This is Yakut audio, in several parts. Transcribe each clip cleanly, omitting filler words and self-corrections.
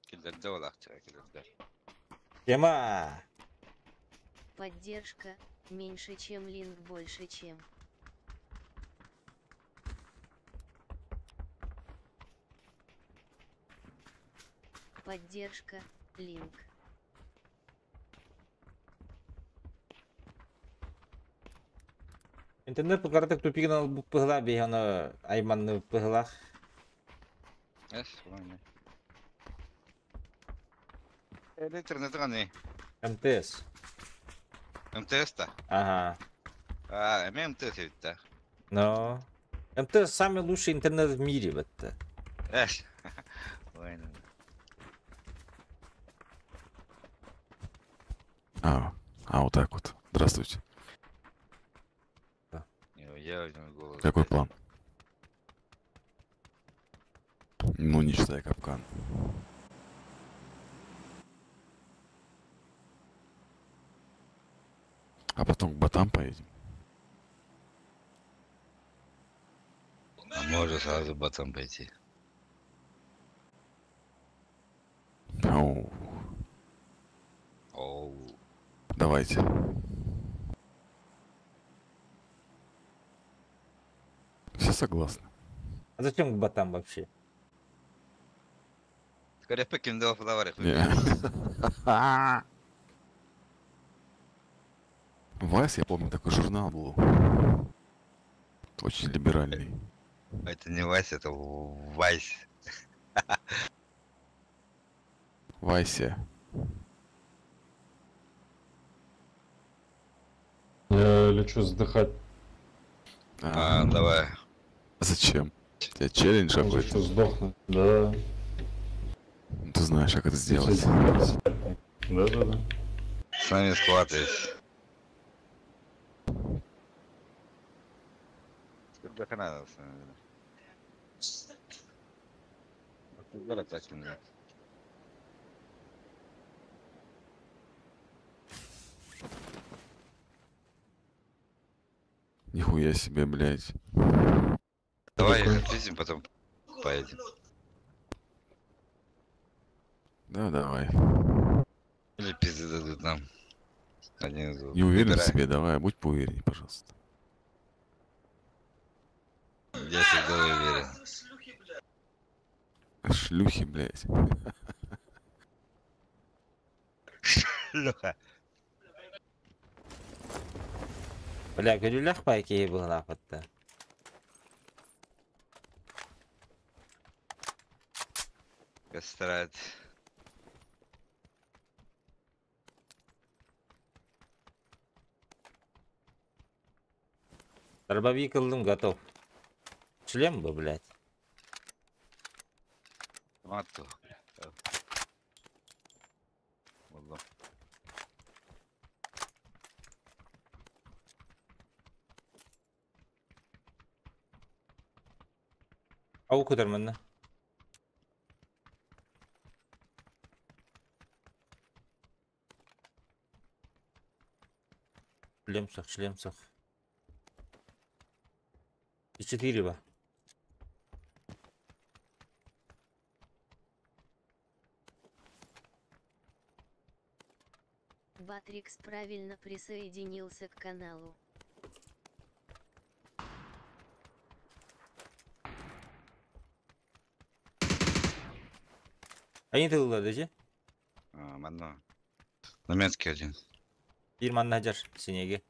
Киллэрдэ олаахча киллэрдэ. Тема! Поддержка меньше, чем линк больше, чем. Поддержка линк. Интернет кыратык тупигин ылбыт быһылаах биһи ону айманныбыт быһылаах. Эс, ладно. Интернет аны. МТС. МТС та. Ага. А, эми МТС эбит да. Но. МТС самый лучший интернет в мире вот. Эс. Ладно. А, вот так вот. Здравствуйте. Я возьму голову. Какой план? Ну, не считая капкан. А потом к ботам поедем. А можно сразу ботам пойти. Ау. Оу. Давайте. Все согласны. А зачем к ботам вообще? Скорее покинул флаварих. Vice, я помню, такой журнал был. Очень либеральный. Это не Вася, это Вайс. Вайся. Я лечу сдыхать. А, давай. Зачем? У тебя челлендж какой-то? Хочу сдохнуть, да. Ну, ты знаешь, как это сделать. Да-да-да. С нами схватываюсь. Сколько надо, Нихуя себе, блядь. Давай их отвезем, потом поедем. Да, давай. Или пизды дадут нам. Один из двух. Не уверен в Выбирай. себе, давай, будь поувереннее, пожалуйста. Я всегда уверен. Шлюхи, блядь. Шлюха. Бля, көрүлэх байки быһылаах. Кастрат. Дробовик ыллым готов. Шлем бы, блядь. Мату. Буллум. Ау көтөр манна. Шлем суох, шлем суох. И четыре ба. Батрикс правильно присоединился к каналу. Они тылла даже. А, манна. Намецкий один. Бир манна жар синеге.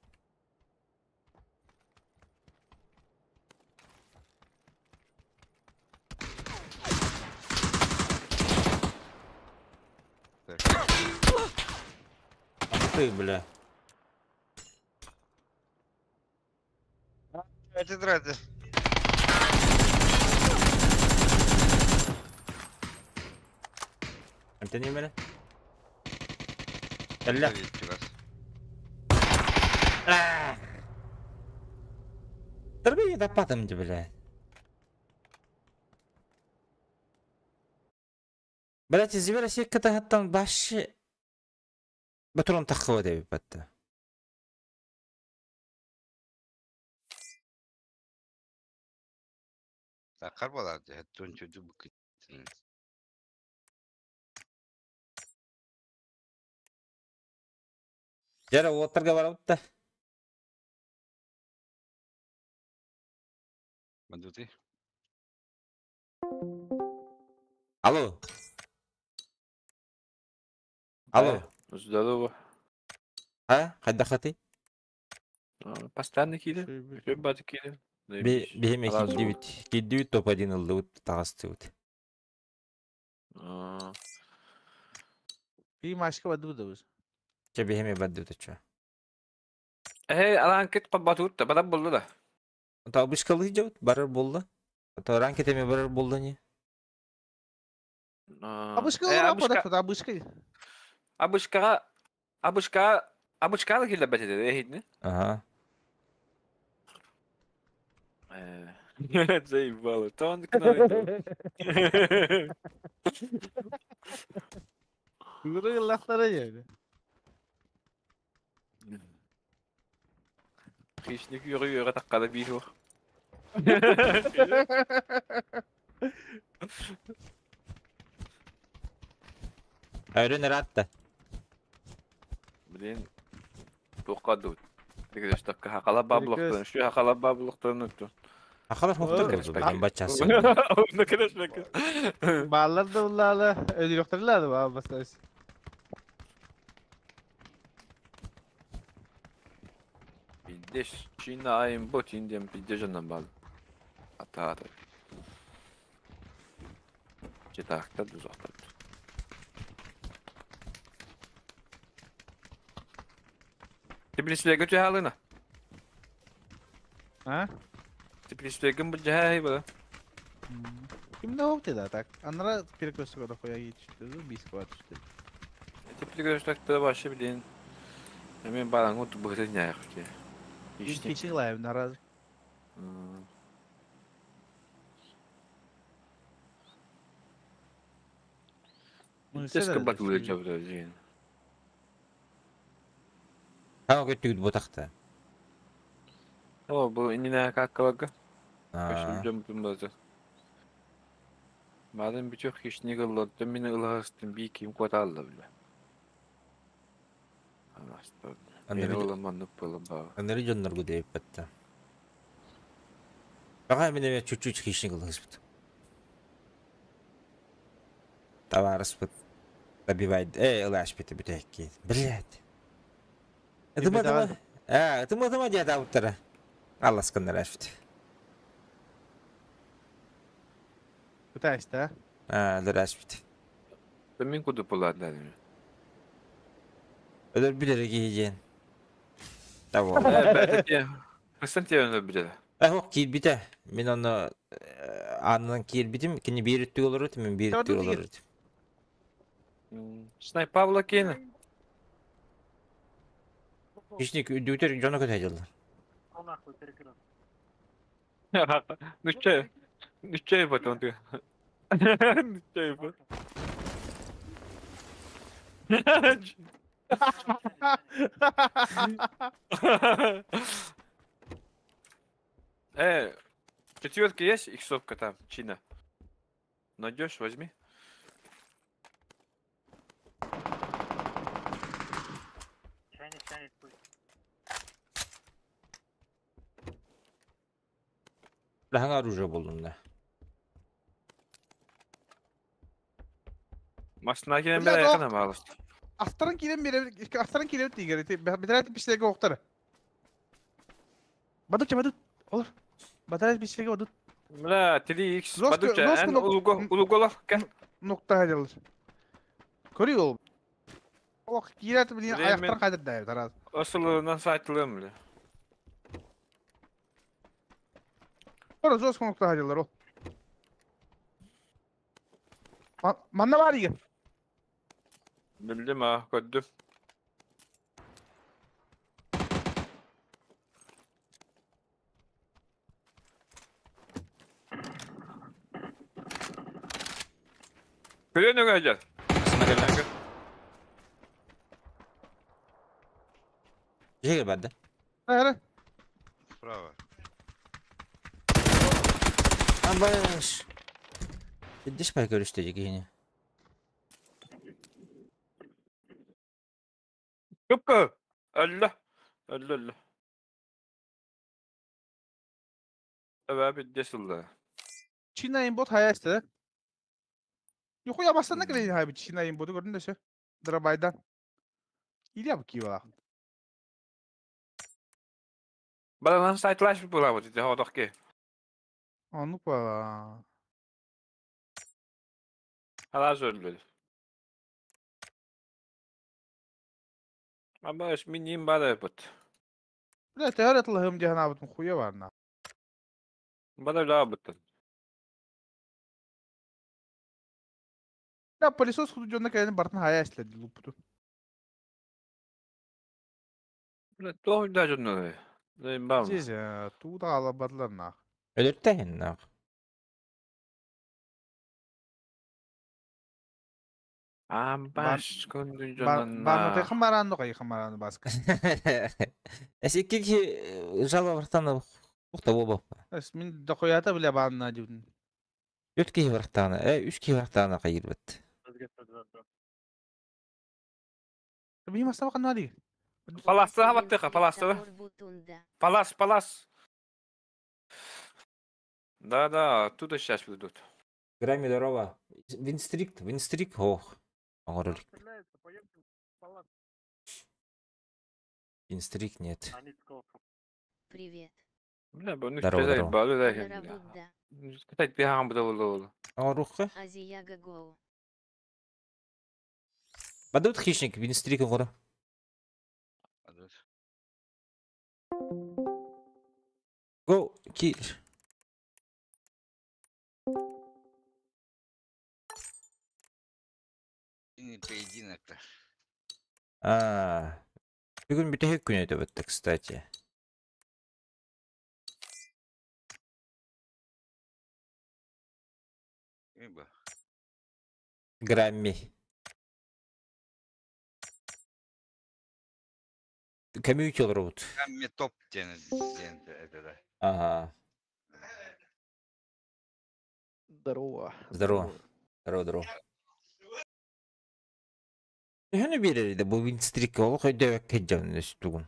Так. А ты, бля. Это драться. Это не меня? Бля. Торгуй таппатым дии, бля. Блять, изибер секка таһыттан башы батурун таххыба дебит батта. Такар буолар дьэ, тун чуду букит. Дьэ, уоттарга барабыт да. Мандути. Алло. Алло. Здорово. А, хайдахаты? Постоянно киирэн. Үтүө баты киирэн. Биһим киирдибит. Киирдибит топ-1 ыллыбыт, таҕыстыбыт. Би машка бадыбыт. Чэ биһими бадыбыт оччо. Э, алаан кит батут да барар булду да. Та обычкалыы дьабыт барар буолла. То ранки теме барар буолла не. Абышка олорор абышка. Абышкаҕа абышка абышкаҕа киллэрбэт этэ эһитини. Ага. Заебало. То он Гурыллахтара дьэ. Хищник үөрэ таккада биир уох. Өрүн ыраатта. Блин. Туохха дуут. Дегештакка хакала баблохтан, şu хакала баблохтан өттү. Ахалар хоқтор болду баччасы. Онно келешмек. Баалар да уллаала, өлүрөхтөрлөр да баа бастас. Пиздеш, чина айым бот индем пиздежанан бал. Ата ата. Четахта дузахтар. Теплислеге түһалына. А? Теплислеген бу жаһай бала. Ким да опты да так. Анара перекресток да хуя ичти, бис кват. Теплигөстөктө башы билин. Мен балаң от быгы няк ки. Ишти лайв нараз. Теска батылы жабра жин. Ха көттүгүт бутакта. О, бу инне каккалага. Көшүлжөм бумбазы. Мадам бичок хищник ыллы, мин ылыгыстын би ким кваталды биле. Мен оламан болом ба. Анары жонноргу деп батта. Бага мен эме чуть-чуть хищник ылыгыспыт. Товарыспыт. Добивает. Эй, ылаш бит бүтәкки. Блядь. Это мы А, это мы там дед ауттара. Алла скандар ашбит. Пытайся, да? А, дырашбит. Мен куду булады. Өдөр билер кийген. Того. Константин билер. Ох, киирбите. Мен оны анынан киирбитим, кини биир өттүг олорут, мен биир өттүг олорут. Снайп Павла кени. Хищник үдүтер жоно көтөйдүлөр. Нүчче. Нүчче потом ты. Нүчче бот. Четверка есть иксовка там, чина? Найдешь, возьми. Лаһаң оружие болдум да. Машина кенен бер якын ама алыс. Астарын кирен бере, астарын кирен тигер. Бетерет пишлеге октар. Бадут, бадут. Olur. Батарет пишлеге бадут. Бля, 3x бадут. Эн улуго, улуголар кел. Нокта хайдалар. Көрүй ол. Ох, кирет билин аяктар кайдыр да тараз. Асылынан сайтылым бля. Ора жестко нокта хайдалар ол. Манна бар иге. Билдим а, көрдүм. Көрүөн өҥөйдөр. Жегер бар да. Эрэ. Справа. Абаш. Идиш бай көрүстө жигини. Кыпкы. Өллө. Өллө өллө. Эбэ бидде сылла. Чина имбот хаясты. Нихуя бастана кэлин хайбы Чина имботу көрдүн дөсө. Драбайдан. Или абы киба. Баланан сайтлаш була бу ти ходох ки. Ону па. Hala өллө. Абаш миним бада бут. Бля, теория тылыһым диэн абытым хуя барна. Бада ла бут. Да, пылесос худу дьонно кэлин бартын хая эследи луппуту. Бля, то да жонно. Бам. Здесь туда алабадлар нах. Өлөртәһин нах. Амбаш күндү Барны жонно. хымаранны кай хымаранны баска. Эс икки жалба бартана ухта боба. Эс мин дохуята бля банна дибин. Үт киһи бартана, үч киһи бартана кайырбыт. Би мастаба канали. Паласты хабаттыха, паласты. Палас, палас. Да, да, оттуда сейчас ведут. Грами здорово. Винстрикт, винстрик, ох. Оңорор. Винстрик нет. Привет. Бля, бу Здорово, нүстэ здорово. балу да. Нарабудда. Кстати, бихам буду. Оңоруққа. Азияга Гоу. Бадут хищник, винстрик оңоро. Бадут. Го, кил. Не поединок-то. А, бүгүн бүтәһек күн өтө бітті, кстати. Ибо. Грамми. Компьютер рут. Грамми топ ден ден это да. Ага. Здорово. Здорово. Здорово, здорово. Төһөнү биэрэр да бу винстрик ол хөйдөбөк кэджэн өстүгүн.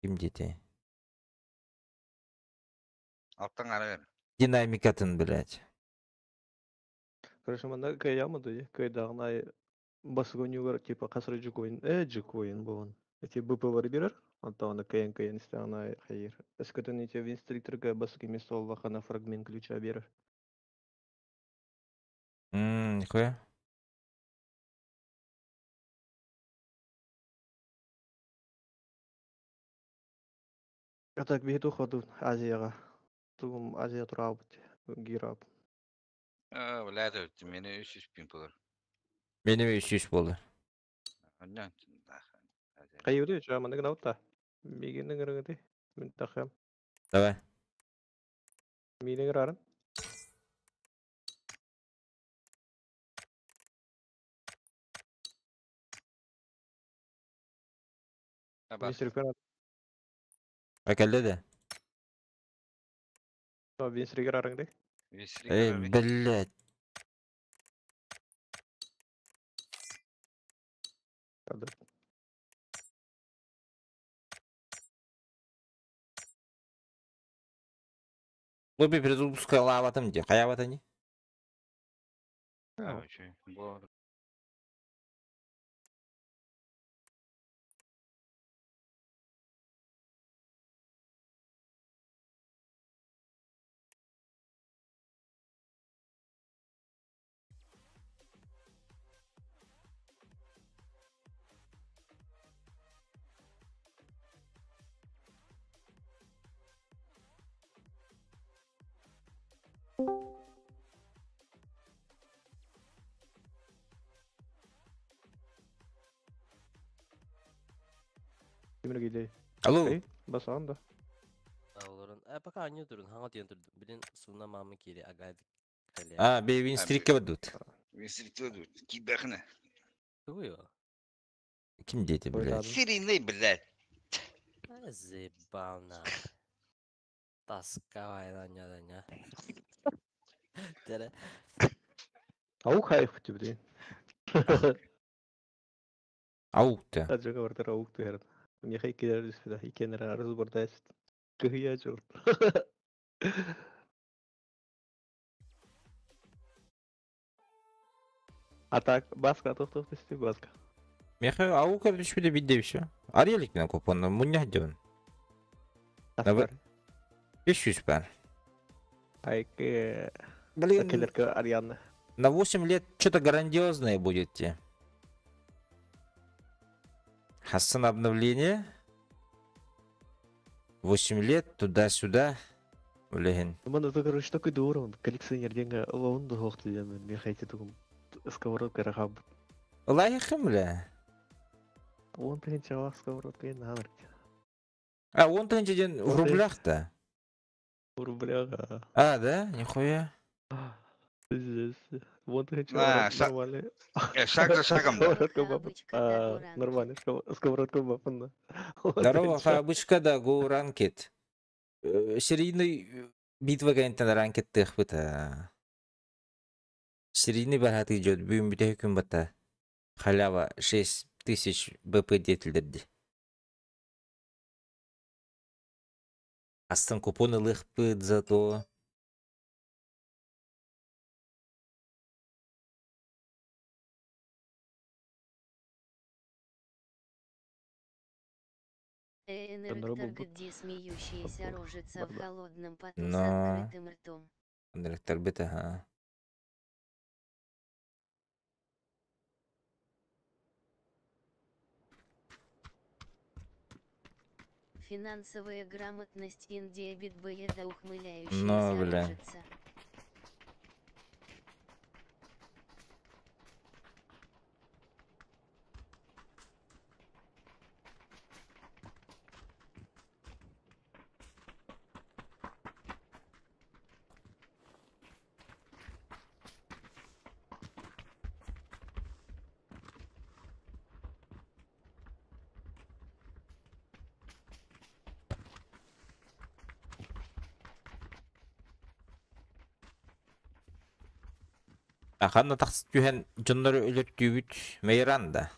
Ким диэти? Алтан ара бер. Динамикатын, блядь. Короче, манна каяма дуи, кайдагнай басгонюгар типа касры джукоин, джукоин болон. Эти БП варбирер, антона КН КН стана хайр. Эскотен эти винстрикторга баски место вахана фрагмент ключа берер. Нихуя. А так биту ходу Азияга. Тугум Азия турабыт, гирап. А, бля, это мени 300 пин болар. Менин 300 болду. Оннан. Кайыды жаманы гнаута. Мигини гырыгы Мен тахам. Давай. Мини гырарын. Винстрикер. Акелде де. Винстрикер арыңды. Эй, блядь. Лобби перезапуска лаватым де. Каябат они? Короче, бо. Кимир гидей. Алло. Басан да. Олорун. Пока они турун, хаңа тиен турду. Билин суна мамы кири агайдык. А, бе винстрикке бадут. Кибэхнэ. Тугуй ол? Ким дети, блядь? Серийный, блядь. Заебал нахуй. Тасковай на ня Тере. Ау хайф тебе. Аук-то. Аджага бартар аук түһэр. Миэхэ иккилэр түспүтэ. Иккиэннэрэ арыс бордайсыт. Кыһыйа дьыл. А так, баска, тух-тух түстү, баска. Миэхэ аук түспүтэ бидде все. Арелик мен купонна мунньах дьон. Таспар. 500 бар. Айкы... Блин. Келерке Арианна. На 8 лет что-то грандиозное будет те. Хасан обновление. 8 лет туда-сюда. Блин. Мана это, короче, такой дур, он коллекционер деньги, он духов ты мехайте тугум сковородка рахаб. Лайхым, бля. Он тринчала сковородка и на А, он тринча день в рублях-то? В рублях, а. А, да? Нихуя. Здесь. Вон тринчала, нормально. Шаг за шагом, да. Сковородка Нормально, сковородка бапана. Здорово, хабычка, да, go ranked. Серийный битва кэнтэн ранкет тыхпыта. Серийный барат идет, бүгүн бүтэ күн бата. Халява 6000 БП детилдерди. Астан купоны лыхпыт зато. Энректор, смеющаяся рожица в холодном поту с Но... открытым ртом. Энректор бит, ага. Финансовая грамотность Индия битбоеда ухмыляющаяся Но, бля. рожица. Аханна тахс түһэн дьоннору өлөртүүбүт Мейранда.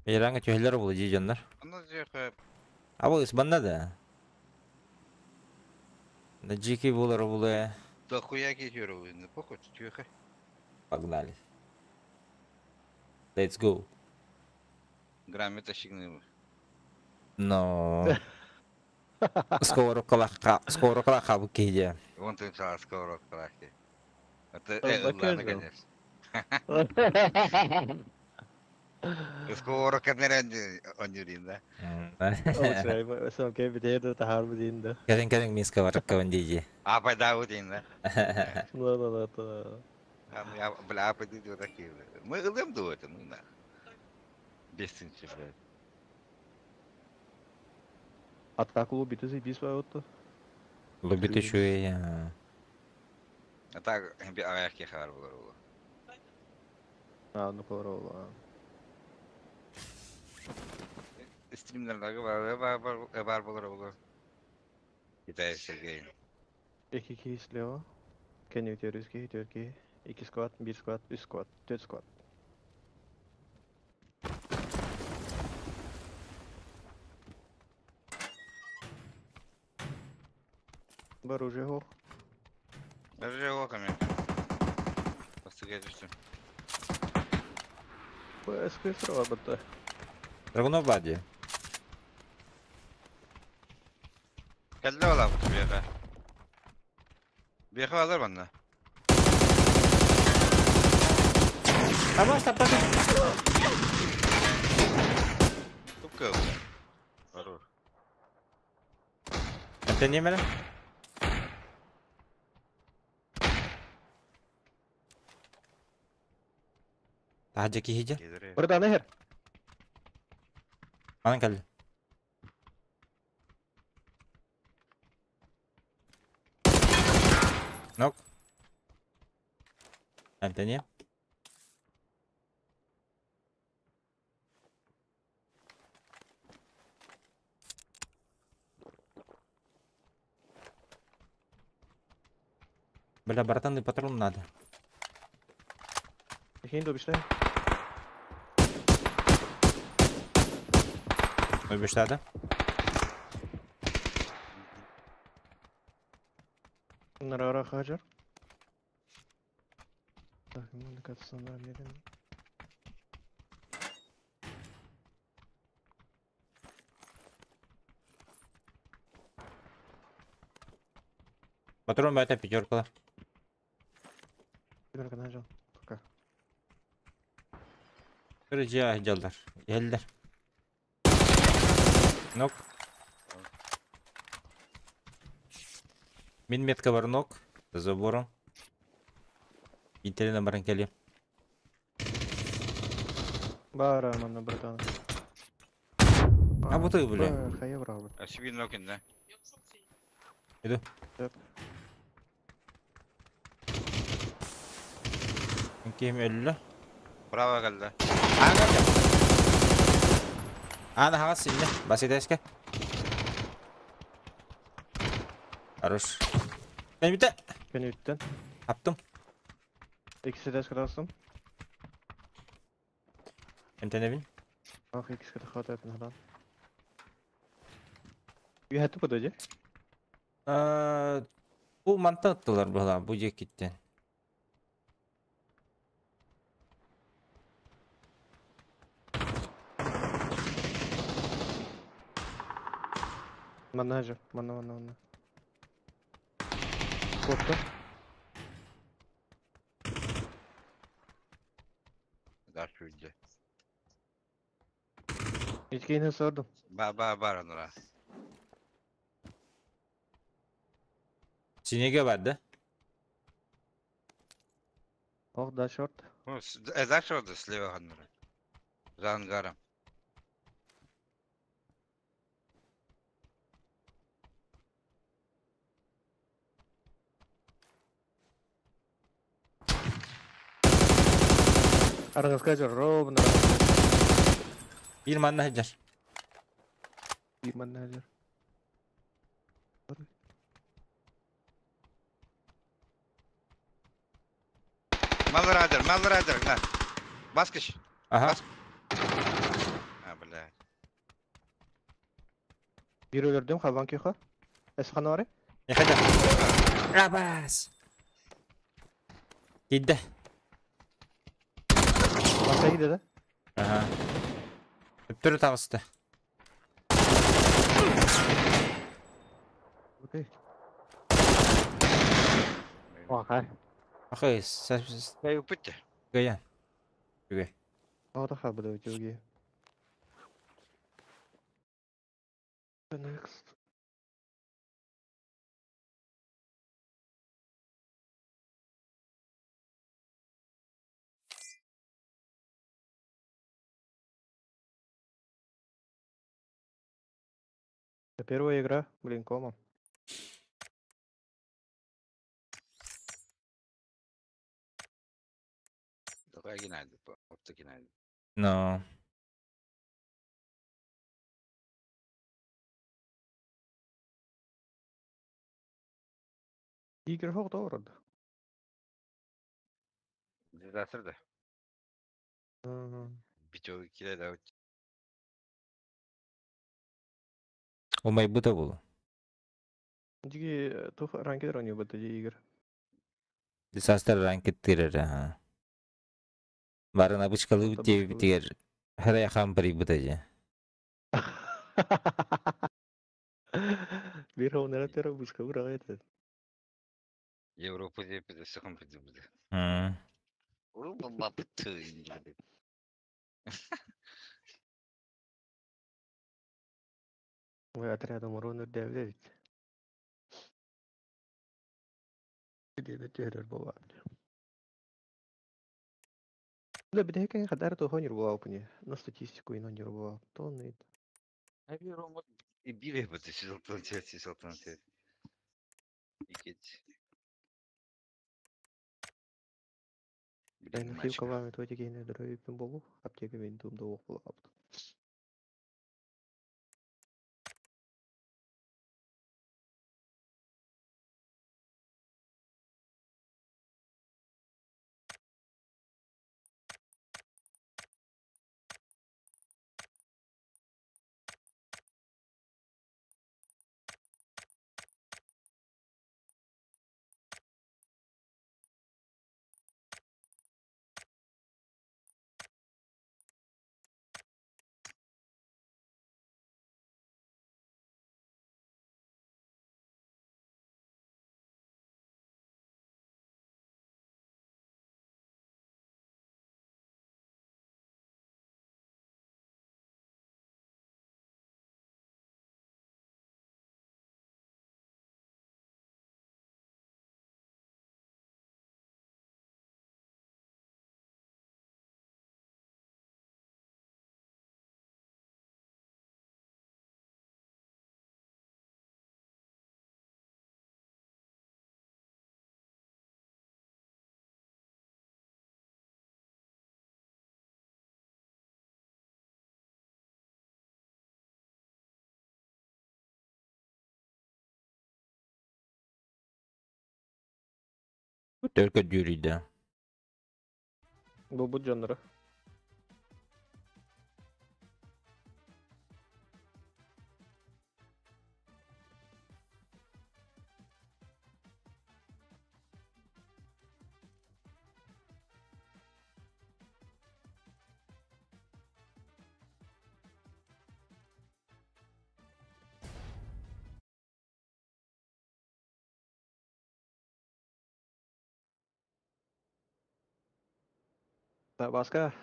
Мейранга түһэллэр буолу дии дьоннор. А бұл банна да. На джики булар булы. Да хуя кетер не похуй, тихо. Погнали. Let's go. Грамота щигны. Но... Сковородка бу кейде. Вон ты взяла сковородка. Это, ладно, конечно. Сковородка не онюрин, да? Кәрен кәрен мин сковородка вандиди. А пайда удин, да? Да, да, да. Бля, а пойди вот такие. Мы лым до это, ну нах. Бесценче, блядь. А так лобби заебись свою-то. Лобби еще и... А так, аяхи харбу. А, ну пороло. Стримнер бар болор. Китай Сергей. Iki kişi слева. Кенни өтер, үз киһи, 2 сквад, 1 сквад, 3 сквад, 4 сквад. Бар уже хох. Оружие хохами. Постыгай түстүм. ПСК сразу бата. Равно бади. Кәлле ола бу бияка. Бияка алар банна. Тамаш таппады. Тупка. Хорош. Это не мене? Таһа киһиже. Бырда нехер. Анан кэлли. Нок. Антони. Бля, братан, и патрон надо. Хин добиште. Убеждады. Нарара хаджар. Так, ну накатсана берем. Патрон это пятерка. Пятерка нажал. Пока. Короче, делдар. Елдер. Нок. Мин метка бар нок. За забором. Интерна баран кели. Бара, манна, братан. А вот и, бля. Хая брал. А себе нокин, да? Иду. Кем өллө? Право geldi. Ана. Ана хагас синне. Басидеske. Хорош. Ben bitti. Ben ütten. Attım. İkisi de skadastım. Эмтенебин. Ах, икси ката хватает на Үйәтті бұды, же? Бу манта аттылар була, бу жекиттен. Манна же, манна, манна, манна. Koptu. Dar şuydu. İlkeyini sordum. Ba ba бар onlara. Синеге бар да? Ох, да, шорт. Ну, дальше orada слева onlara. За ангаром. Арғызға жыр, ровно. Bir manna hacar. Bir manna hacar. Малрадер, Малрадер, на. Баскыч. Ага. Бас... А, бля. Bir өлөрдүм, хабан күйха. Эсхана бары? Не хотя. Абас. Кидде. Баса киде да? Ага. Өптөрү табысты. Окей. Охай. Ахай, сас Эй, упытте. Гаян. Үге. Ата хабыда өтөге. Next. Первая игра, блин, кома. Давай генайды, опта генайды. Но. Игорь Хох ород. Дезастр да. Битё киле да. Умай бута болу. Диги тух ранкет рони бата Игорь. Дизастер ранкет тирер, ага. Барын абычкалы Табычкалы. тигер. Хара хам пари бута же. Бир хонера тера бушка ура это. Европа деп де сыхым бит бит. М. Уру бапыты. Ой, отрядом урон үрдәвле бит. Диде терер була. Да, бит хәкән хәдәр то хонер була пуни. На статистику и нонер була. То не. И биле бит сизалтан тет, сизалтан тет. Икет. Мен хилкалаами туоти киһини өлөрө болу, аптека мен туум да уох булаабыт. Только дюрида. Бу бу дьоннору. Да, Васка,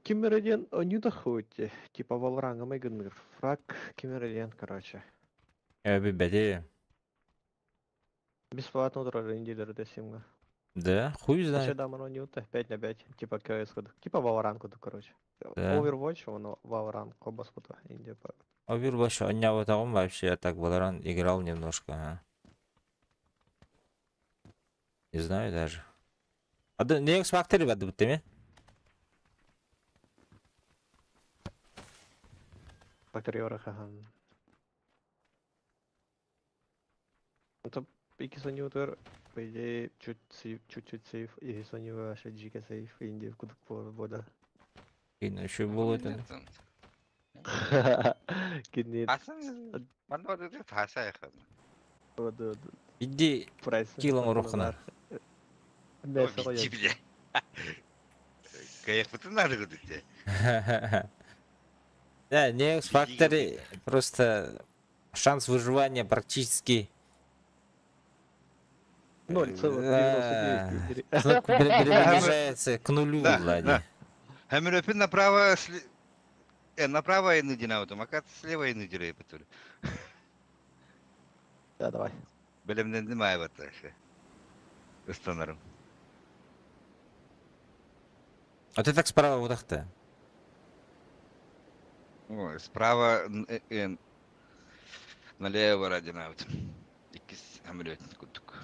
киммерден онюта хоть, типа Валранга мегыныр. Фраг киммерден, короче. Беде. Бесплатно утрара индилер десимга. Да, хуй знает. Вообще да, онюта 5 на 5, типа КС ходу. Типа Valorant ходу, короче. Да. Overwatch, оно Valorant, кобас фото, Индия по. Overwatch, у меня вот он вообще, я так Valorant играл немножко, а. Не знаю даже. А да, не X-Factor бады бутты ме? Factory хахан. Это икки соньютер, по идее, чуть сейф, чуть-чуть сейф, и сонью вообще джика сейф, Индия в кудук вода. Кино еще было это. Кидни. Иди килом рухна. Да, не X-Factory, просто шанс выживания практически 0,99. Приближается к нулю, Влади. Хамирөпүн направо, направо и ныдина, а слева и ныдира. Да, давай. Белемнен майвата. Ыстанарым. А ты так справа вот так-то? Справа налево радина. Иккис хамирөт кутук.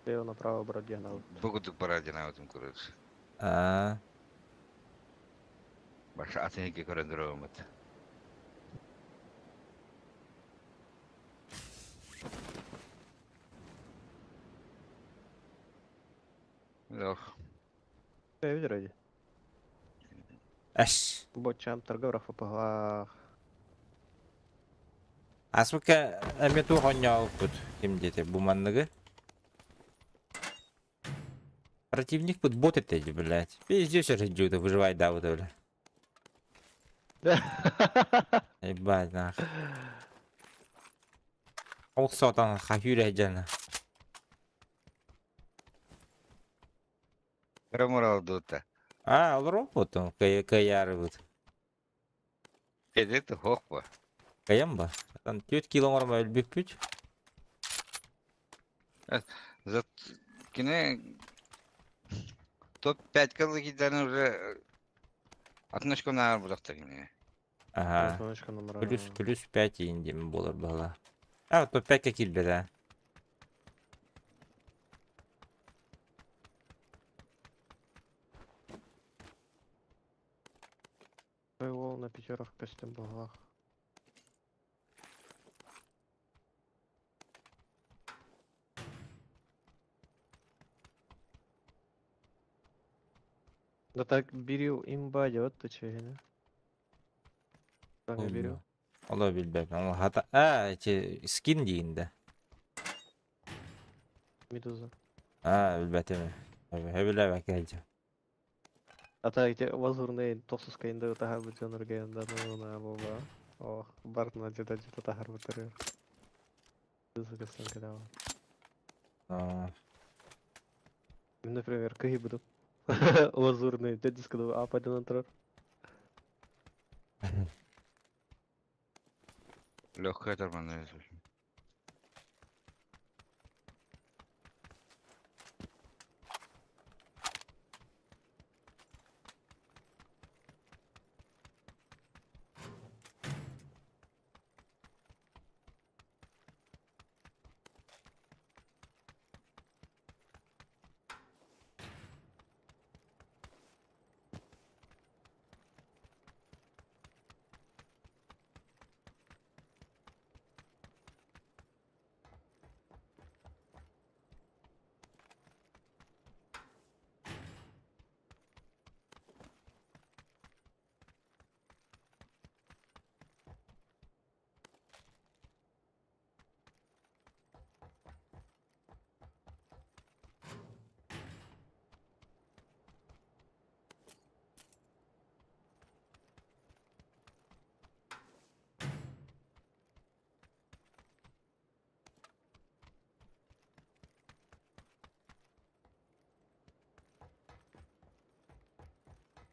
Слева направо бродина. Богутук парадина короче. А. Баша атынки көрөндөрөмөт. Ох. Видер Аш. Бочам торговров пагах. Асмыка эмету хоньяупут ким дети буманныгы. Противник под бот эти, блядь. Пиздец, уже выживает, да, вот, бля. Ебать, нахуй. Олсотан хахюря джана. Рамурал дута. А, робот он, каяры вот. Это хохва. Каямба. Там тют километр өлбүк пүт. За кине топ-5 кылы уже одночку на арбузах кине. Ага. Плюс плюс 5 индим болар бала. А, топ-5 какие беда. Ол на пятерах костюм буоллах. Да так бирил имба вот ты че, не? Саҥа бирил. Ола билбэппин. Ол хата а эти скин диин да. Медуза. А билбэтим. Хөбүлэбэккэ сылдьар. А так эти лазурные тохсус кайында таһарбыт дьоноргайында ну буола. Ох, бартына где-то где-то таһарбыттар. Медуза костюм кидала. А, Например, кыһы буду. Лазурный, дядя сказал, а пойду на трор. Легкая нормальная.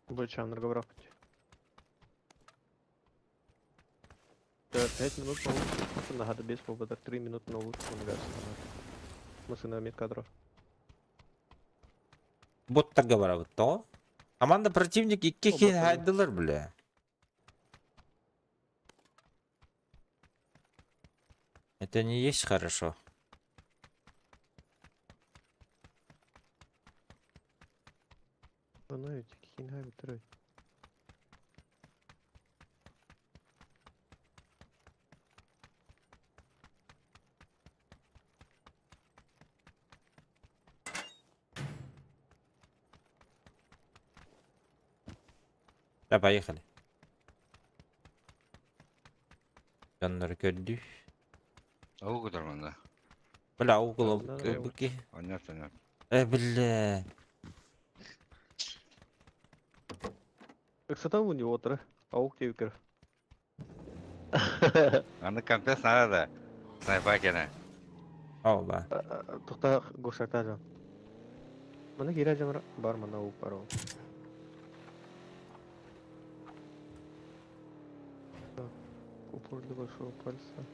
Больше энергобрахати. 5 минут на лучше. Нагада без побода. 3 минуты на лучше. Машина кадров. Боттарга барабыт то. Аманда противник икки О, киһи боттар. хайдылар бля. Это не есть хорошо. Ну, эти хинга второй. Да, поехали. Дьоннор көрдүү. Ауг нормально. Бля, угол Да, да, быки. Понятно, понятно. Бля. Так там у него тра. Аук тевкер. Аны компенс надо да. Снайпакена. Оба. Тухта гошакта жан. Мана кира жамра бар мана аук бар ол. Так, упор для большого пальца.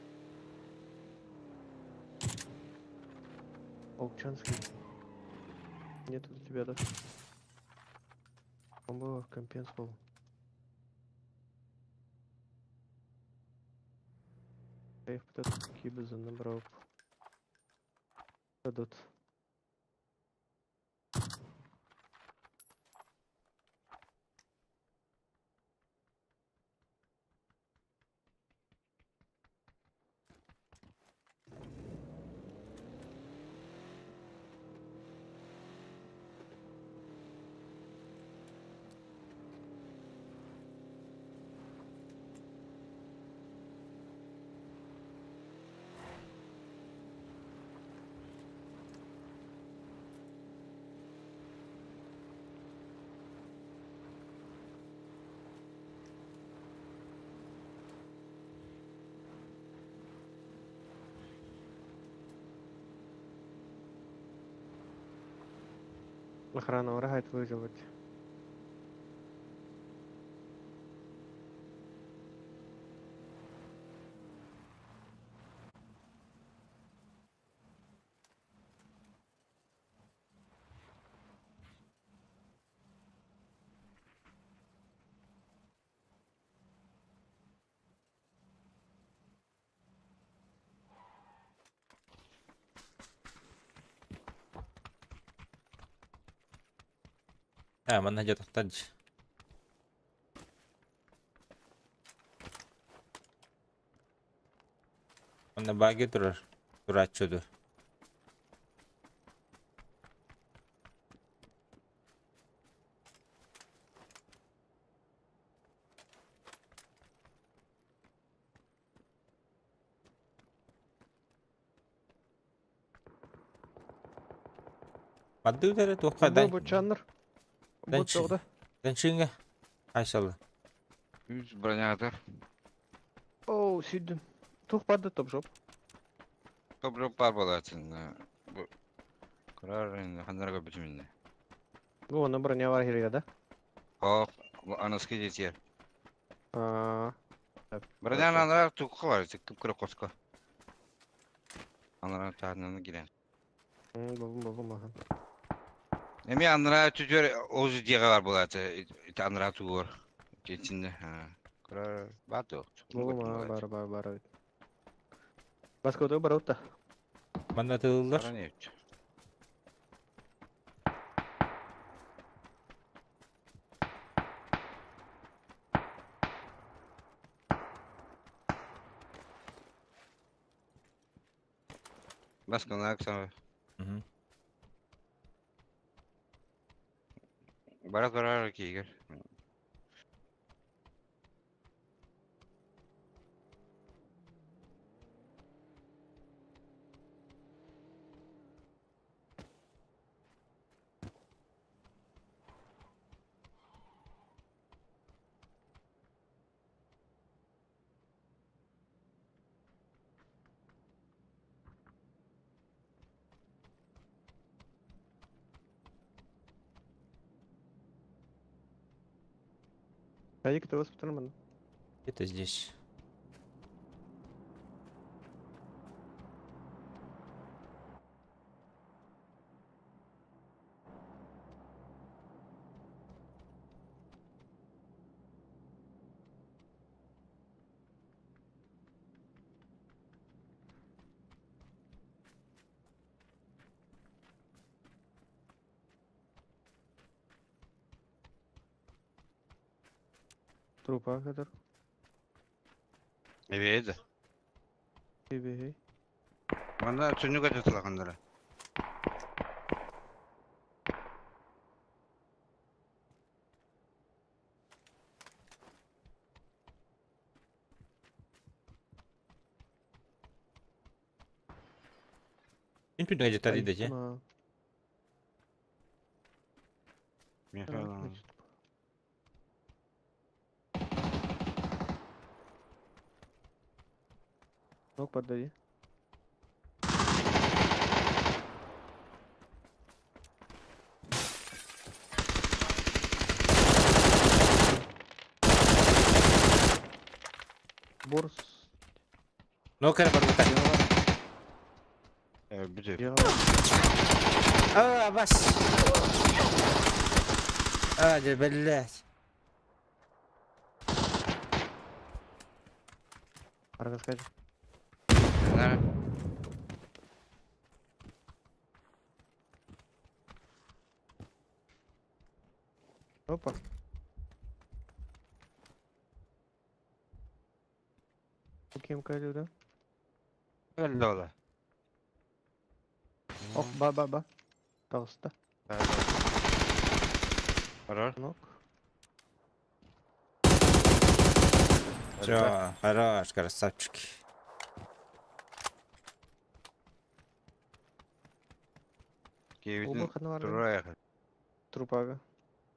Аукчанский. Нет у тебя, да? Он был компенс был. Я их кибеза набрал. Дадут. Охрана урагает вызвать. А, манна дьэ тахтадж. Онно баги турар. Турааччы ду. Бадды үтәрі туохха Бу дан бучаннар. Бу Данчи. тоғда. Данчинга. Айсалы. Үз бронятор. Оу, сүйдім. Тух барды топ-жоп. Топ бар болатын. Бу Карар ханнарга бүтүмүнне. Бу оны броня бар херге да. Хок, анаски жетер. Аа. Броня анара тукка бар, тиккип кире коска. Анара таананы кирен. Болдум, болдум ахан. Эми анара түжөр озу дига бар болат. Ит анара тугор. Жетинде. Карар баты. Болдум, аа, бар, бар, бар. Баска өтө бар отта. Манна тылылар. Баска на акса. Мгм. Барат барар кигер. Айык ты воспитан. Это здесь. Трупа kadar. Evet. Ебей. Манда түнүгө жатылгандар. Түн жетер дейді же. Михаил. Ног подави. Борс. Ну, көр бар бұта. Бүтүп. А, бас. А, же, блядь. Аргаскай. Нара. Опа. Кем кайлю, да? Лола. Ох, ба, ба, ба. Толсто. Хорош. Ног. Все, хорош, красавчики. Кебитин турая. Трупага.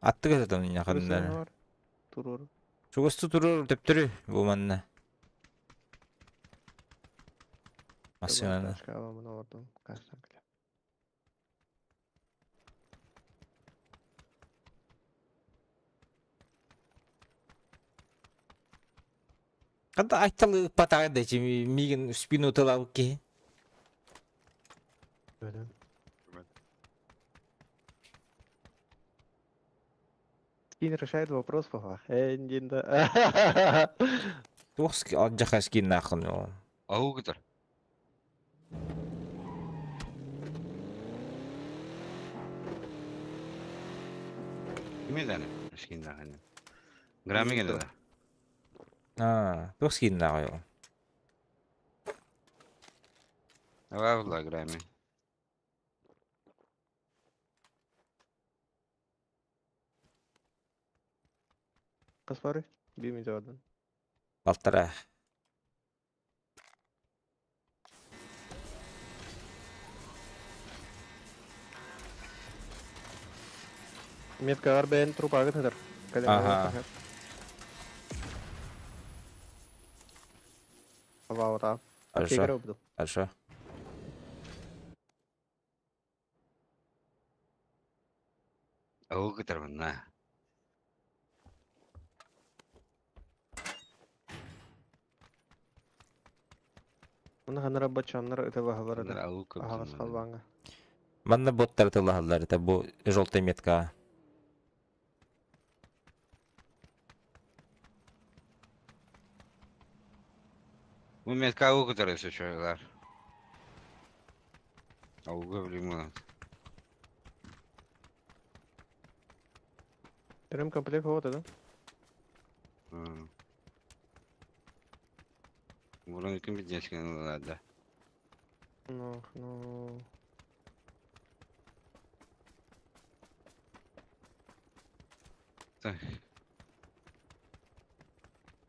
Аттык это там меня ханнар. Турор. Чугасту турur төптөрү бу манна. Машинаны. Када айталы патагы да мигин спину тылабык ки. Скин решает вопрос, папа. Эндинда. Туох алжаха скин нахын ол. Ау кытар. Ким даны? Скин нахын. Грамми гене да. А, туох скин нахын ол. Давай в лаграме. Хас бары? Биир минут Полтора. Меткагар бэйэн трупагын хатар. Ага. Аваура. Хорошо. Хорошо. Ол кытармына. Мына ханара бачамнар ытылаһалар Анара аука аһаҕас бутунна. халлааҥҥа. Манна боттар тыллаһаллар, это бу желтая метка. Бу метка аука кытары сөчөйлар. Ауга билим. Ремкомплект вот да? Бурун ким бидескен да. Ну, ну. Так.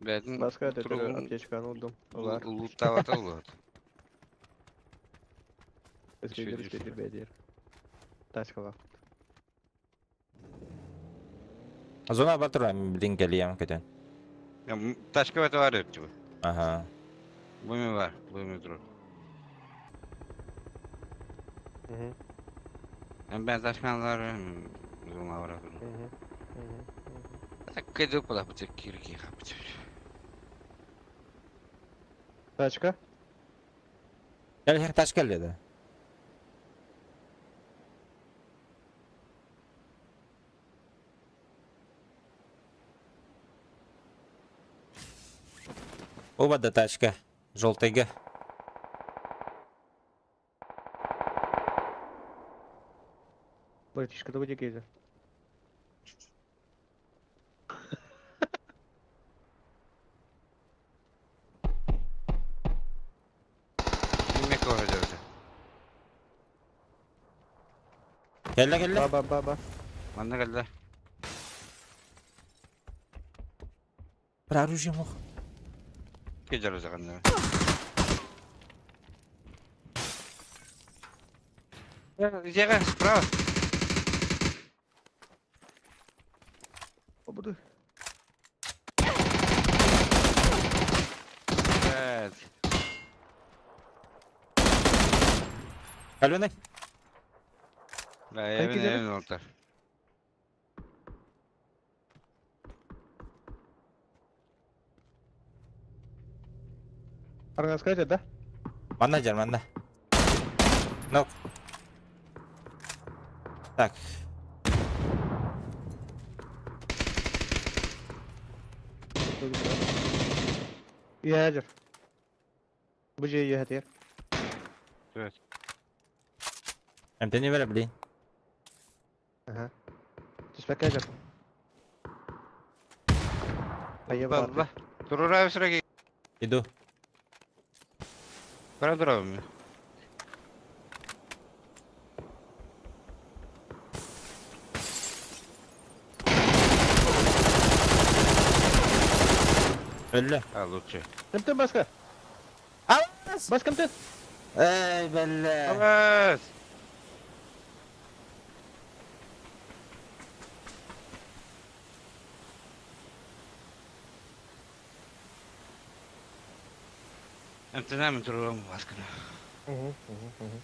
Бәтин Баска это аптечка ну дом. Лар. Луттавата улут. Эскедер, эскедер, бедер. Тачка лах. Зона батыра, блин, кэлиэм көтөн. Тачка бата бар өттү. Ага. Бу ми бар, бу ми тур. Мен тачкалар зона бар. Так кеде пола бу кирки хапчы. Тачка? Кэл тачка келди. Оба да тачка. Желтыйга. Братишка, давай кейзер. Неме көрөдө. Кэллэ кэллэ. Ба ба ба ба. Манна келди. Бір оружие мох. Кежер заганда. Жега, справа. Обуду. Блядь. Каленый. Да, я вин олтар. Аргаскайте, да? Манна жар, манна. Нок. Так. Ядер. Бу же ядер. Evet. Эмтени бere блин. Ага. Түспәккә җыр. Балла. Турура сыраги. Иду. Бара duralım. Өллө. А, лучше. Кемтен баска? Алас! Бас кемтен? Эй, бәллә. Алас! Эмтенем турурам баскына. Угу, угу, угу.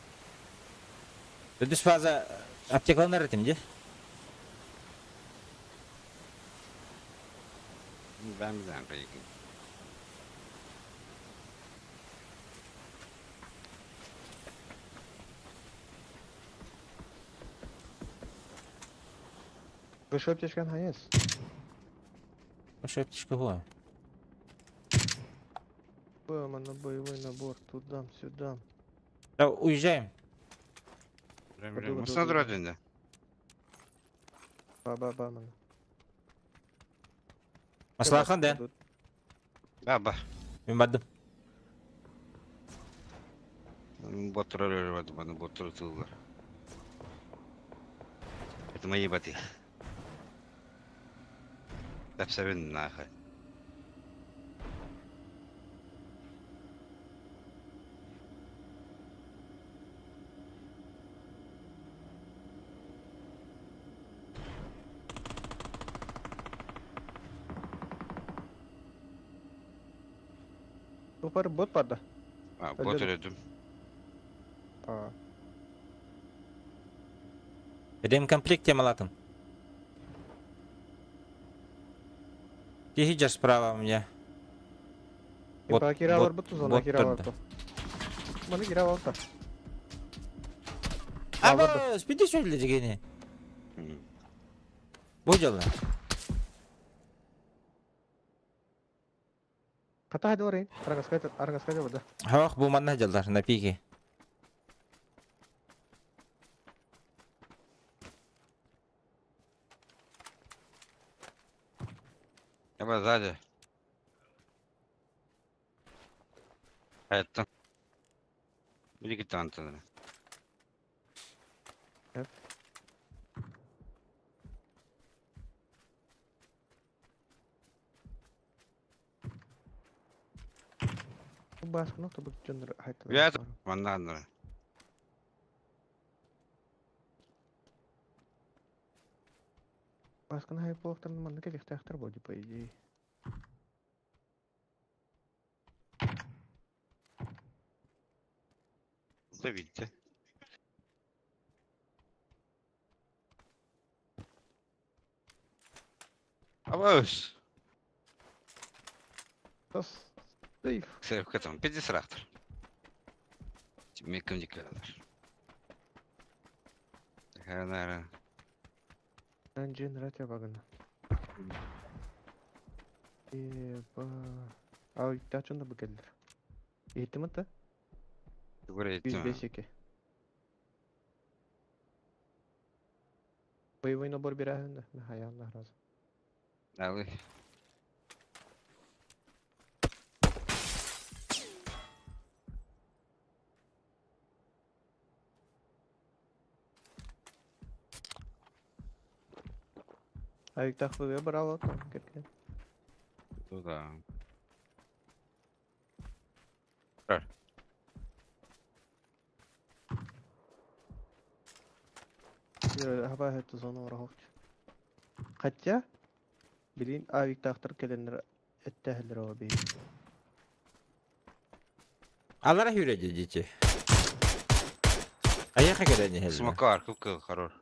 Үдүс фаза аптекаланар этим, де? Ben bir tane peki. Вышел аптечка наконец. Ошо аптечка була. Бэма на боевой набор, туда, сюда. Да, уезжаем. Мусна durадın da. Ба ба ба мана. Маслахан да. Ба ба. Мен бардым. Боттор өлөр боттор тыллар. Это мои боты. Тапсабын нахуй. Тупар бот бар да. А, бот өлөдүм. А. Ремкомплект темалатым. Тихий справа у меня. Вот, кира бар бут зона кира бар. Маны кира бар та. Аба, спиди сөйле дегене. Бу жолы. Ката хadi орын. Аргаскай аргаскай да. Хох, бу манна жалдар на пике. Я сзади. Это. Или гитанта. Баскы тобы жоннор хайта. Я манна. Баскын хай болоктарын манна келихтаахтар болду по идее. Да видите. Абаус. Тас. Сейф. Сейф катам. Пиди срахтар. Мекам дикалар. Ханара. Анжин ратя багана. Еба. Ал тачын да букелдер. Иттим та? Тугура иттим. 105 2. Боевой набор берәһен дә. Хай Аллаһ разы. Алы. Аюктах вы брал там, как Туда. Хаба эту зону врагов. Хотя, блин, авиктахтар келенер эттехлер оби. Алара хүреді дети. Аяқа келені хелді. Смокар, кукыл, хорош.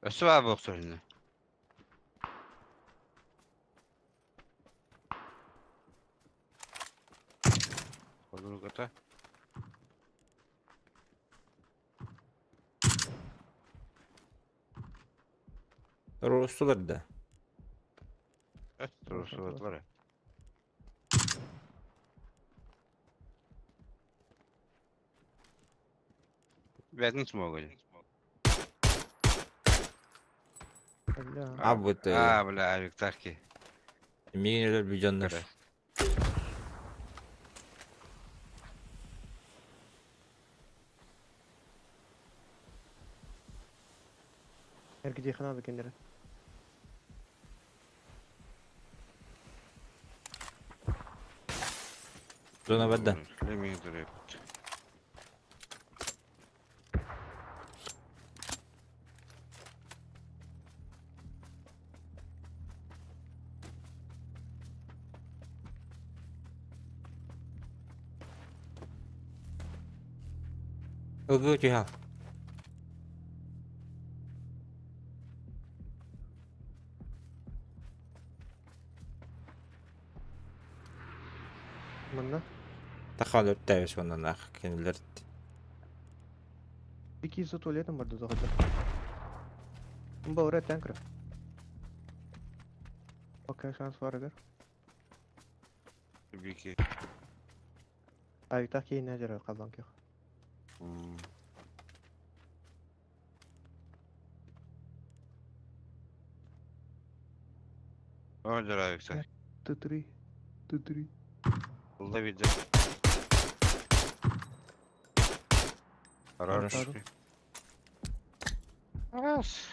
Өсі бар боқ сөріне. Подругата. Рустулар да. Рустулар. Бәтін смогли. А вот. А, бля, авиктахки. Мигнелер бюджоннар. Эргиде ханады кендері. Зона бадда. Ылгы түйхал. Манна. Тахал өрттәбес онан ақ кенелер. Бики за туалетом барды захода. Баура танкра. Окей, шанс бар эгер. Бики. Авиктах кейин нәжері қалдан кех. Ожер авиктах. Т3. Т3. Ловить. Хорош. Раз.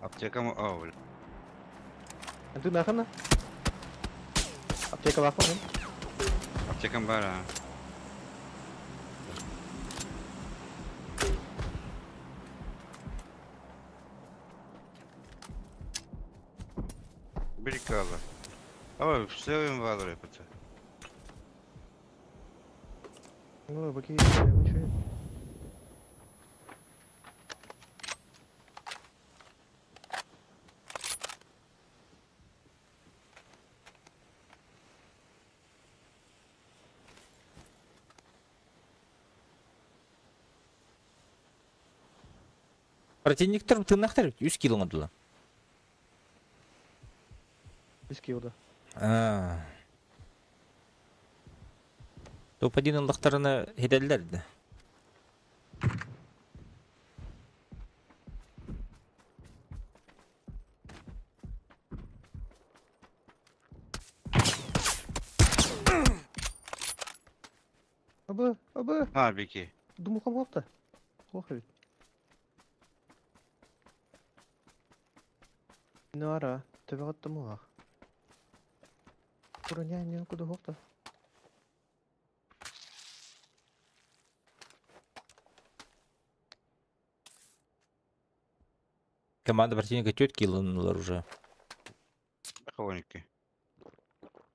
Аптека О, бля. Антон нахана? Аптека баах мен. Аптекам бар, а. Бери кала. Ой, все им валры, пацан. Ну, баки, ничего. Противниктер тыннахтар 100 кило оңодула. Без килда. А. Топ-1 ыллахтарына хеделлер да. Абы, абы. А, бики. Думухам лапта. Плохо ведь. Ну ара, тебе оттамулах. Броня не куда хопта. Команда противника тетки ланулар уже. Хроники.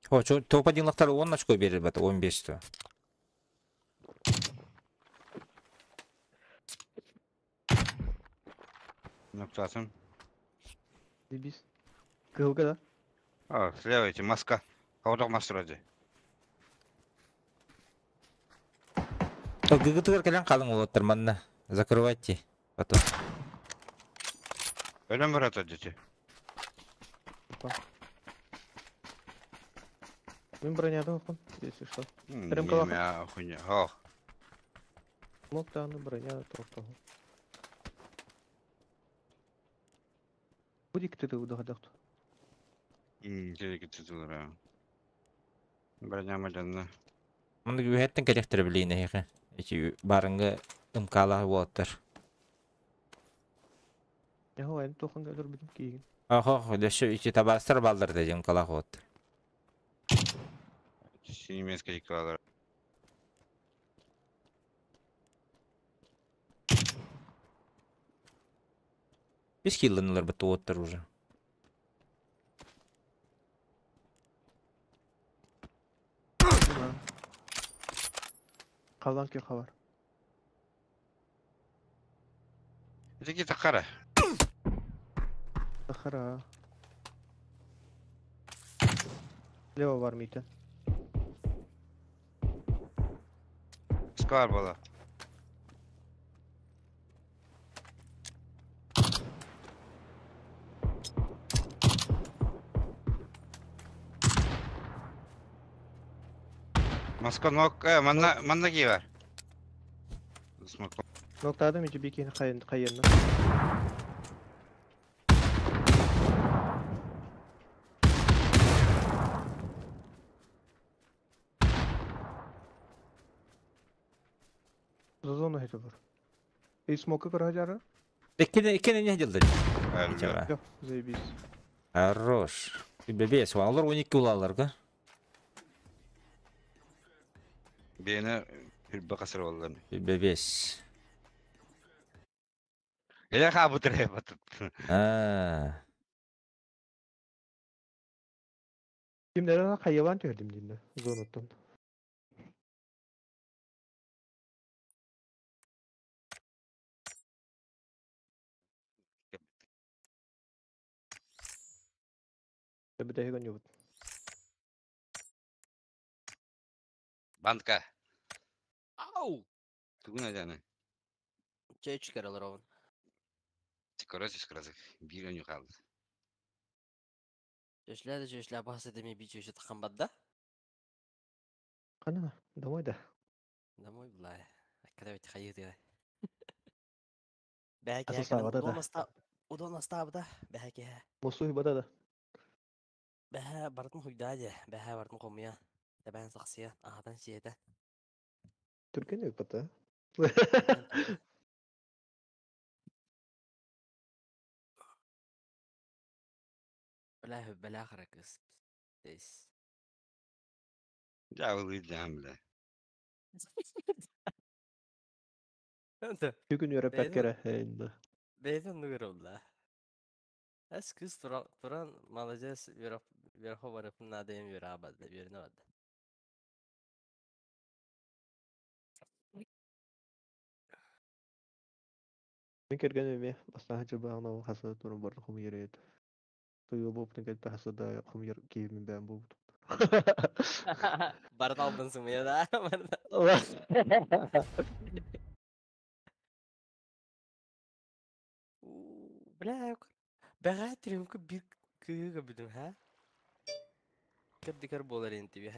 О, чо, топ-1 лахтар 10 очко берет, бата, 15 то. Ноктасым. Дебис. Кылга да? А, слева эти, маска. Каудак мастер Гыгытыгар кэлэн қалың олоттар манна. Закрывайте потом. Өлөм бар ата дети. Мен броняда окун, если что. Прям калаха. Хуйня. Ох. Мог да, ну броня тоқтау. Будик ты удагадахту. Керек титулара. Броня маданна. Мында үһәттен керектер билейне хеке. Эти барыңгы ымкала болоттар. Яхо, ән тоқын өлөр битим кийген. Охо, дөшө ичи табастар балдар да ымкала болоттар. Немецкая калар. Бес килланылар бит оттар уже. Қалан ке хабар. Эти такара. Тахара. Лево бар митен. Сквар была. Москва нок, манна манна кийер. Смок. Ноктада ми бикин хайын хайынна. Зазону хете бар. И смока кара жара? Иккене не делдер. Всё, заебись. Хорош. Бебес, алар 12 улаларга. Бені bir bakasır oldu. Бебес. Эле хабытыр батып. А. Кимдер хайван төрдүм дейм зонуттан. Бідәһигән юк. Банка. Ау! Тугун ажаны. Чөй чүкер алар оғын. Короче, скразык. Бир өнү калды. Чөшләді чөшлә басы деме би чөші таққан бадда. Кана, домой да. Домой былай. Когда ведь хайы деді. Бәке Асыл да. Удон астабыда. Бәке. Мосуй бада да. Бәһә бартын хуйда де. Бәһә бартын қомия. Тэбээн сахсыйа, аһатан сиэтэ. Түргэн ыыппата. Бля, бля хара кыз. Здесь. Дьаабылыы дьаам бля. Бүгүн үөрэппэккэ эрэ инна. Бэйэтин оннугар ылла. Эс кыз туран, туран молодец, үөрэх барыпын наада им үөрэҕэ барда, үөрэнэ барда. Мин кэргэним эмиэ бастаан дьылбааҕын ол хаса туран баран хомуйар этэ. Туйу буолбутун кэлбит хаса да хомуйар киһибин бэйэм буолбутум. Барыт албын сымыйа да. Бля, бэҕээ трюмка биир кыыһы көрбүтүм, һэ? Кырдыкар буолар интиби,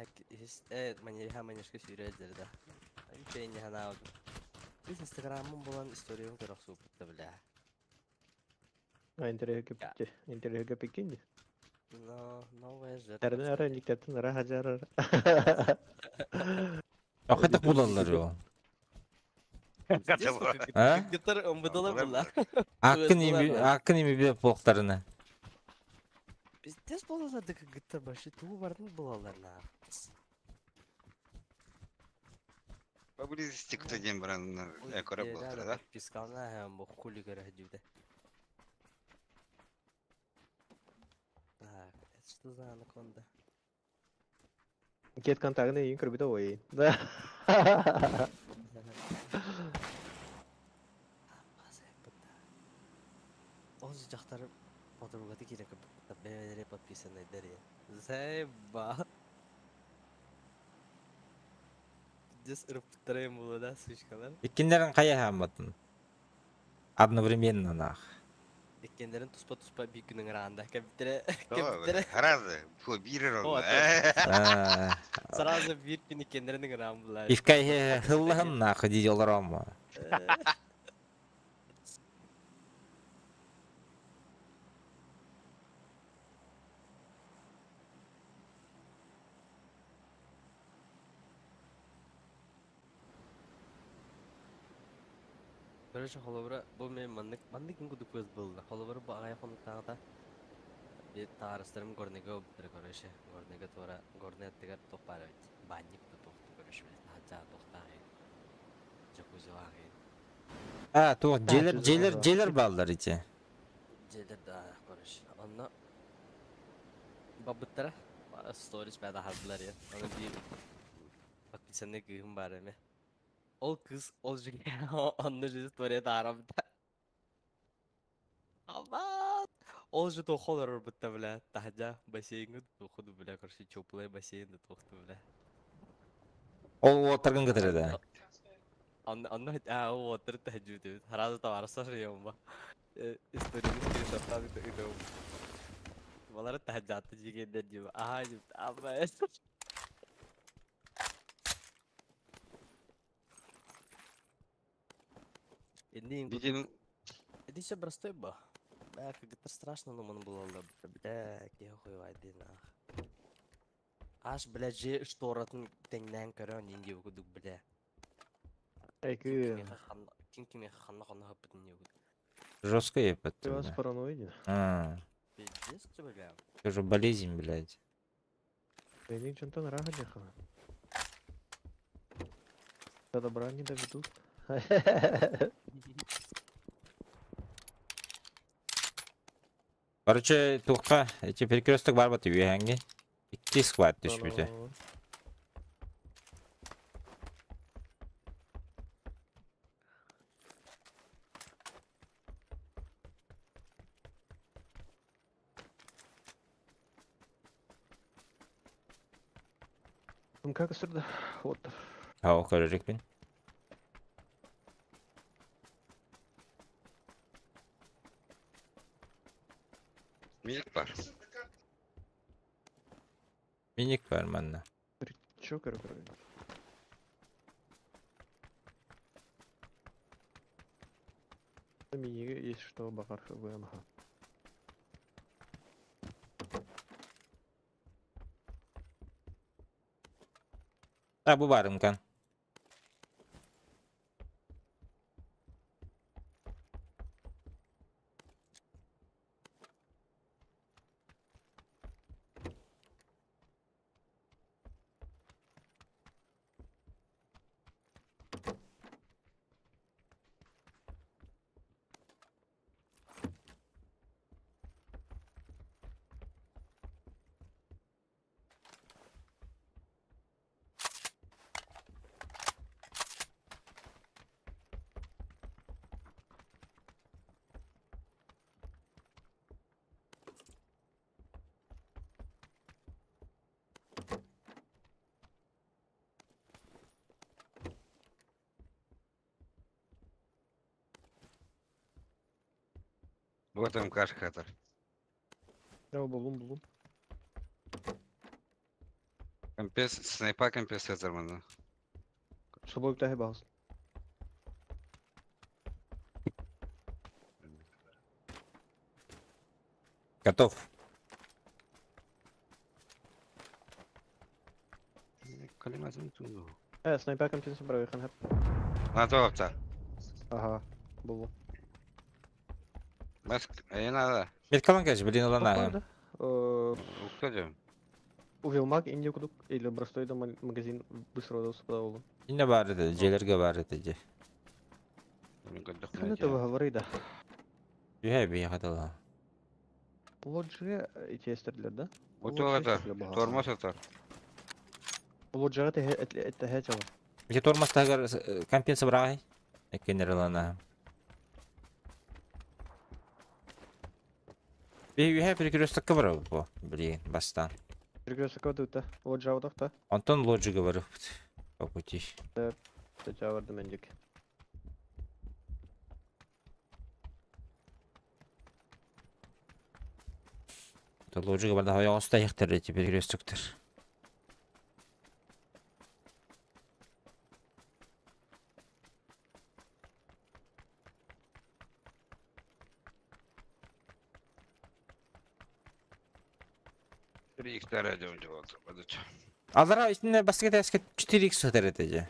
э, манеха манежка сүүрэр да. Үчүгэй не ханаабытым. Біз инстаграммын булан историябын көрө охсубуппут бля. А, интерьерге интерьерге пекин. Но новая жертва. Эрне ара никтертин ара хажар. Ахытык булаллар ол. А? Гитар МВДлар була. Аккын ими аккын ими билеп болуктарына. Пиздец болалар да гитар башы тугу бардын булалар на. Поблизости кто день бран көрө буолтара да. Пискална һәм бу хули көрө дүйдэ. Так, это что за анаконда? Кет контактны ең көрбүтэ ой. Да. Ол жактар подругаты керек бэбэлэри подписанныйдар я. Заеба. Здесь ырыптарайым була да, сучкалар. Иккиннерин кая хамматын. Одновременно нах. Иккендерин туспа-туспа бир күнүң араанда. Кэбиттере, кэбиттере. Сразу, фу, бирер ол. Сразу бир күн иккендерин ыраан була. Ивкай хыллаһын нах ди олором. Короче, холобура, бу мен маннык, маннык күн кудук көз булды. Холобура бу агай хонуктагыта бир таарыстарым горныга обуттар, короче. Горныга туора, горный аттыгар туох баар эбит. Банник да туохту, короче, блядь, наһаа туохтаах джакузилаах. А, туох желер желер желер баллар ити. Желер да, короче. Онно бабыттара сторис бәда хардылар я. Аны бир подписанный кыыһым бар эме. Ол кыз ол жиге онно же история таарабыта. Амат! Ол же тохол бутта, бля. Таһдьа бассейнга тохуду, бля, короче, теплый бассейн да тохту, бля. Ол уоттаргын кытыры да. Онно а уоттар таһдьу Харазы таварсар йомба. Историяны скриншоттан итеп. Балары таһдьатты жигендер дип. Аха дип. Абба. Инди Иди все простой ба. Бля, как это страшно, но ман было, бля, кех хуй вайды нах. Аш, бля, же шторатын теңнән көрөн инди кудук, бля. Эки. Ким киме ханна ханна хаппытын не кудук. Жестко епет. Ты вас параноиден. А. Пиздец, бля. Это же болезнь, блядь. Менин чонтон раха жаха. До добра не доведут. Короче, тухка, эти перекресток бар баты үйәңге. Икки склад түшпүтэ. Как сюда? Вот. Ау, көрөрүкпүн. Миник бар. Миник бар манна. Чё, короче? Мини есть что бахар ВМХ. А бу баарымкан. Вот там кашка-то. Я булум булум. Компенс, снайпа компенсатор мана. Собой тахи баас. Готов. Снайпер компенсатор брав хан. На то Ага, булум. Маск, а не надо. Меткалан кэш, блин, улана. Кто дем? Увелмаг инде кудук или простой да магазин быстро доступа болу. Инне бар edi, желерге бар edi же. Ханы това говори да. Юхэ би хатала. Лоджи эти эстерлер, да? Вот это, тормоз это. Лоджи это это это Же тормоз тагар компенса брагай. Экенер лана. Би юхэ перекресток бар бу. Блин, бастан. Перекресток вот Лоджа вот та. Антон лоджи говорю. По пути. Да, барды мендик. Лоджи барды хая оста яхтер эти перекрестоктор. Алара итинне баска тәске 4x сатар edi же.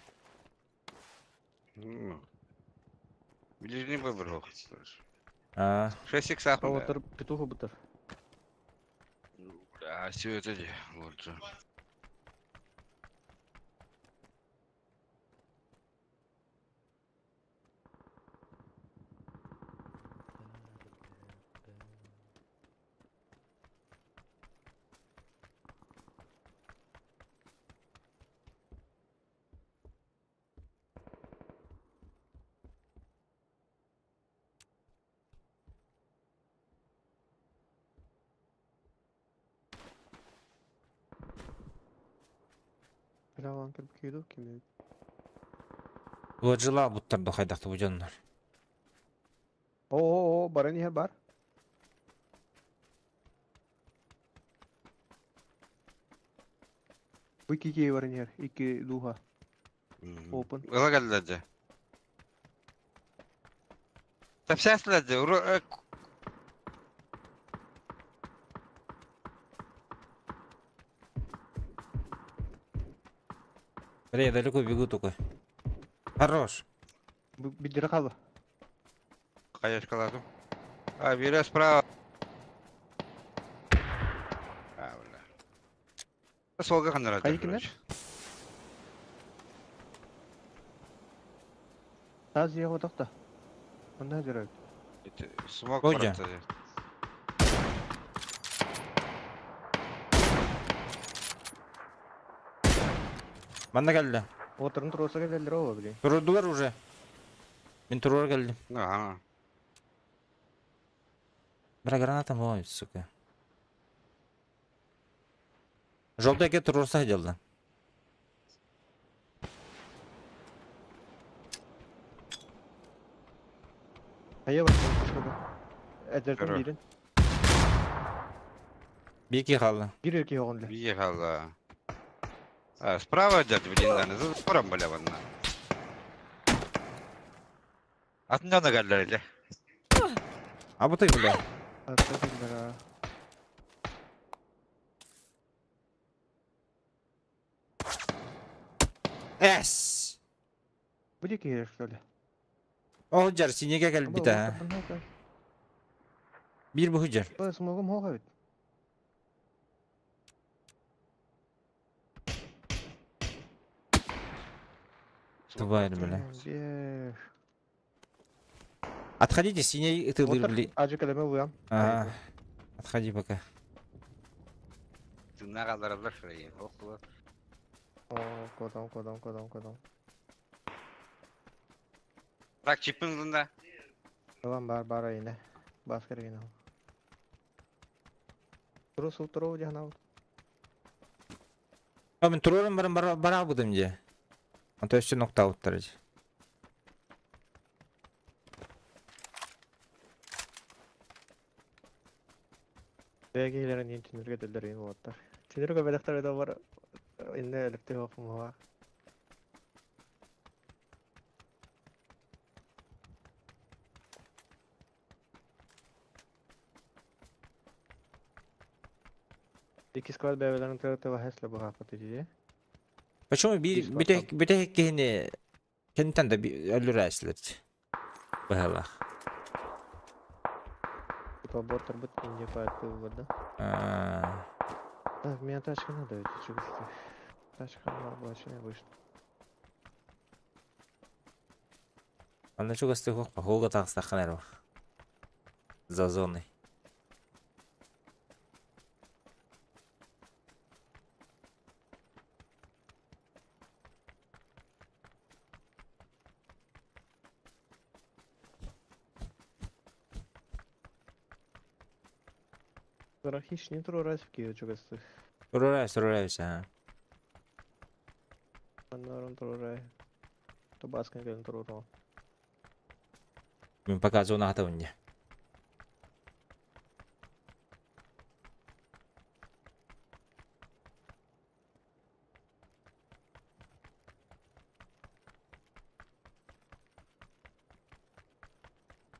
Ближний выбор. А. 6x ахуй. Отыр петуху бутыр. А все это лучше. Жалан кирип кийду ким? Лоджила буттар дохайдакты бу жоннор. О, бар не бар. Бу ики бар не, ики духа. Open. Ыла келди. Тапсаслады. Бля, я далеко бегу только. Хорош. Бидир калды. Каяшкаладым. А, бери справа. А, бля. Солга ханара. Кай кимдер? Таз его токта. Мында жүрөт. Смок Ходя. баратты. Манна келди. Отырын туруса келдилер ооба, блин. Турдулар уже. Мен турар келдим. Ага. Бра граната мой, сука. Желтый эке турурса делді. Кая бар пушкада. Эдерден Көрө. бирин. Бики қалды. Бир эки огон эле. Въехала. А, справа дядя, блин, наверное, за забором, бля, вон. Атын жана келдер эле. А bu бля. Артта келдер. Эс! Бу киһи что ли? Ол жар синеге кэлбит а. Биир бу жар. Смогум хоға бит. Тварь, бля. Отходите, синий ты бли. Ажы калеме буям. Ага. Отходи пока. Тынна қалдыралар шырайын. Оқылы. О, кодам, кодам, кодам, кодам. Так, чипін бұнда. Tamam бар бар айна. Бас керген ал. Туру сул туру жана. А мен турорум барам бара бара будым же. А то еще нокта же. Бәгейлерин ен түнөргө делдер болоттар. Түнөргө белектер да бар. Инне электер окумуга. Ики склад бәбелерин төрөтө бахесле бу хапаты же. Почему би бите бите кихини кентен да өлүрәслер. Бахала. Типа боттар бут инде пайтты да. А. Так, мне тачка надо, ведь чего Тачка надо, вообще не вышло. Анда чугасты хок пахолга тагыстаккан За зоной. Хищ не турурайс в Киеве чугасты. Турурайс, турурайс, а. Аннарон турурай. Тубаскан келин туруро. Мен пока зона атабын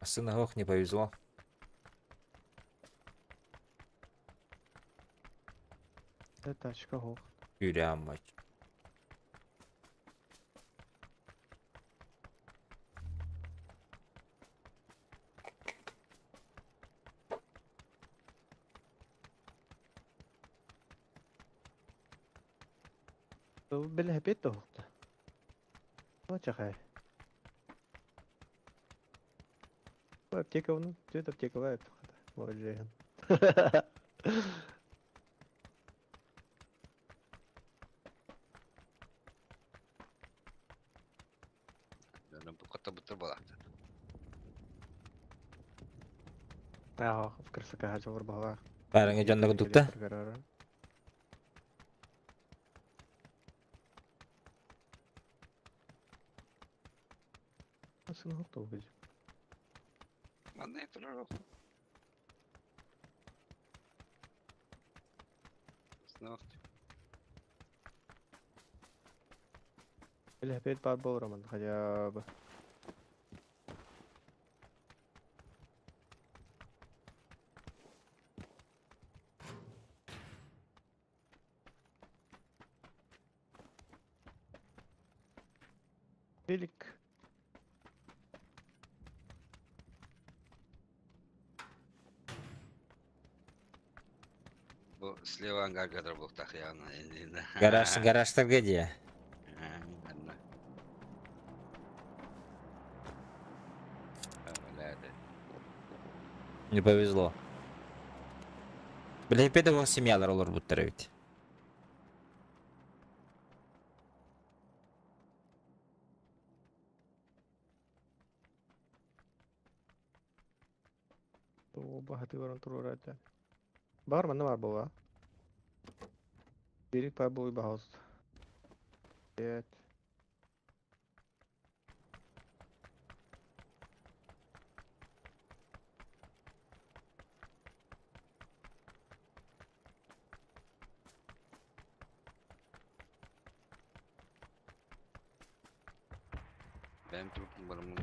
Сына ох, не повезло. Тачка хох. Юря мать. Биле бет хохта. Чахай. Аптека, ну, это аптека, бывает. Молодец. Аа, в красока хажа бар. Бәріңе жонда күдүкті. Сын хохта убить. Манна турар. Биле бет бар болраман хотя бы. Велик. Бу слева ангар гадар был тахьяна. Гараж, гаражтар где? Не повезло. Бля, педагог семьялар олар буттар ведь. Бахаты баран турурата. Бар манна бар була. Велик бар буй бахос. Пять. Бәм трупын барымын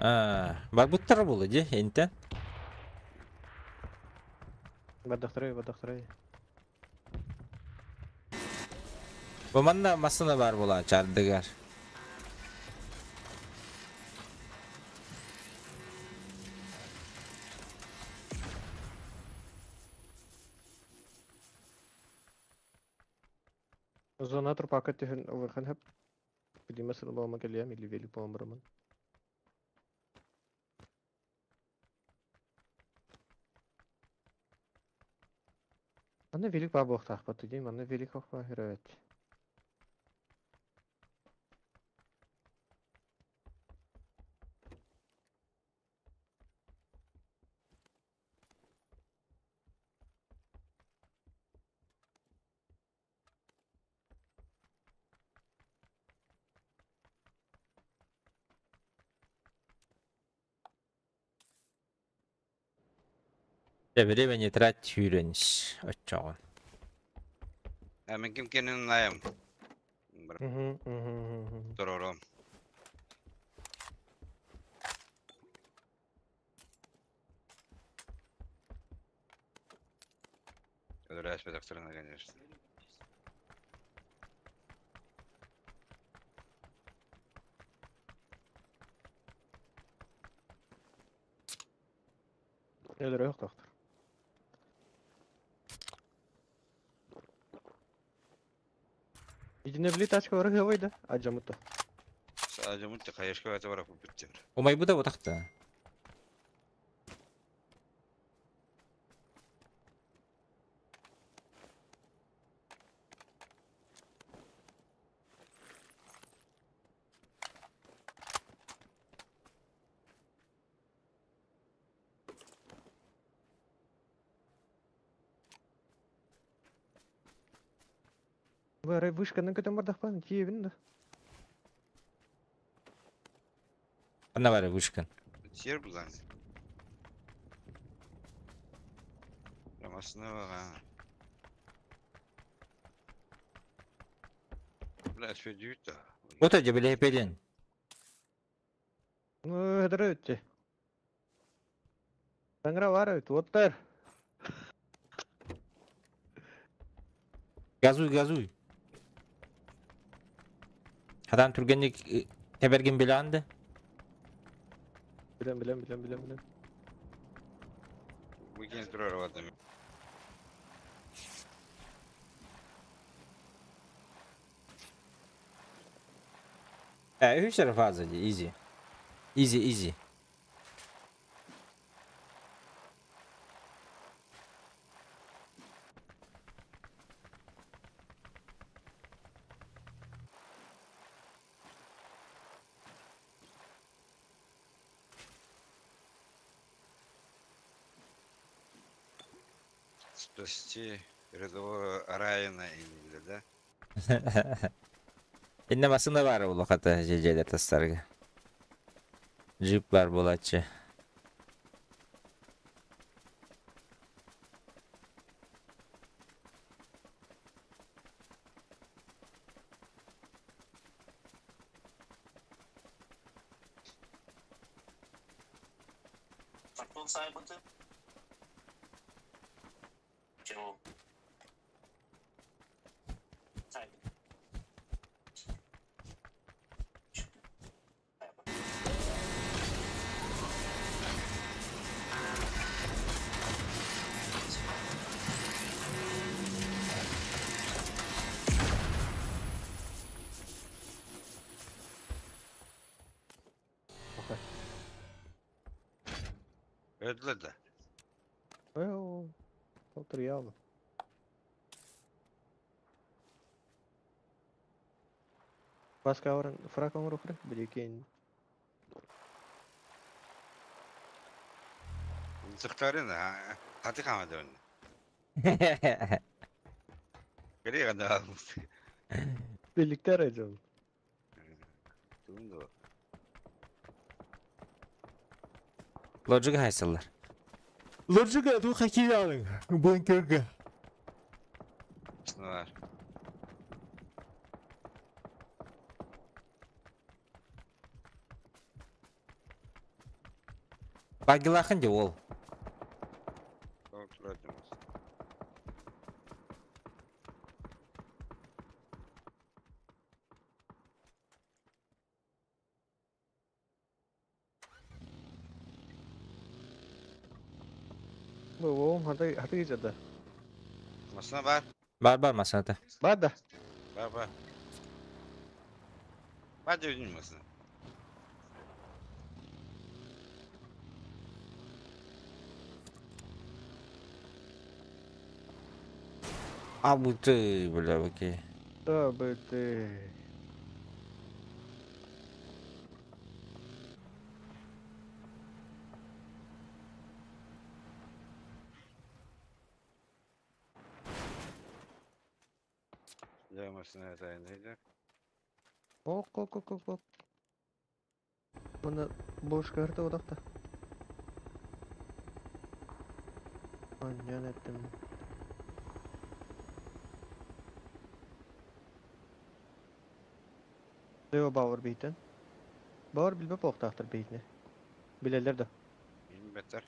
А, бар буттар булы, де, энтен. Бу манна массыына баар буолааччы ардыгар. Зона трупака түһэн ылыахын хөп. Билимэ сылбаама кэлиэм или велик буолан барамын. Манна велик баа буолуохтаахпыт дии, манна велик охпа хүрээт. Дьэ, время не трать сүүрэн ис оччоҕо. А мен ким кенин найым. Торором. Өлөрөөспөтөхтөрүнэ, конечно. Өлөрөөх тохтор. Итинне били тачка бары хывайда, аджамытта. Ажамытта хаешка бата бара купиттер. Умайбыта бутахта. Бары вышканы көтөн бардахпан, тиебин да. Анна бары вышкан. Сер булан. Рамасына бага. Бля, сөдүйт да. Вот эти били пелин. Ну, это өтте. Таңра бар өт, оттар. Газуй, газуй. Хадан түргенник теберген биланды. Билем, билем, билем, билем, билем. Уикенд турар ватам. Үс эрэ фаза дии, easy. Easy, easy. Спасти рядового Райана или да? Инне массыына баар улахата жежелер тастарга. Джип бар буолааччы. Öldüler да. Ой, Полтриялы. Баска орын фрак оңрухры, билекен. Сыктарын, хаты камады оны. Кере гана. Биликтер ажым. Тунду. Лоджига хайсаллар. Лоджига ту хакиялың. Банкерге. Сынар. Багилахын де ол. Бу хата хата кичада. Масына бар. Бар бар масыната. Бар да. Бар бар. Бар дедим масына. А бу ты, бля, окей. Да, бы ты. Да, масына тайны. Ок, ок, ок, ок, ок. Мына бош карта одақта. Аньян еттим. Део бауыр бейтен. Бауыр билбе поқтақтыр бейтіне. Билелер да. Беттер.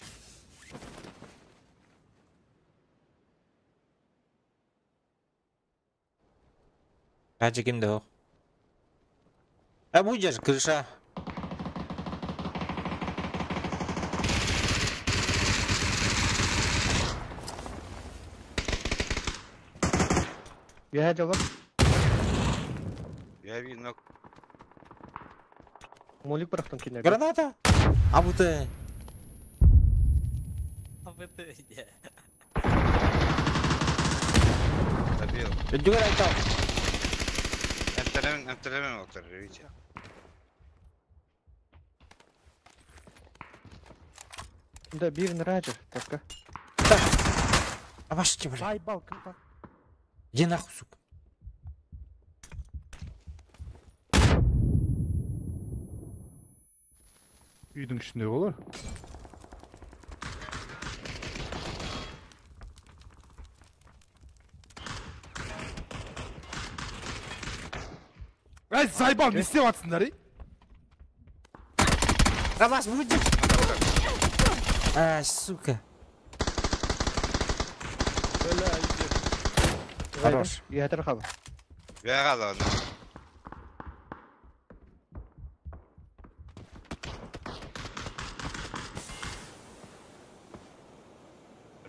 Хачы кимде ох. А будешь крыша. Я жауап. Я видно. Молик бірақтан кинерге. Граната! А бу ты. А вы ты где? Добил. Дүгөр айтал. Энтеремен, энтеремен отыр, видите. Да, бир нраджер, така. А башки, бля. Ай, балка. Иди нахуй, сука. Үйдің ішінде олар. Ай, заебал, не істеп жатсыңдар, ей? Рамас, будешь? А, сука. Хорош. Я тархаба. Я ладно.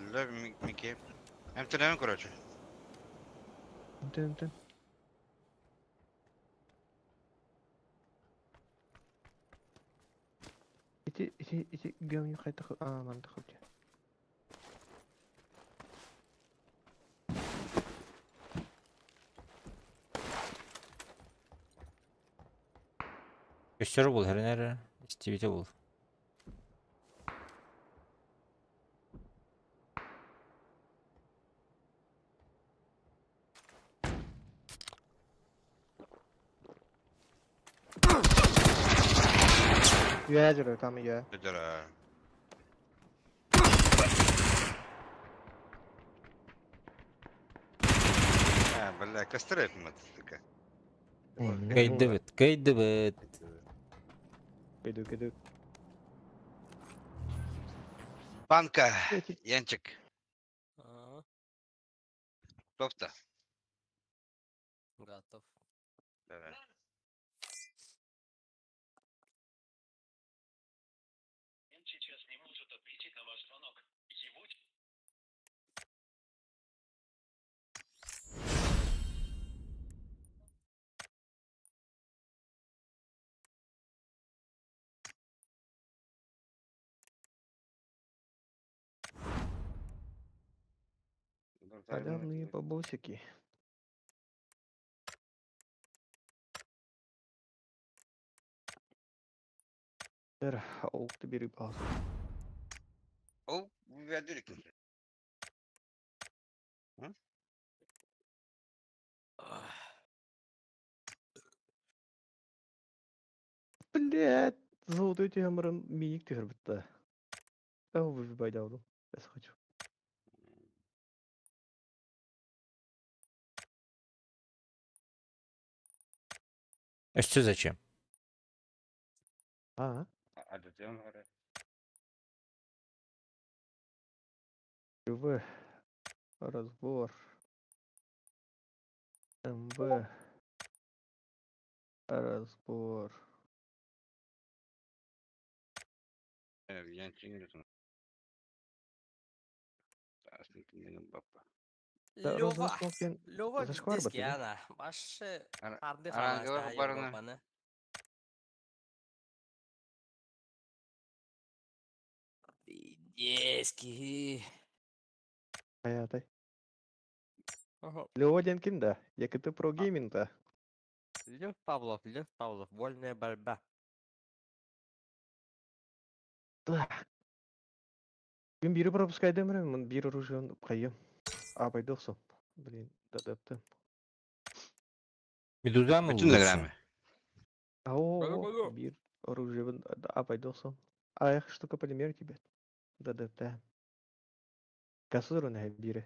Бля, Микки. Энтеремен, короче. Тын, тын. Ити, ити, ити, гөмню хайта а, ман тахып. Өстөр бул, хәренәр. Истибите бул. Я жүрө, там я. Бедера. А, бля, костреп мотоцикл. Кайдыбыт, кайдыбыт. Кайду, кайду. Банка, Янчик. А, Тофта. Готов. Давай. Халявные бабосики. Эр, оукты бери паузу. Ол, я директ. Блять, золотой темірім миник түхір бітті. Ау, выбивай дауду. Я хочу. Өстө зачем? А, А зачем, говорят? В. Разбор. МВ. Разбор. Янчик. Баппа. Да, Лёва, розовый смокен Лёва зашквар диски бата, ана. Башы арды Аранга халаста барына. Европаны. Диски. Хаятай. Лёва Денкин, да. ЯКТ Про Гейминг, да. Лев Павлов, Лев Павлов, вольная борьба. Да. Күн бири пропускайдым мен бир оружие кайым. А байдылсың. Блин, да да да. Медуза mı Bütün bulursun? граммы. Ау, бир оружие а байдылсың. А их штука полимер тебе. Да да да. Касыры на бири.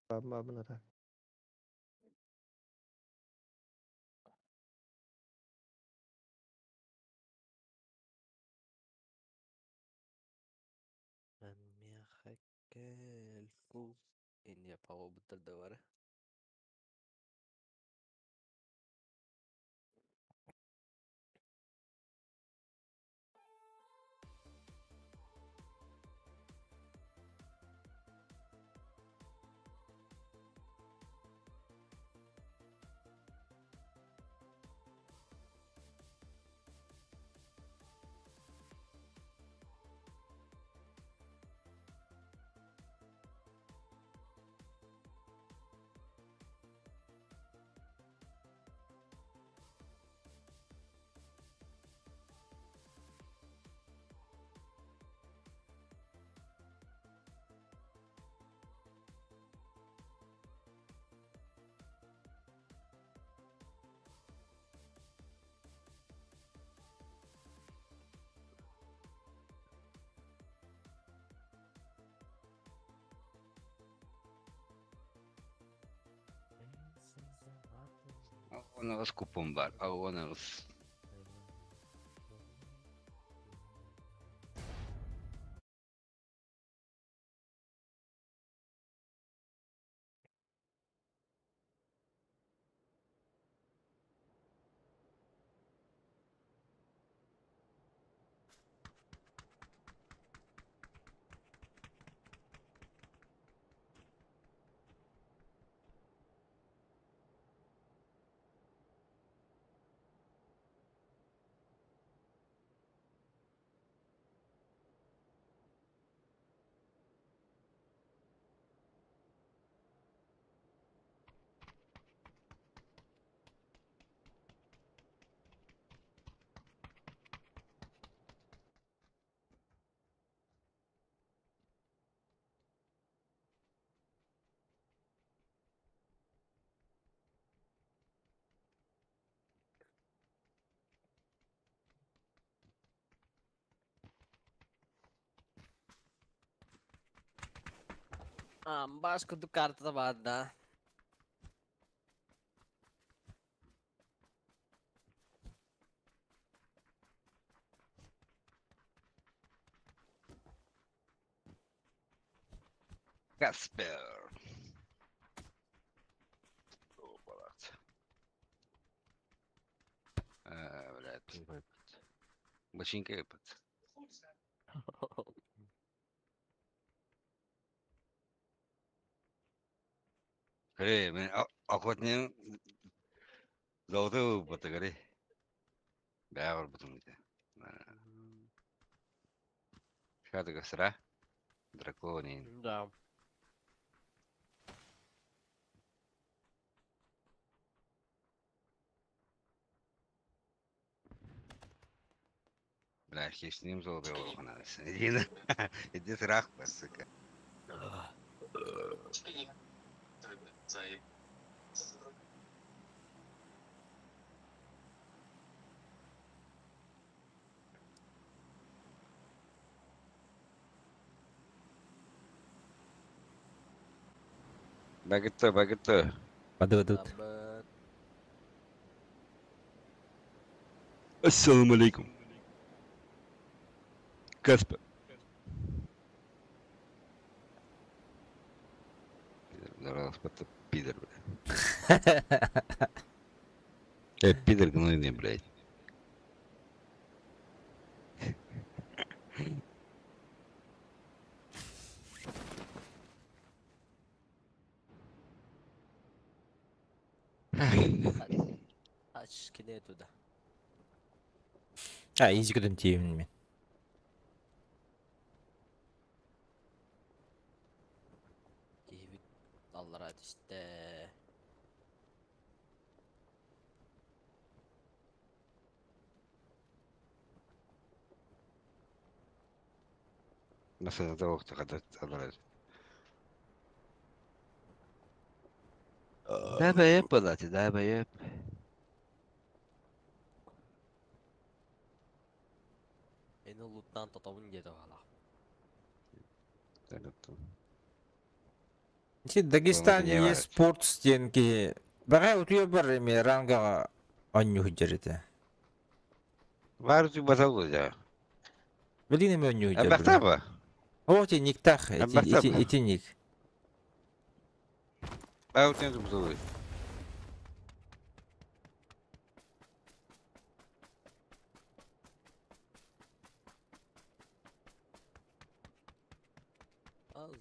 Бабна так. Индия пауы бітірді бар. Оныгыз купон бар. Оныгыз. Амбаш курдук картата бар да. Каспер. О, блядь. Блядь. Бочинка выпад. Көрей, мен охотнин золотой выпады, көрей. Бәрі бұтым дейді. Шадыга сыра. Драконин. Да. Бля, хищным золотой болған. Иди, иди сырах, сука. Багетто, багетто. Бады-бадут. Ассаламу алейкум. Каспер. Пидор, пидор, блядь. Пидор гнойный, блядь. Ач кини туда. А, изи көтөн тиийэбин мин. Киһибит аллараа түстэ. Масыната уохта аллараа. Дабайып болады, дабайып. Эн луттаан тотобун диэтэ баҕалаах. Ити Дагестане спортс диэн киһи баҕа утуйа бар эми рангаҕа оонньуу сылдьар этэ. Баар утуй батал дьа. Билигин эми оонньуу сылдьар. Элбэхтэ О, ити никтах, ити ити ник. Баар утуйан тубутулуй.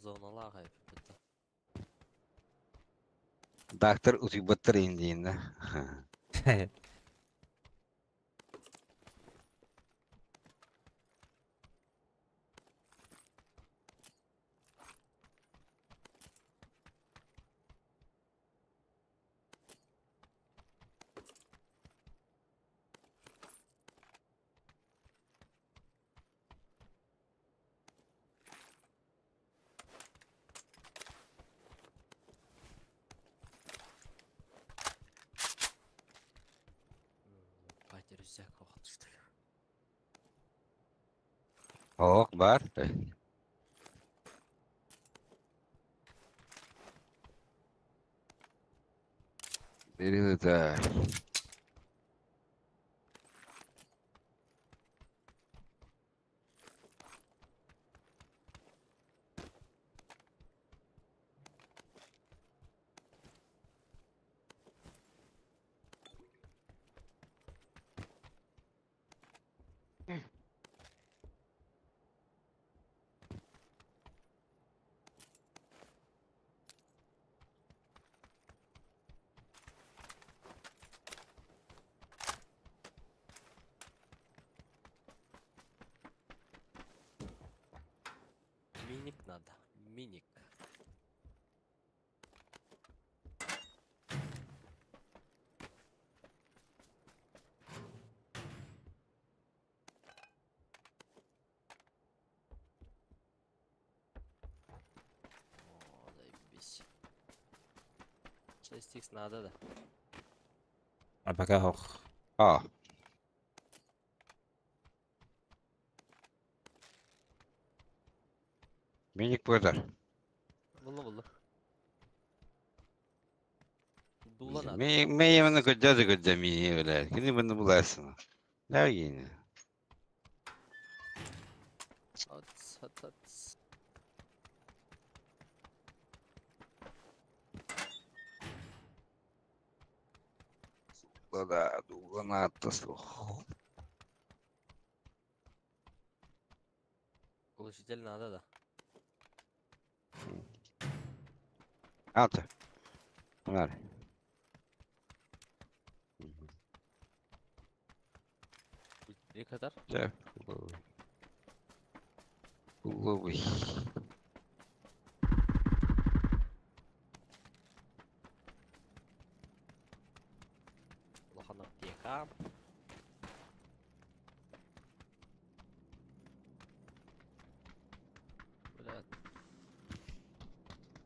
Зоналаах эбит. Доктор утуйбаттар индиинна. Пойти рюкзак что ли? Ок, бар. Бери это. Миник надо. Миник. О, заебись. 6х надо, да? А пока ох. А. Миник буолар. Булла булла. Дула надо. Мен емini көдді көдді мини өлә. Кини бұны буласың. Да yine. От, от, от. Да, дугана тасох. Глушитель надо, да? Ата. Нар. Ne kadar? Да. Уловый. Улахан аптека. Бля,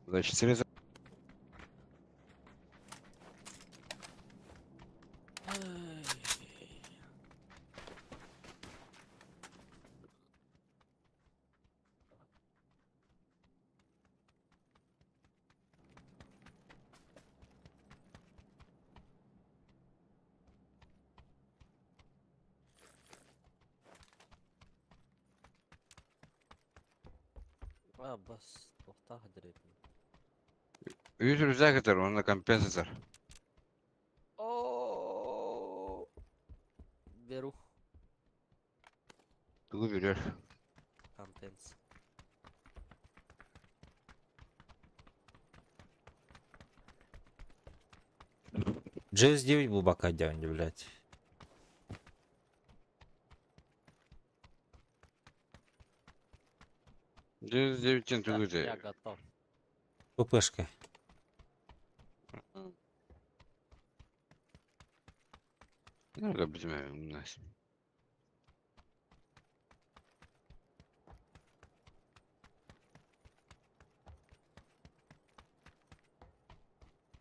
Значит, срезал. А, бас, тоқтақ діретін. Үс рюкзак этер, онна компенсатор. О, Беру Тугу берешь. компенс. GS9 булбакка диэн блядь. GS9 Так, тугуты. я готов. ППшка. Ну, у нас.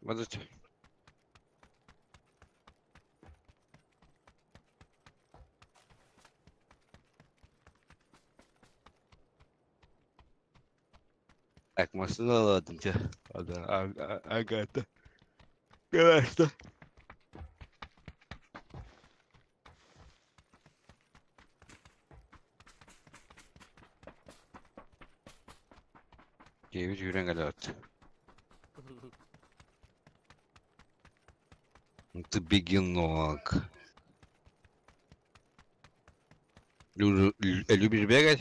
Подожди. Так, машина, ладно, тебе. Ага, ага, Конечно. Девять юрен галят. Ну ты бегинок. Любишь бегать?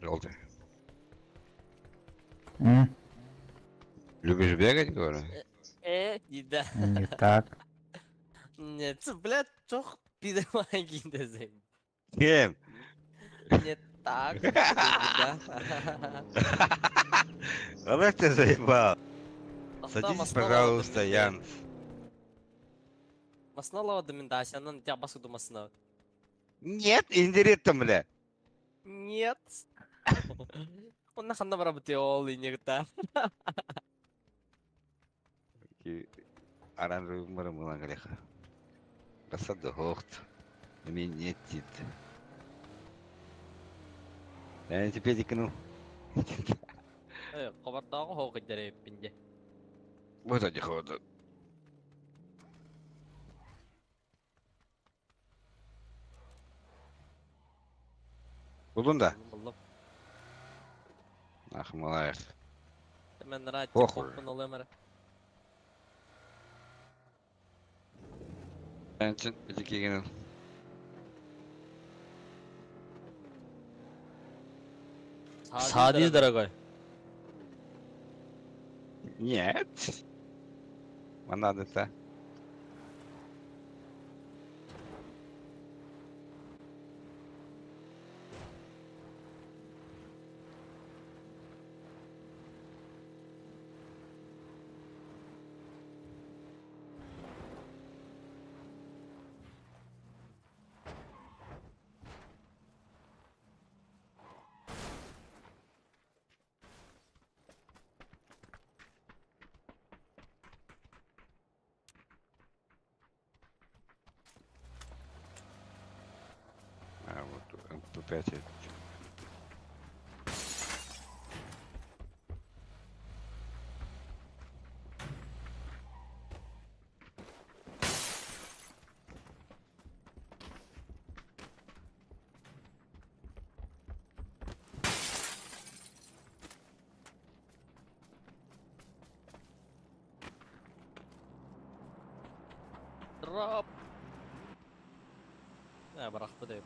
Желтый. Любишь бегать, говорю? Не да. Не так. Нет, блядь, чох пидемаги дезем. Кем? Не так. Да. Вот ты заебал. Садитесь, пожалуйста, Ян. Масналава домендася, она на тебя басуду масна. Нет, индиректом, бля. Нет. Он на ханна барабыты ол инегта. Аран рымырым галеха. Басады хохт. Мне тит. Я теперь дикну. Кабардагы хог дереп бинде. Вот они ходят. Булдун да? Булдум. Ах, малаев. Мен рад. Похуй. Садись, дорогой. Нет. Надо-то. А, вот МП5. Дроп. А, барахпы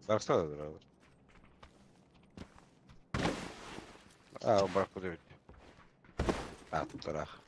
Барса да. А, барахпы. А, тарах.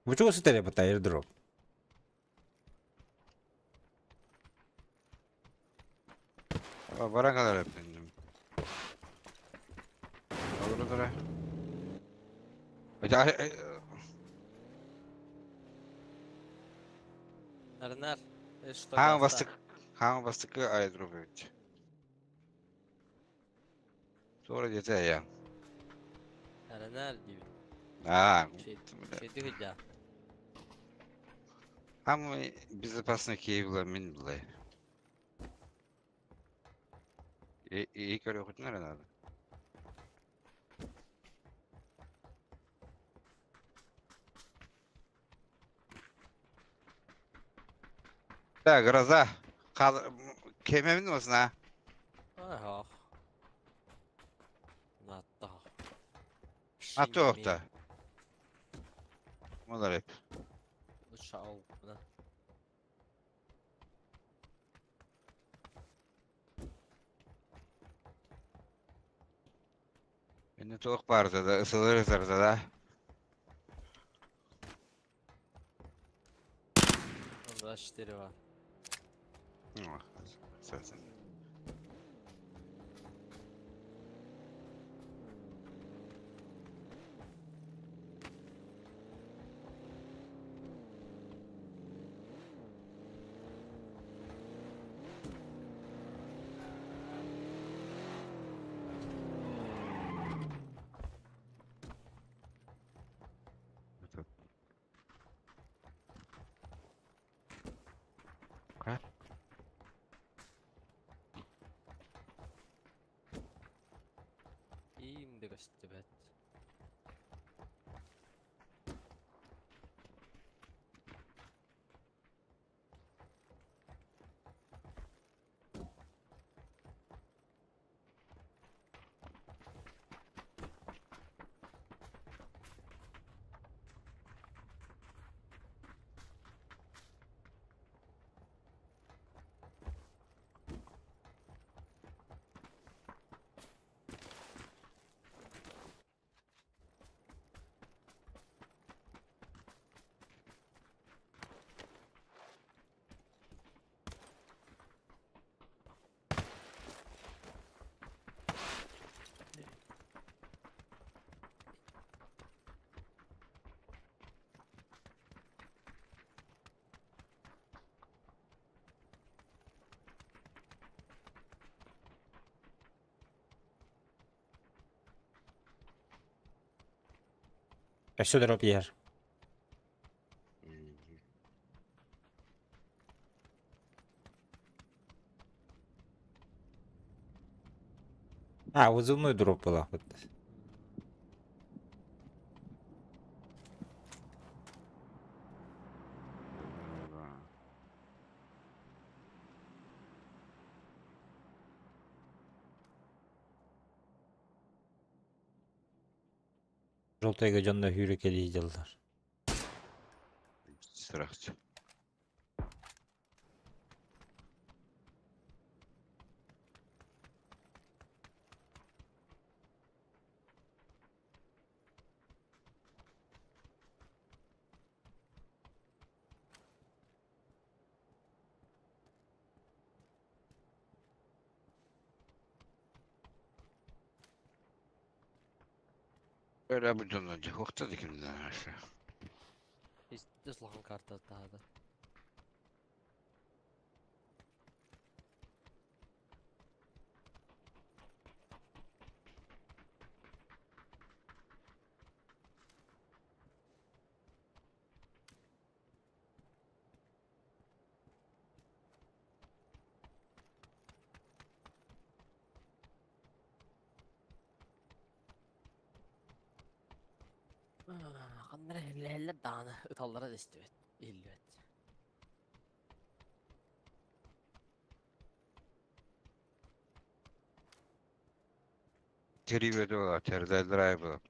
Вы чего сытали по airdrop? Баран kadar efendim. Olur olur. Нарнар. Что Хаан бастык, хаан бастык airdrop evet. Sonra yeter ya. Эрэнээр диибин. Аа, Шейди хыдьаа. Самый безопасный киһи була мин булай. И көрүөхүтүн эрэ наада. Да, гроза. Хал кемемин осна. Ах. Натта. Атуохта. Молареп. Шау. Да. Мені туох баарда да ысылыр ысырда да. 24 var. Söylesene. Иим да көстүбэт. Өссө дроп иһэр. А, вызывной дроп была. Вот. Желтайга дьонно сүүрэ дьаллар. Страхчы. Öyle bu дьонно дьэ дикимден аша. Истес улахан карта таһада. Ханнара хиллэһэллэр даҕаны ыталлара да истибэт, иһиллибэт. Терибеде була, тердәлер ай була.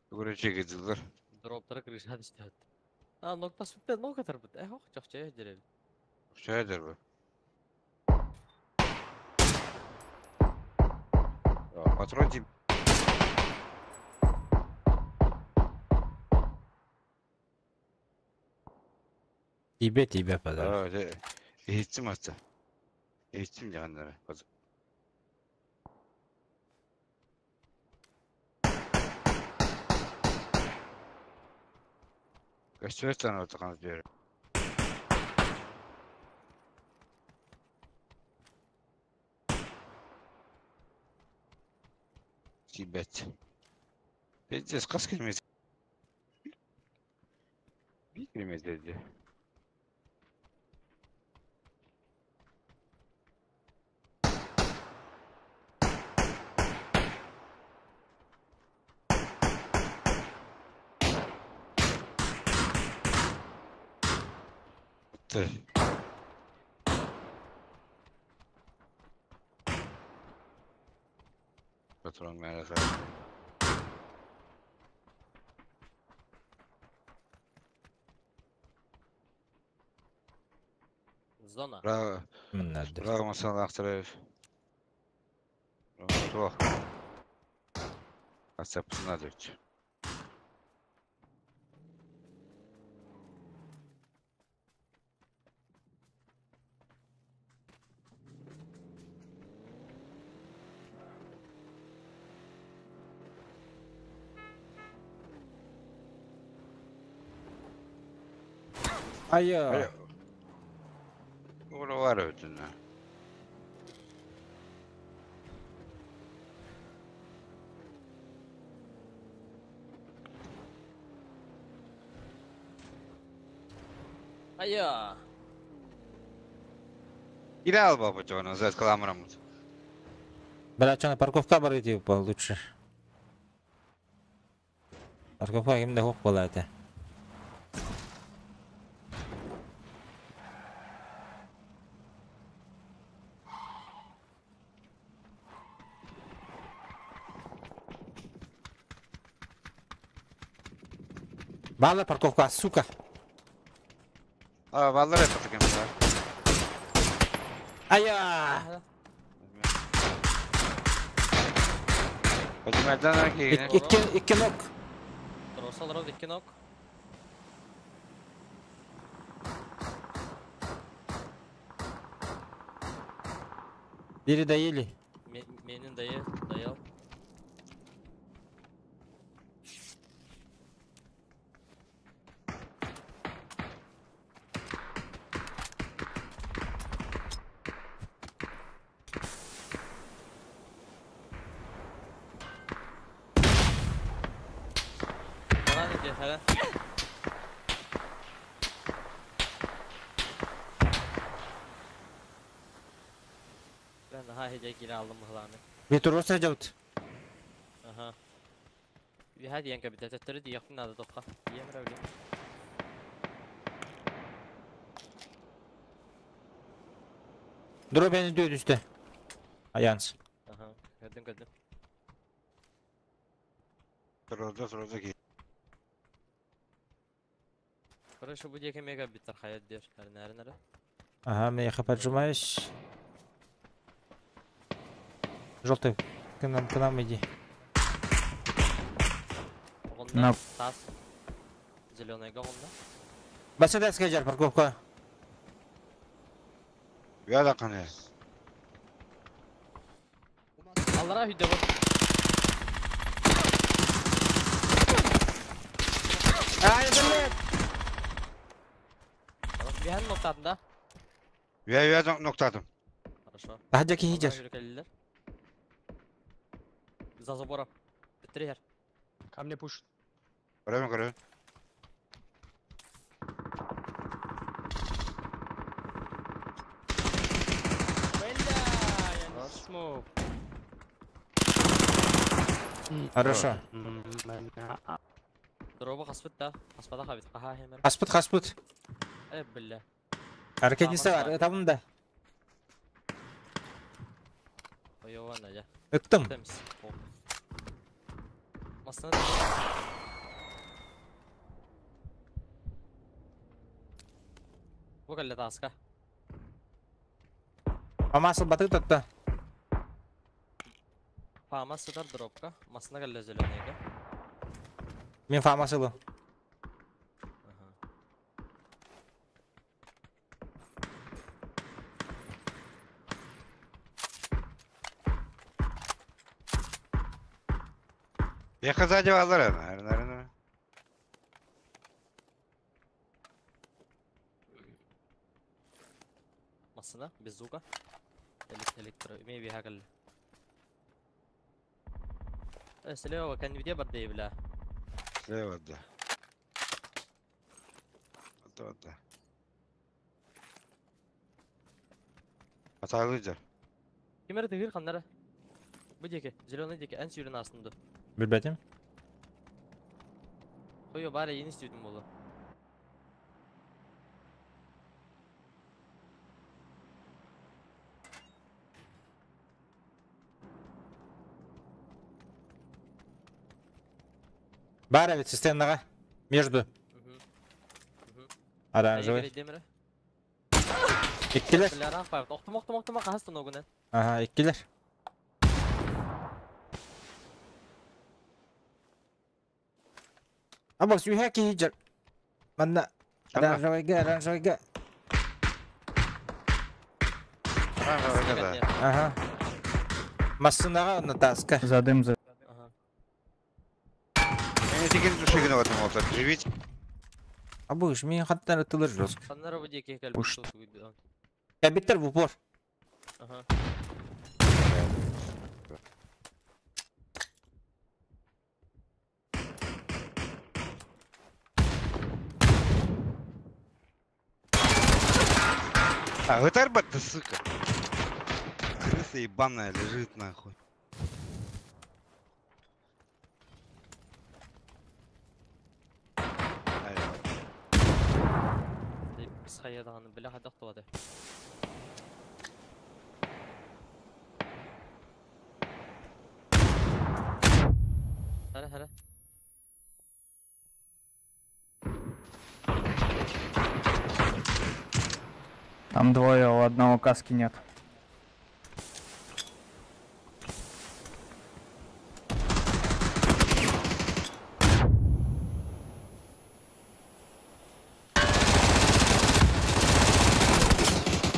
Тугура чегедилер. Дроптара крыша истибэт. А, нокта сүппэ, нок атарбыт. Э, ох, чахча дерев. Шәдер бу. Патрон тип. Тебе, тебе подарок. Иһитсим атса. Иһитсим дьаганнара. Көстүбэт отакан бер. Тибет. Пиздец, хас километр? Bir kilometre. Patron merhaba. Зона. Bravo. Мыннарды. Bravo masalakları. Bravo. Asapsına dök. Айа. Ура var ötünü. Айа. Или ал бабы жона, зат каламырамыз. Бля, что на парковка бар идти лучше. Парковка кимде хоп была это. Бала парковка, сука. А, vallahi yaptık hem de. Ая! Hacı ki. İki ног. Тросал рот, iki ног. Biri доели. Менин дайы, даял. Ben daha hediye geri aldım mıhlanı. Bir tur olsa. Aha. Bir hadi yanka bir detektörü diye yakın adı dokka. Yemir öyle. Dur beni diyor üstte. Ayans. Aha. Gördüm gördüm. Turda ki. Хорошо, bu diye mega biter hayat diyor. Nere nere? Ага, меха поджимаюсь. Желтый, к нам иди. На. Тас. Зеленый говно. Басыда скажар парковка. Ya da kanı. Аллара hüdde bu. Ай, блядь! Bir hen noktatında. Ya ya noktadım. Хорошо. Hadi ki hicer. За забором. Триггер. Ко мне пуш. Görüyorum görüyorum. Бля, я не смог. Хорошо. Дроба хаспыт да. Хаспада хабит. Аха хемер. Хаспыт, хаспыт. Э, бля. Hareket var, tamam da. Ойован да. Ыктым. Temiz. Masına Bu kalle таска. Амасыл батык татта. Фама сыдар дропка. Масына калле зеленыйга. Мен фамасылы. Yakın sadece varlar ama. Her Masına безука. Электро. Maybe хакалле. Слева конвиде барды бля. Слева, да. Да, да. Атайлыдыр. Ким эрэ тыгыр ханнара? Бу диэки, зеленый диэки, эн сүүрэн астын ду. Билбэтим. Хойо баар эйиин истибитим буолуо. Баар эбит цистернаҕа. Между. Оранжевый. Иккилэр. Охтум охтум охтум хаһыс тоногунан. Ага, иккилэр. Абас үһэ киһи дьар. Манна оранжевыйга, оранжевыйга. Оранжевыйга да. Ага. Массынаҕа онно тааска. За дым за. Абыш, мин хаттан ытылыр жестко. Ханнара бу диэки Пушт. кэлбит. Кэбиттер в упор. Ага. А, ты, сука. Крыса ебаная лежит нахуй. Бис хайадаҕаны бile хайдах туода. Хара хара. Там двое, у одного каски нет.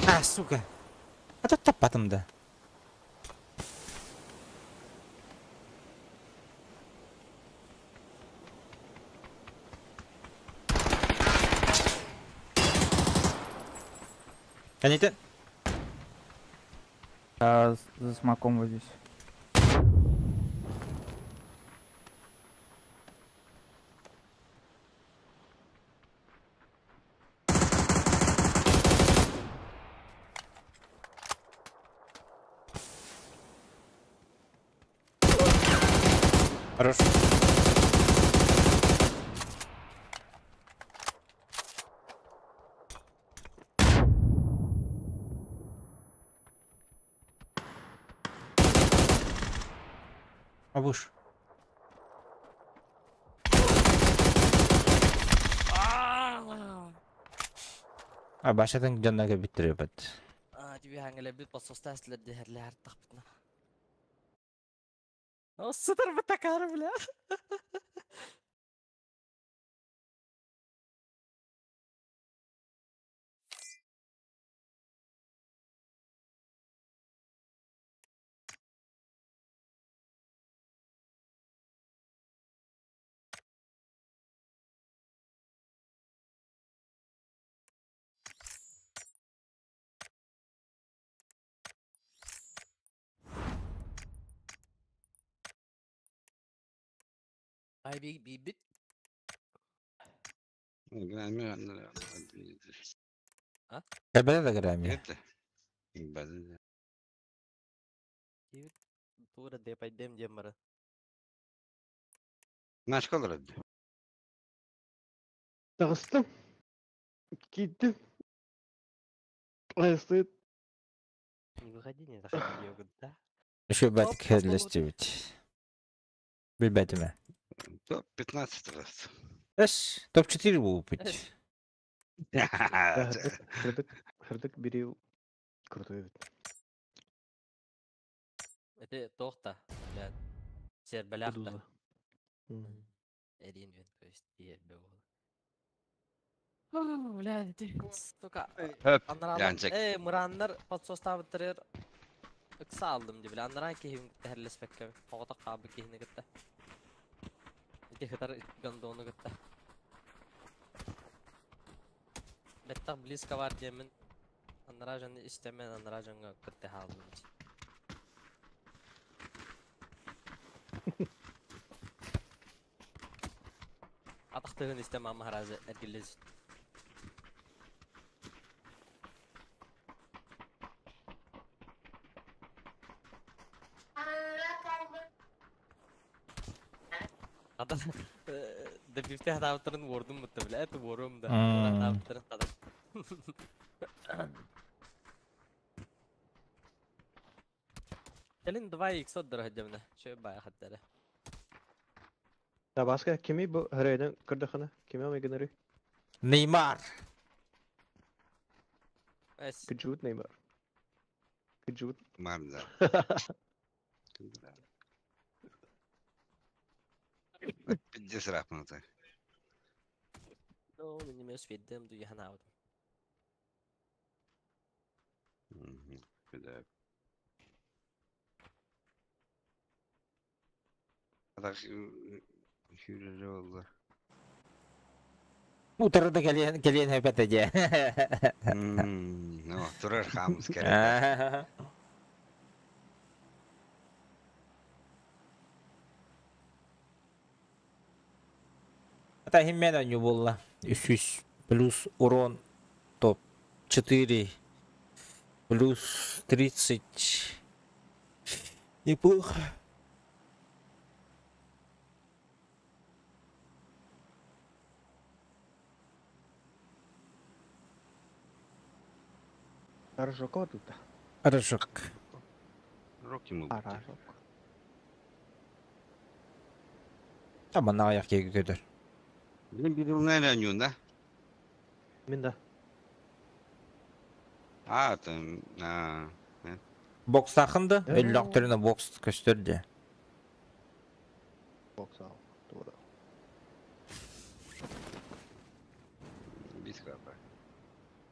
А, сука. А тут топатым да. Они-то... Я за смоком вот здесь. Хорош. Абыш. А башатын жаннага биттире бат. А, тебе хангеле бит подсостас леддехерлер тахпытна. Сытар бытакар, бля. Ай би би бит. Кабеле да грами. Тура депайдем демара. Наш колор. Таҕыстым. Киирдим. Айастыт. Не выходи, не заходи, йогурт, да? Еще батик хедлестивить. Билбэтиме. Топ-15 раз. Эс, топ-4 был быть. Хырдык, хырдык бери крутой вид. Это тохта, бля. Сербеляхта. Медуза. Эрин, то есть, ербе болу. Бля, ты, сука. Хөп, Аннаралар, янчык. э, мыраннар подсоставыттырыр. Ыкса алдым деп, бля, аннаран кихим тәһәрлеспеккә. Хогата кабы кихине гытта. Ити хытар гондону гытта. Беттах близко бар демен. Аннара жаны истемен, аннара жанга кытта алдым. Тыгын истэ мама харазы эргиллез. Ата Добивте хатаабыттарын уордум бутта бля, это уорум да. Хатаабыттарын хата. Кэлин 2x отдор хаддамна. Шөй бая хаттара. Табаска кими бу хөрөйдөн көрдөхөнө? Кими омай гыныры? Неймар. Эс. Күжүт Неймар. Күжүт. Марда. Пиздец рапнута. Ну, мен успедем ду яханаудым. Да. Так, хюрре oldu. Утары да кэлиэн кэлиэн хөпөтө дьэ. Ну, турар хамыс керек. Ата химмен ойнуу буолла. 300 плюс урон топ 4 плюс 30. Неплохо. Аржоко тут. Рожок. Рок ему. Аржок. Там ана аяк көдөр. Мен bir yıl ойнуун да? Мен да. А, там, а, Бокс тахынды. Өллөктөрүнө бокс көстөрдү. Бокс ал. Тура. Bir squad бар.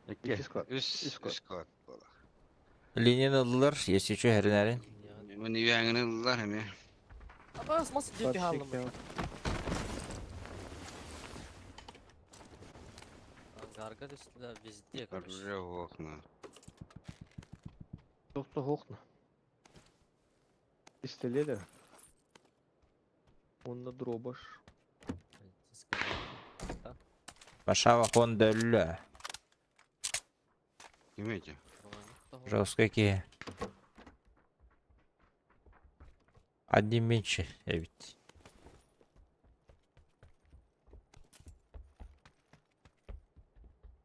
İki squad. Үс, Үс squad. үс squad буолар. Линияны ыллар, если что, херинәрин. Мен үйәңini ыллар эми. Абас, мас дип халым. Ангарга түстүлөр везде, короче. Оружие окна. Тохто хохна. Пистолеты. Он на дробаш. Башава Хонда өллө. Ким эти? Жестко какие. Одним меньше, я ведь.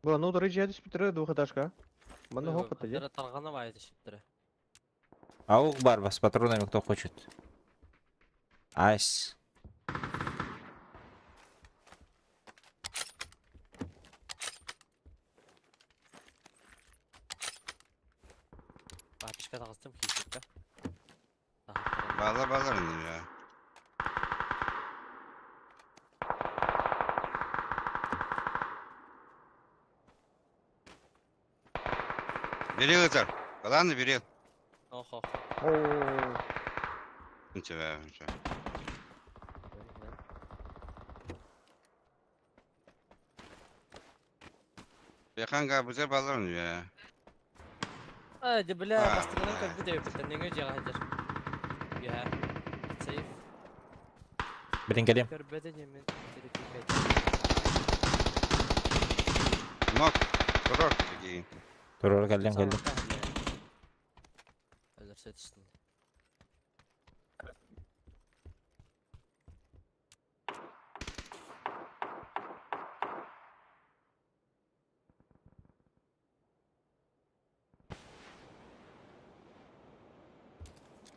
Бу, ну дорожи ядыс питре двухэтажка. Мана хопата я. Таргана байты шиптире. Аук барба с патронами кто хочет. Айс. Папишка тагыстым хисепке. Балар балар инде я. Берил это. Баланы берил. Охо. О. Ничего, ничего. Беханга бузер балар инде я. Ай, да бля, А, бастырынан да. как видео бит, неге жага хадыр. Я. Сейф. Блин, кэлим. Көрбөдө немен терепи. Мок. Турор такие. Турор кэлим кэлим. Өлөрсө түштүн.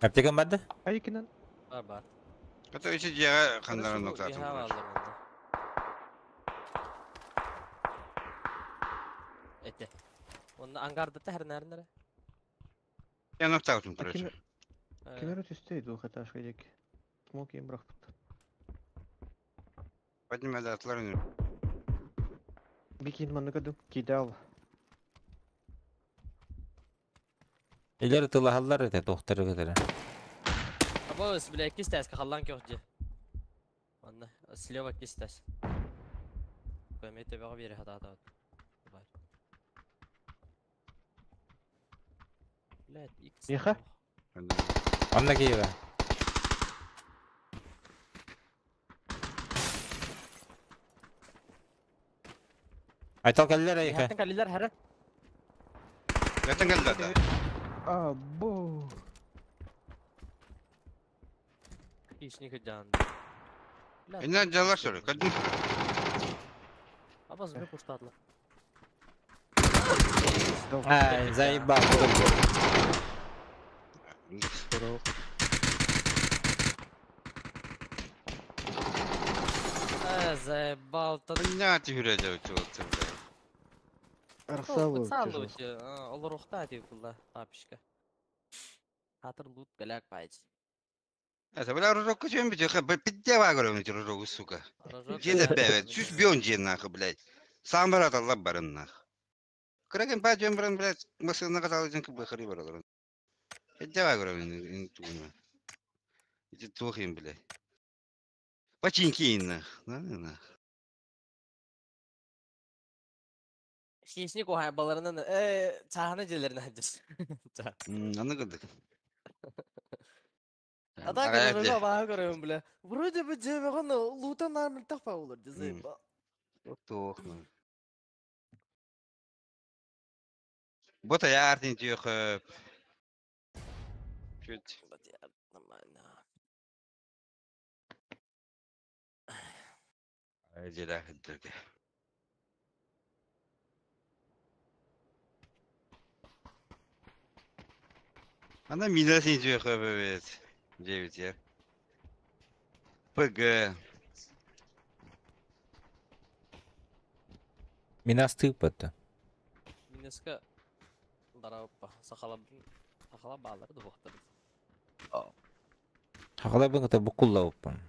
Аптекам барды? Айкинен. Бар бар. Ката ичи жага кандарын Короче, ноктатын. бу алар онда. Эте. Онда ангарда та хернәрнәре. Я ноктатын, короче. Кемер түстей двухэтажка дек. Смок им брахпыт. Поднимай атлар инде. Бикин маны кадым кидал. Илер тылахаллар эте тохтары көтөрө. Абыз, бля, кистәс кахаллан кёхди. Онда слева кистәс. Көмете бага бире хата хата. Бар. Блядь, икс. Миха? Онна киева. Айтал кэллэр эйхэ. Яттан кэллилэр хара. Яттан кэллилэр да. А, бу. Ишник жан. Иннен жалар сөрү. Кадын. Абаз бе пуштадлар. Ай, заебал. Э, заебал. Меня түһүрэ дьэ блядь. Арсалу Салу, олор ухта дип булла, папишка. Хатыр лут галяк пайч. Это, бля, рожок көчөм бит, пидде ба көрөм рожогу, сука. Дьиэ бэбэт, сүс бион дьиэ нахуй, блядь. Сам барат алла барын нах. Кыраген па жөн баран, блядь, машина каталы жен кыбы хары баралар. Пидде ба көрөм ин тугуна. Ити туохин, блядь. Починки нах, на нах. Хищник оһай баларынан э чаһаны дьиэлэрин хадьыр. Аны кырдык. А так көрөмө баха көрөм бля. Вроде бы дьиэбэҕин лута наар па олор заебал. Туох. Бота яартин түйөх. Чуть. Нормально. Айжела хыдырга. Ана мина син түйөх бэбэт. Девять я. ПГ. Минас тыыппатта. Минеска дараппа сахала сахала баалары да буохтар. Хахалабын кыта букуллабыппын.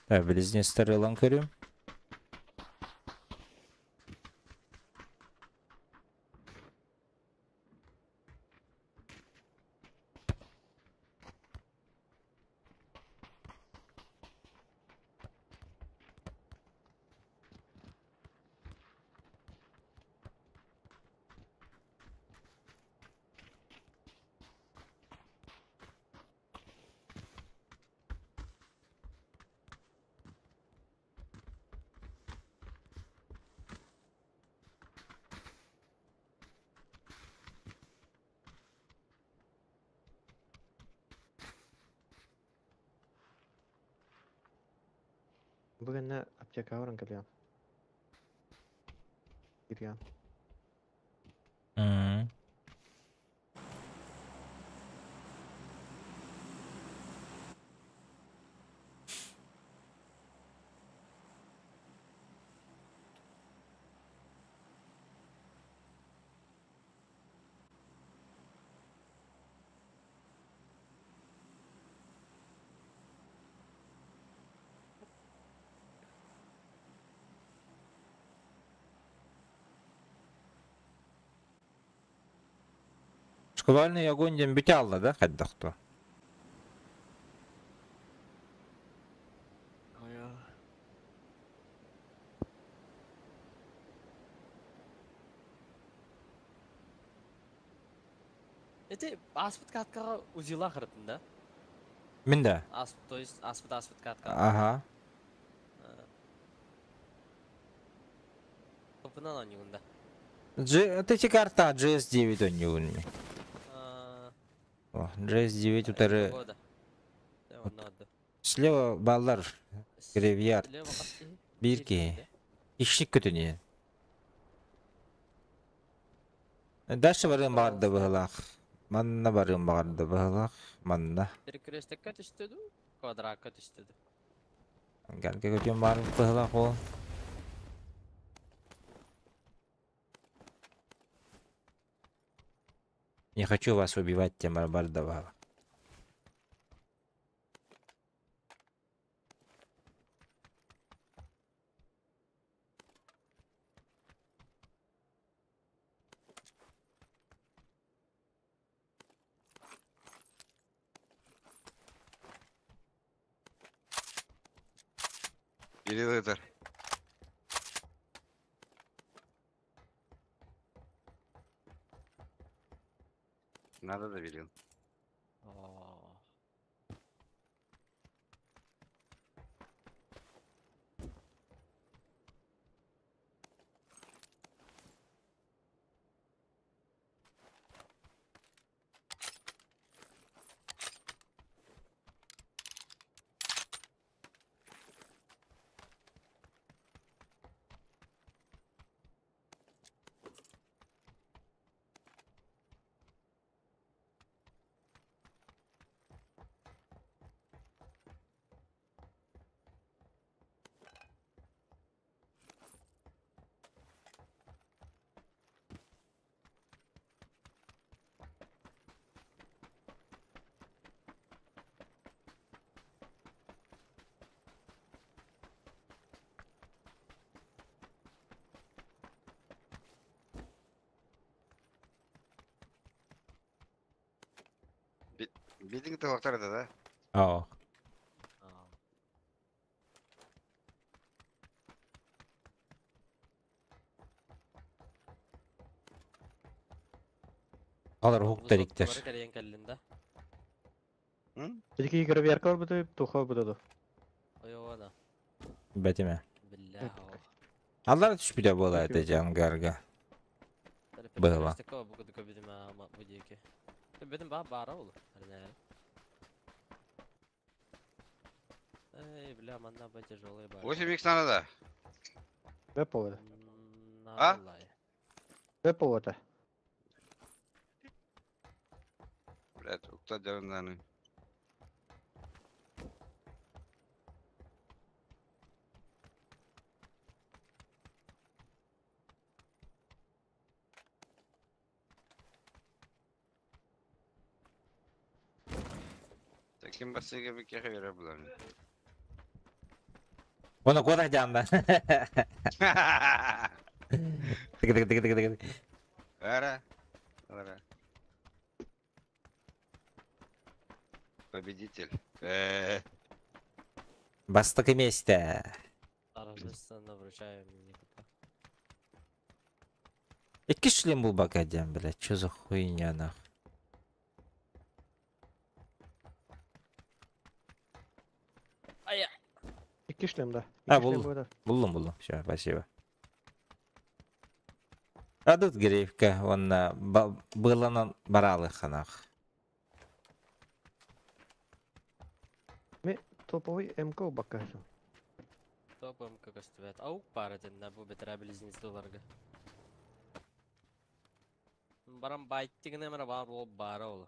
Так, близнецтер ылан көрүм. Бүгүнне аптека баран кэлиэн. Кириэн. Шквальный огонь диэн бүтэ алла да хайдахто. Эти аспыт каткаға узила хырытын да? Мин да. Асп, то есть аспыт аспыт катка. Ага. Топынан ойнугунда. G, ты карта GS9 ойнугун ми. О, GS9 утары. Слева баллар. Гревьярд. Бирки. Ишник көтүнү. Дальше барым барды быһылах. Манна барым барды быһылах. Манна. Перекрестекке түстүдү, квадратка түстүдү. Галга көтүн бар быһылах ол. Не хочу вас убивать, тем бардавала. Перевытор. Надо доверил. Билдиң тоқтар да, да? О. Алар хуктар иктер. Кэрийэн кэллин да? Ики гравиарка бар буту, туха буту. Ойоона. Бэтиме. Биллэ. Алар түшпүтэ буола этэ жангарга. Было. Бу кудука бидим ама бу диэки. Бетим ба баара ол. Арнаар. Эй, бля, манна ба тяжелый бар. 8 икс надо, да? Вепол. А? Вепол это. Блядь, укта дәрімданы. Таким басыга bir kere göre bulanı. Оны кодак жанда. Тык тык тык тык тык. Ара. Ара. Победитель. Бастыкы месте. Торжественно вручаем Никита. Икки шлем был бакадем, блядь, чё за хуйня нах. Ая. Икки шлем, да. А, Икки шлем булдум. будет. Булдум, булдум. Все, спасибо. А тут Грейвка, он было на баралы ханах. Ме топовый МК бакасы. Топ МК көстүбэт. Аук баар этиннэ бу бэтэрээ близнецларга. Баран байттигинэ мара бар ол баара ол.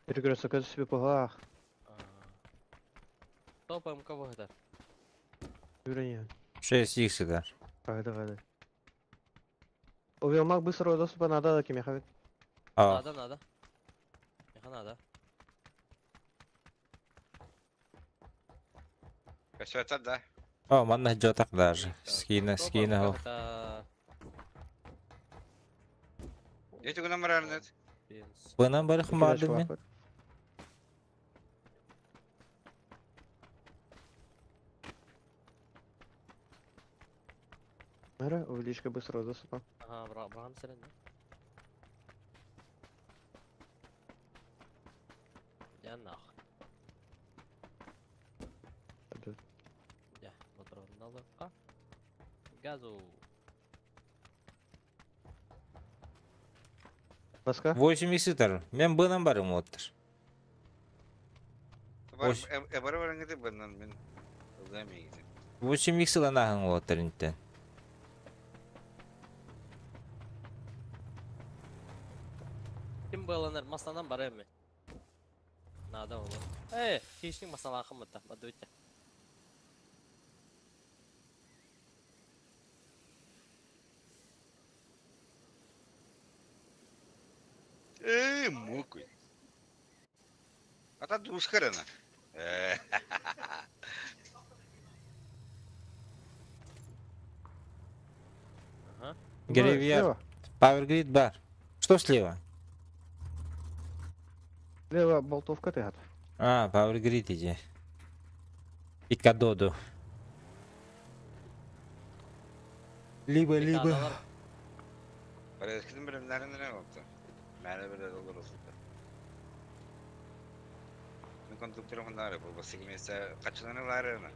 Перекресток это себе погах. Топ МК выгода. Юрия. 6 икс да. Қайда қайда. Увелмак быстрого доступа надо да кемехавит. А. Надо, надо. Меха надо. Кашвата, да. О, манна жотак даже. Скина, Топ скина. МК это... Эти гына марарнет. Бынан барых мардым мен. Мара, увеличка быстрого доступа. Ага, бра, брам сирен, да? Я нах. Я, патронналыкка. Газу. Баска? 8 икс итер. Мен бынан барым оттыр. Бар бар бар ngiti bundan men. Ылдамай гити. 8 икс ланахын оттыр интен. Ким баланар масланан бар эми. Надо ол. Эй, хищник масланахын мыта, бадуйте. Эй, мукуй. А та душкарана. Гривьяр. Пауэргрид бар. Что слева? Слева болтовка ты гад. А, Пауэргрид иди. Пикадоду. Либо, либо. Барескин bilimlerin ne oldu? Mene bile olur olsun. Мен кондукторым ханары бу басыгы качыланы ларына.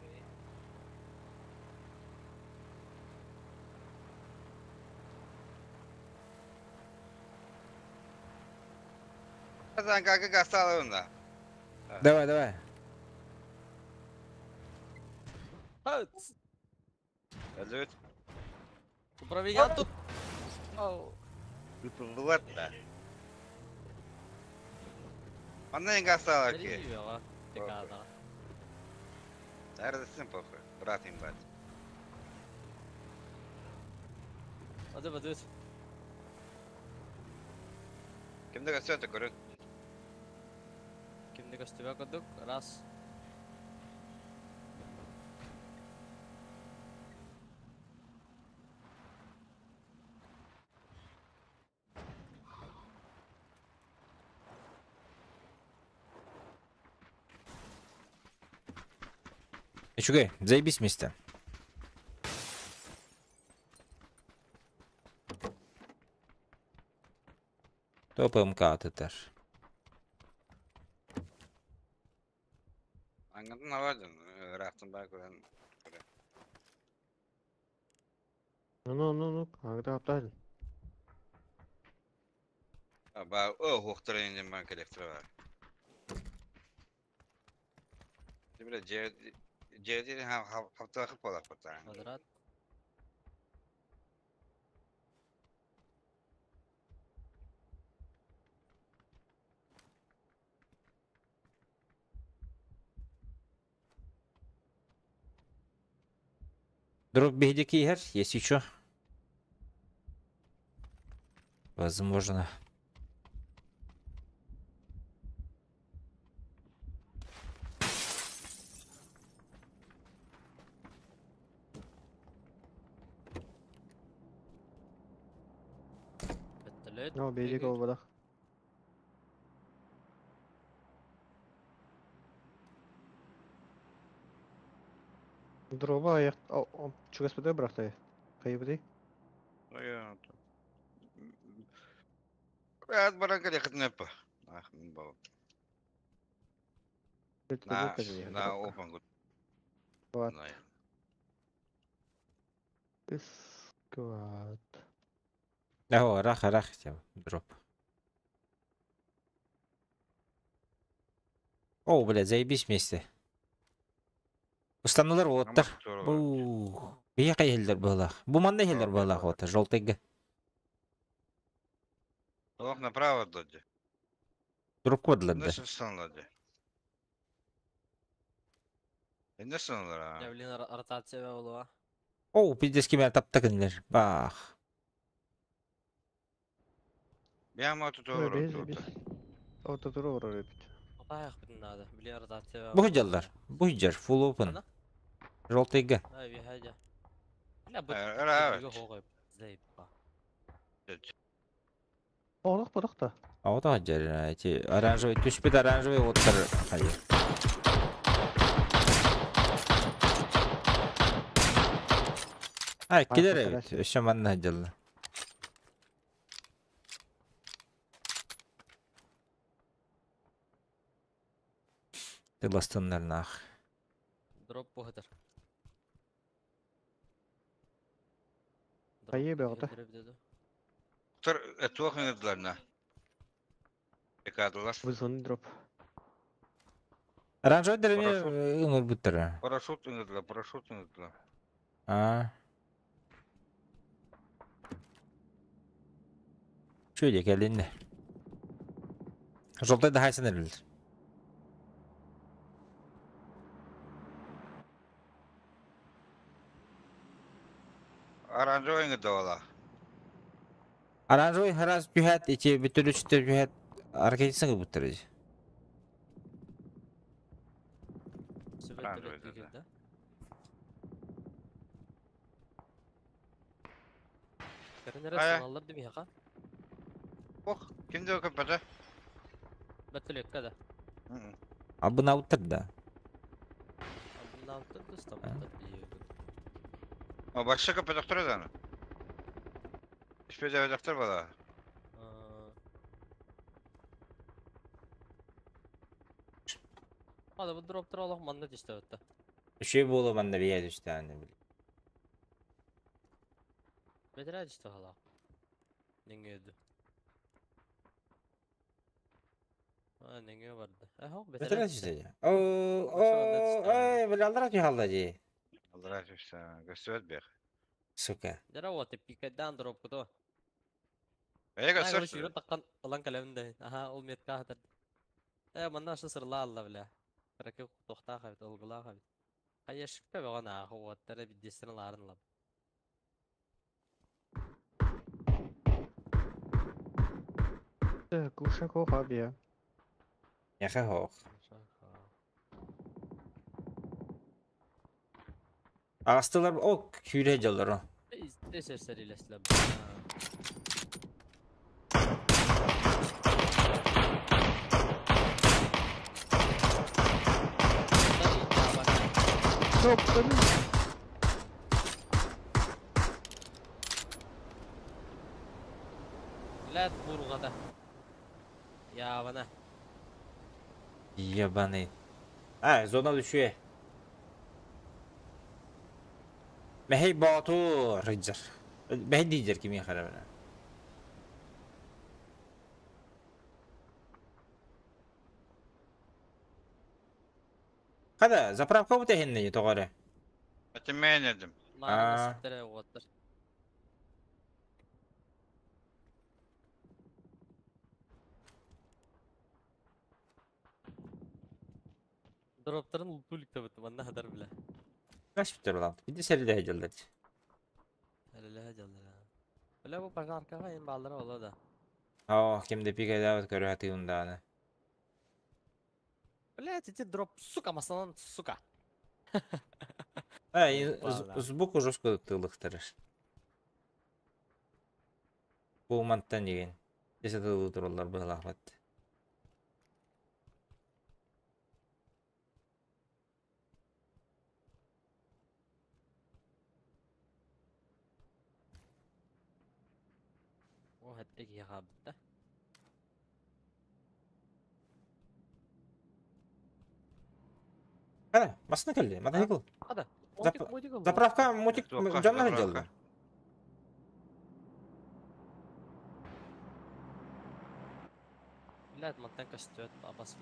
Казан как гасталында. Давай, давай. Әлбет. Управление тут. Булат да. Манна инга стала ки. Neredesin похуй? Брат им бать. Hadi hadi. Кимде көстө көрөт? Кимде көстүбө көрдүк? Раз. Үчүгэй, заебись вместе. Топ МК атытар. Аңгатын авадын, рахтын бар көрөн. Ну, ну, ну, ну, аңда аптадын. Ба, о, хоқтыр енді ман коллектор бар. Бile Cevdet'in haftalık bolak bu Квадрат. Друг бигди кихер, если чё. Возможно. Вертолет. Ну, бейдик ол бадах. Дроба аяқ, чугас бада брахтай. Кайбыды. Брат, баран коллектор па. Ах, мен бал. На, на open good. Вот. Склад. О, рах, рах, тем, дроп. О, бля, заебись вместе. Устанулар оттар. Бу. Бияка елдер была. Бу манна елдер была вот, желтый. Ох, направо доди. Дроп код ладда. Nasıl sanladı? E nasıl olur ha? Я, блин, ротация была. О, пиздец кеме таптакынлер. Бах. Bir ama tutu Без, без. Автотур орар бит. Аяк бит надо. Блин, ротация. Бу жалдар. Бу жар, full open. Желтый г. Ай, бихадя. Бля, бу. Заебба. Олох бодох та. А вот жар, эти оранжевый, түспет оранжевый оттар. Хайыр. Ай, килер эбит. Өссө манна жалла. Ты бастыннар нах. Дроп бухатыр. Хайы бәгъдә. Тыр туох ыңырдылар Бекадылар. Вызон дроп. Оранжевый деревне ыңыр буттар. Парашют ыңырдылар, парашют ыңырдылар. А. Şöyle gelin. Желтый да хайсын эрбил. Оранжевый ыңырды ола. Оранжевый харас түһәт, ичи бүтүлүчтө түһәт, аркетисин буттар. Оранжевый да. Көрүнэрэ Хайа? сыналлар да миэхэ. Ох, ким да көппөтө. Бөтөлүөккэ да. Абынауттар да. Абынаабыттар да ыстаммыттар диэбит. О, бачча көппөтөхтөрө даҕаны. Испэдэбэтэхтэр бала. Хада бу дроптар олох манна түстэ бытта. Үчүгэй буолуо манна бийэ түстэҕинэ били. Бэтэрээ түстэ халаах. Нөҥүөдү. А, нөҥүө барда. Э, хоқ Бэтэрээ бэтэрээ түстэ түстэ. дии. Оо, Очо манна оо, түстэҕинэ. эй, били аллара түһалла дии. Аллара түстэ, көстүбэт бэх. Сука. Дьэ вот пикайдаан дропкуту. Эйэ Ай, көстөр. ол сүүрэн таххан ылан кэлэбин да. Аха, ол метка хатар. Э, манна ашы сырла алла бля. Кыракы тохтаах эбит, ылгылаах эбит. Хайашыкка бөҕөн ааха уоттара биддиэстэрин лаарын ылабын. Глушаков авиа. Яха хоох. Аҕастылар о күүрэ дьаллар о. Исте сэрилэслэм. Блядь, бургада. Ябана. Ебаный. А, зона düşüyor. Мехей Бату Рыджер. Мехей дийдер кими харабына. Хада, заправка бу техинни тоҕоре. Этимээн эдим. Маарына Аа. ситтере уоттар. Дроптарын ултулик табыт, манна хатар бля. Kaç biter ulan? Bir de seride heyecanlar. Әлеле жаллар. Бля, бу пожаркаға эм балдара ола да. Oh, ким де пике дават көрө хатыгындааны. Блядь, эти дроп, сука, масанан, сука. Ай, Бала. сбоку жестко тылыктырыр. Бу манттан деген. Десе тылы тураллар быһылаахпат. О, хаттек яғабытта. Хада, басына келди, мотоцикл. Хада, Зап- мотик, мотик ол. Заправка мотик Туохха, жамнар заправка. жаллар. Блядь, мантан костюет, абас.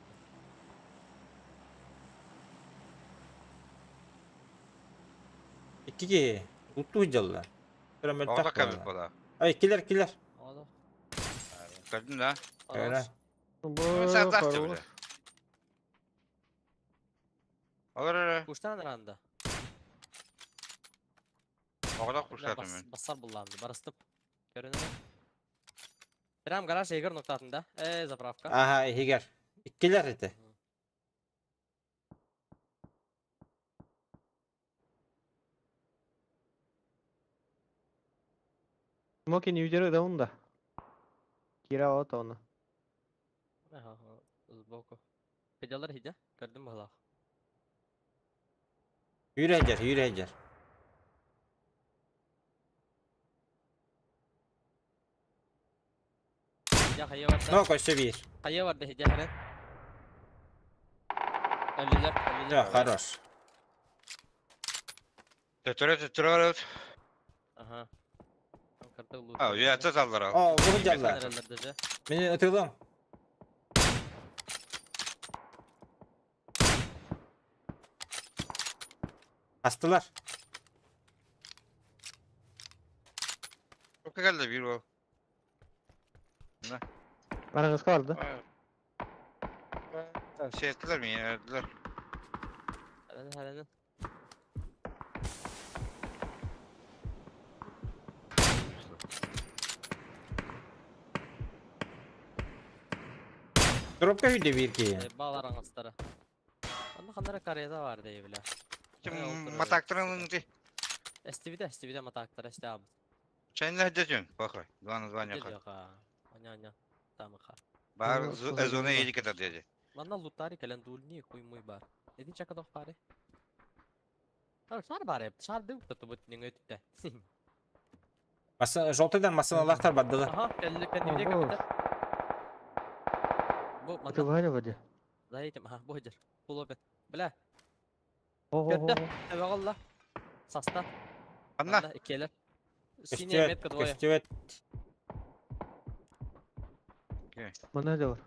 Икки утту жаллар. Оҕото кэбит буола. Ай, килер, килер. Ода. Көрдүн да? Öyle. Сардасты бile. Олар эрэ. Куштан ранда. Оҕото Бля, курсатым мен. Басар булланды, барыстып. Көрүнөр. Прям гараж егер ноктатында. Э, заправка. Аха, хигер. Иккилер эти. Смоки не удержит да он да. Кира вот он. Аха, сбоку. Педалар хидя, көрдүм балах. Yürü hecer, yürü hecer. Хидя хайа барда. No koştu bir. Хайа барда хидя херен. Өлүлөр, өлүлөр. Ya, хорош. Төтөрө төтөрө барабыт. Аха. Карта улуу. А, үйәтте салдыра. О, bu жаллар. Жаллар. Мени ытылым. Астылар. Çok geldi bir o. Aranız kaldı. Şey ettiler mi? Yenildiler. Херен, херен. Dropka hüdü bir ki. Балар аңастары. Анда кандара карета бар дей биле. Şimdi mataktırın di. STV'de STV'de матактар ST абыт. Чайна дядюн, похуй. 2 на 2 нехай. Аня, аня. Тамаха. Бар зона едик это дяди. Манна лутари кэлэн дуулни хуй муй бар. Эдин чакадох пари. Шар бар эп. Шар дык татубут ниңөттэ. Маса желтыйдан масыналахтар бардылар. Ага, кэлли кэннибде капита. Бу Это манна. Ваня воде. За этим, ага, бу хедер. Full open. Бля. О-о-о. Көттө. Эбеголла. Саста. Анна. Манна иккиэлэр. Синяя Көстүөт, метка двое. көстүөт. Мана делар.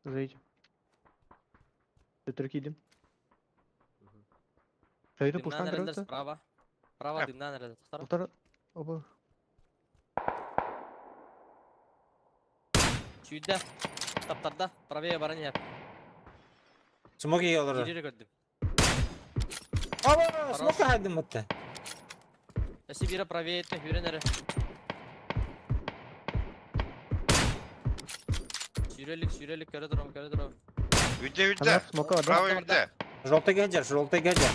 За этим. Төтөр кидим. Шайды Дымнан пуштан эрэллэр кырыпты. справа. Справа дымнан эрэллэр. Тохтор. Утар. Оба. Сүйдэ. Таптарда. Правее баран иһэр. Смоки олорор. Кирири көрдүм. Aba, смока хайдым бутта. Эси бире правее этте хүрен эрэ. Сүүрэлик, сүүрэлик көрө турам, көрө турам. Үйде, үйде. Ана смока да. Правый үйде. Желтый гаджет, желтый гаджет.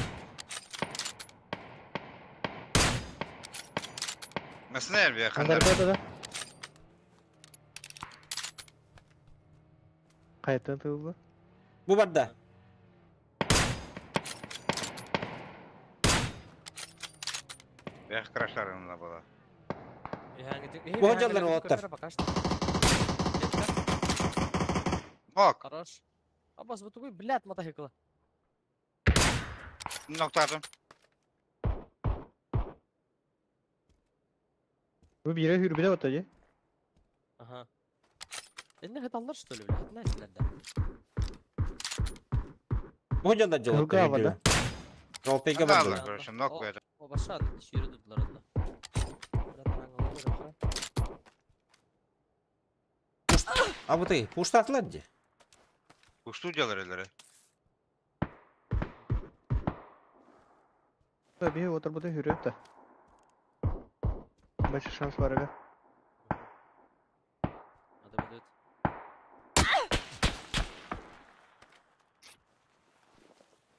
Масына элбе хандар. Андар да да. Кайттан тылды. Бу барда. Бэх крашларына была. Бу ходжалар оттар. Ок. Хорош. Абас, бу тугуй, блядь, мотоцикла. Ноктадым. Бу бире хүрбүдө бата же. Ага. Энне хаталлар что ли, блядь? Знаете, да. Бу ходжалар Кылга желтый. бада. Желтыйга Ладно, бардылар. короче, нок это. О, баша, сүйрі дудылар онда. Брат, араңғылар көріп, А бу ты, пуштатылар ди. Ушту делар эле. Бии отыр буда хүрөп да. Башы шанс бар эге. Надо будет.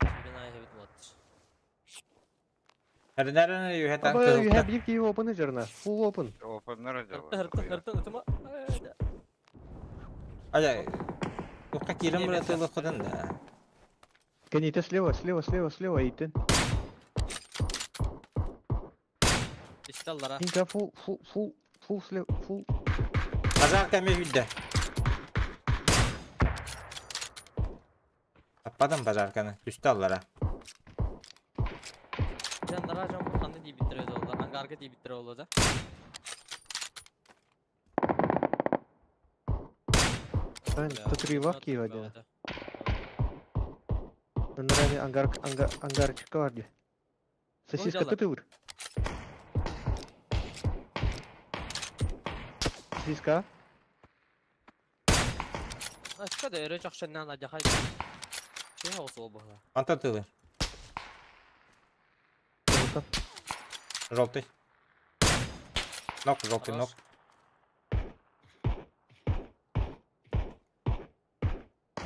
Сүйрен ай хебит болаттыр. Әрнәрін юхетан Аба, you кылта. have bir key open жарна. Full open. Опеннер делар. Хырты, хырты, ытыма. Аля, Тухка кирим бір тылы құдын да. Кените слева, слева, слева, слева итен. Исталлара. Инка full, full, full, full слева, full. Пожар кәме хүдді. Таппадым пожарканы. Түсті аллара. Жандара жан қанды дей биттір өз олар. Ангарга дей биттір олар да. Ань, тут ревак киеваде. Нрами ангар, ангар, ангарчика варди. Сосиска дела? ты ур. Сосиска. Ашка да өрі жақшаннан адяхай. Че осы ол бұғыла? Анта тылы. Желто. Желтый. Нок, желтый нок.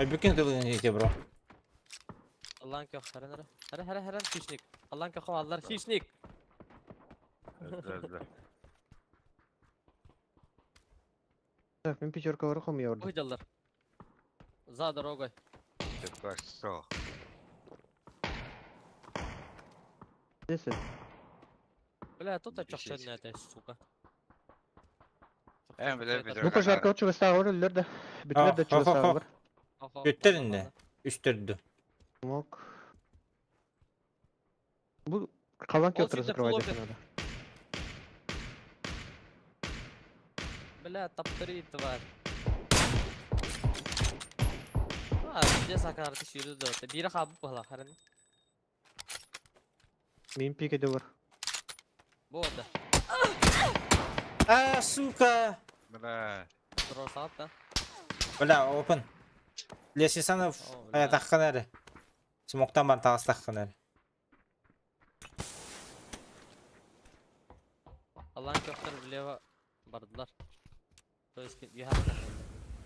Ай, бүкен тылы не бро. Аллаң көх, хәрен әрі. Хәрі, хәрі, хәрі, хищник. Аллаң көх, аллар, хищник. Так, мен пятерка бар ком yordu. Уйдалар. За дорогой. Такой Десет. Бля, тут чахчанна это, сука. Бля, бля, Ну пожарка отчего стагыр өллөр да. Бүтүнөр да чуга стагыр. Өттерінде. Үстерді. Мок. Бу калан Ол кётер сүйді закрывать флоппер. надо. Бля, топ-3, тварь. А, где сакарты сүйрі да. Бири хабы бұғыла, хәрін. Мен пикеде бар. Болды. А, сука! Бля. Дұрыс да. Бля, опен. Лесисанов бля. таққан әрі. Смоктан бар тағыс таққан әрі. Аллаң көктер влево бардылар. То есть, you have to.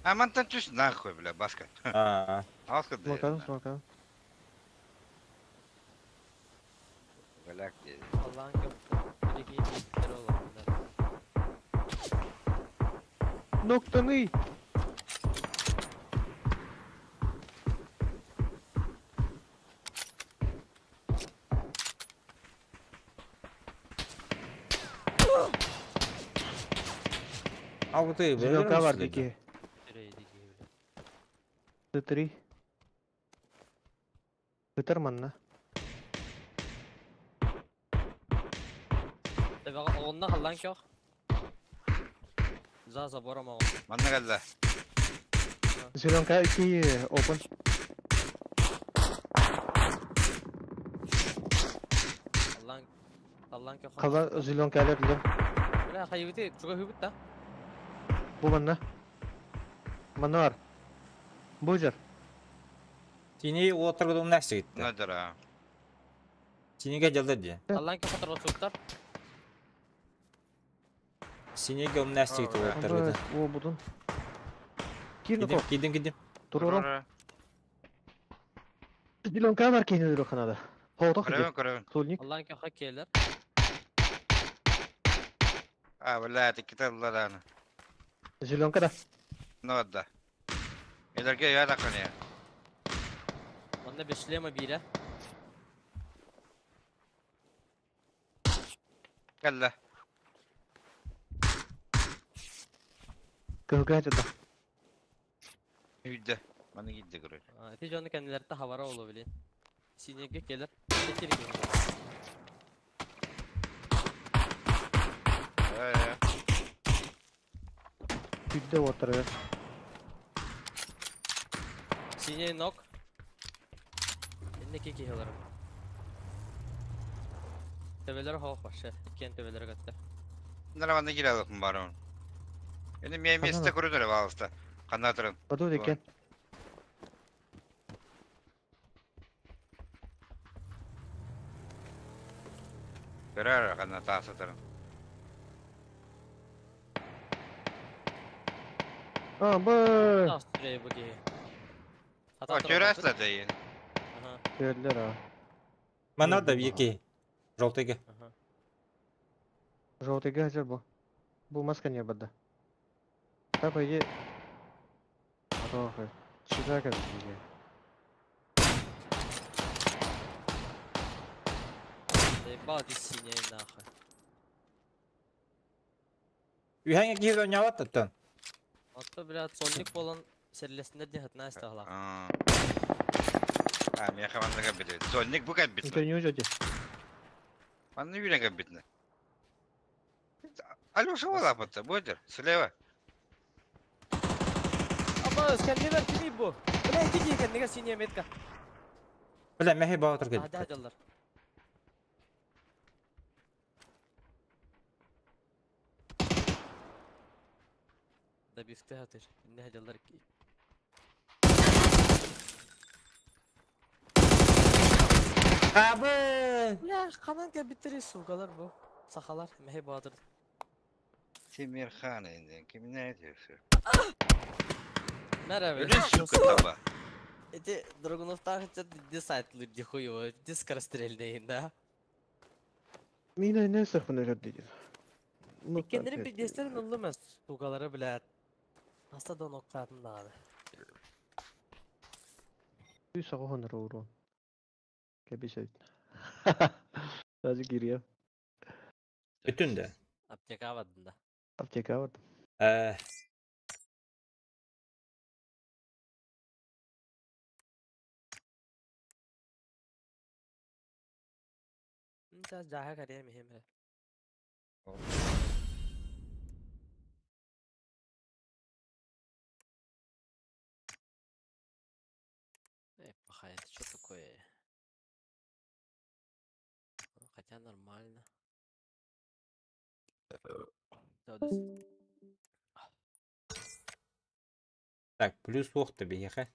А мантан түс нахуй, бля, баска. А, Алска да. Смокан, смокан. Бля, Аллаң көктер. Бири кейін олар. Ноктаны! А вот и Зеленка бар дики. Т3. Ытар манна. Онна халлан көх. За забором оҕон. Манна кэллэ. Зеленка ики open. Халлан халлан көх. Кала зеленка әлер билем. Бля, хайыбыты чуга хүбүт да. Бу манна. Манна бар. Бу жер. Тини уоттарга умнашты гитти. Надара. Синиге жалды ди. Халлан көх отор отсуктар. Синиге умнашты гитти уоттарга. О, будун. Кирни Кидим, кидим, кидим. Турурум. Зеленка бар кейин өлөрө ханада. Хоотох Көрөбүн, көрөбүн. Сольник. Халлан көх келер. А, блядь, киталлараны. Зеленка да. Нодда. Элерге яда каны. Онна беш шлема бире. Кэллэ. Кылга жада. Үйдө. Маны кидде көрөр. Эти жону кенилерте хабара болу били. Синеге келер. Кетириге. Э. Үйдө отыр. Синий ног. Энне ки кихилер. Төбелер хоох башы. Иккен төбелер көттө. Нара маны кире алып бар он. Эни мен месте көрөнөр балыста. Канатырын. Баду декен. Көрөр каната асытырын. А, бу. Австрия бу ки. О, көрәсләр дейин. Көрөлөр а. Мана да бики. Желтыйга. Желтый жер бу. Бу маска не бада. Так иди. Атох. Чиза кабиге. Заебал ты синий нахуй. Үйәңе киһи ойнаабат оттон. Ото, блядь, сольник болан серлесинде де хатна истагла. А, мен хаманныга бит. Зонник бу кабит. Это не ужаде. Манны үйрен кабит. Алеша вола патта, бодер, слева. Аба, сканер кими бу? Бля, иди кенниге синяя метка. Бля, мәхи баатыр А, кел. да, жаллар. Да бифте хатыр. Не жаллар ки. Абы! Бля, канан кабиттери сугалар бу. Сахалар, мәхи баатыр. Темирхан инде, ким не diyorsun? Мерабе. Ölü сука таба. Эти Драгунов тахчат десайтлы дихуево, ди скорострельные, да? Мина не сахмын жер дейди. Иккенleri bir desterin olmaz сугалары, блядь. Аста да ноктатын дагы. Үй сага хонор урон. Кебишет. Даже кирием. Бүтүн дә. Аптека бадында. Аптека бар. Э, Сейчас жаха карьер мехем. Эй, паха, это что такое? Ну, хотя нормально. Да, то есть так, плюс уохта биһиэхэ.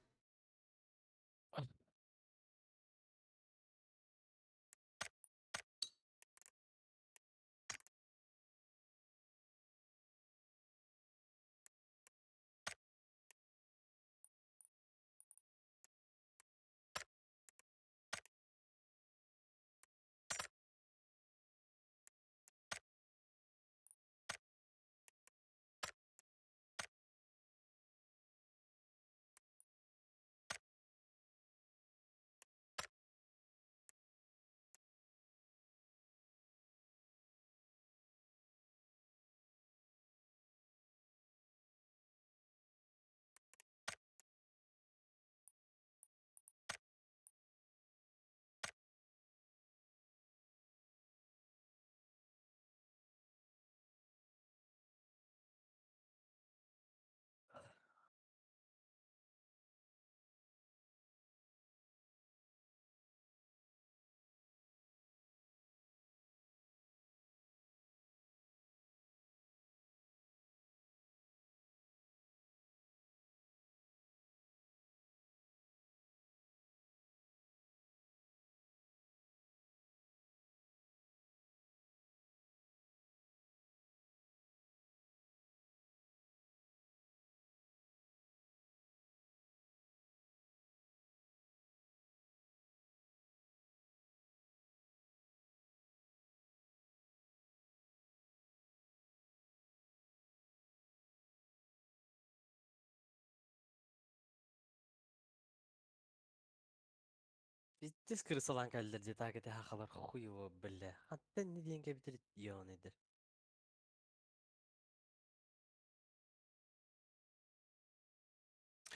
Пиздец крысалаан кэллэр дии так ити хахалар хуй его бля. Хантан не диэн кэбитэр ёныйдыр.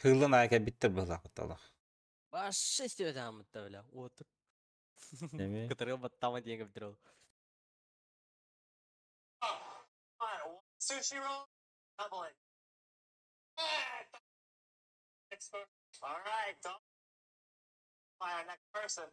Хыыллан аайы кэлбиттэр быһыылаах олох. Вообще истибэтэ бля. Вот. Эми. Кытарыга баттама диэн кэбитэр ол. Sushi roll, double it. All right, don't by our next person.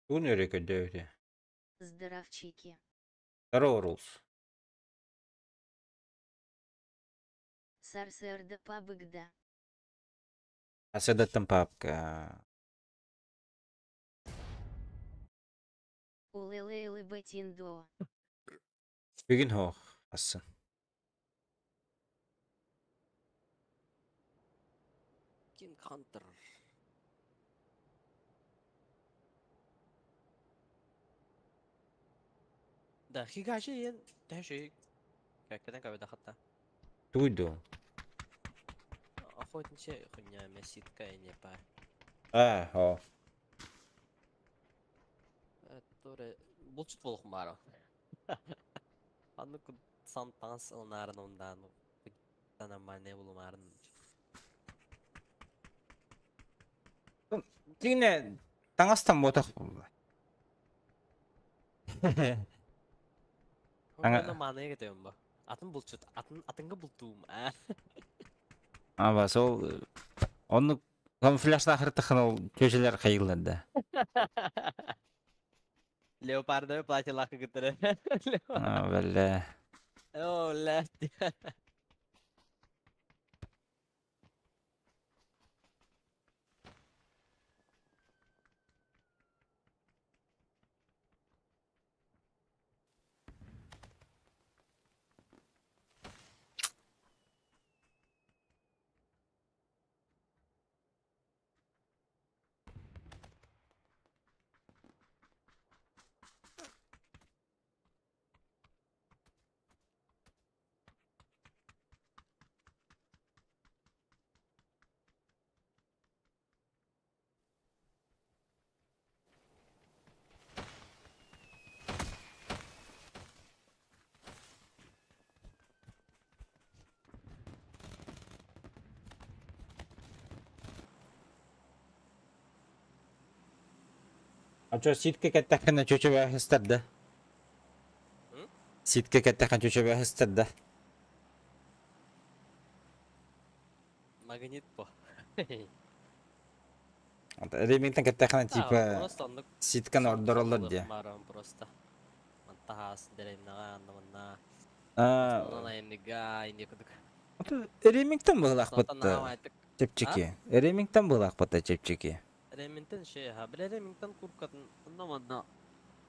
Тугун өрө көрдөөбүтэ? Здоровчики. Здорово, Рулс. Сарсерда пабыгда. Аседаттан папка. Улелейлы бэтиндо. Бүгүн хоох асын. Кинг Хантер. Да, Хигаши ен тэши. Кэккэтэн кабеда хатта. Туйду. Охотничья хуйня, мяситка и не па. А, хо. Торе булчут болох мара. Анны сан танс ылнарын ондан. Нормальный булумарын. Дигне таңастан ботах булла. Аңа мааны кетем ба. Атын булчут, атын атыңга бултуум. Аба сол онну камуфляжда хыртыхын ол көжелер кайылларды. Леопардовый платье лака гытыры. А, бля. О, блядь. А чё, ситка кэтэххинэ чүчүбэ хыстарда? Ситка кэтэххин чүчүбэ хыстарда. Магнит по. Ремингтен кэтэххинэ типа ситканы ордороллор диэ. Марам просто. Мантахас деревнага аннаманна. А. Ремингтен быһылаахпытта чэпчэки. Ремингтен быһылаахпытта чэпчэки. Ремингтен шей ха, бля Ремингтен куркатын аннаманна.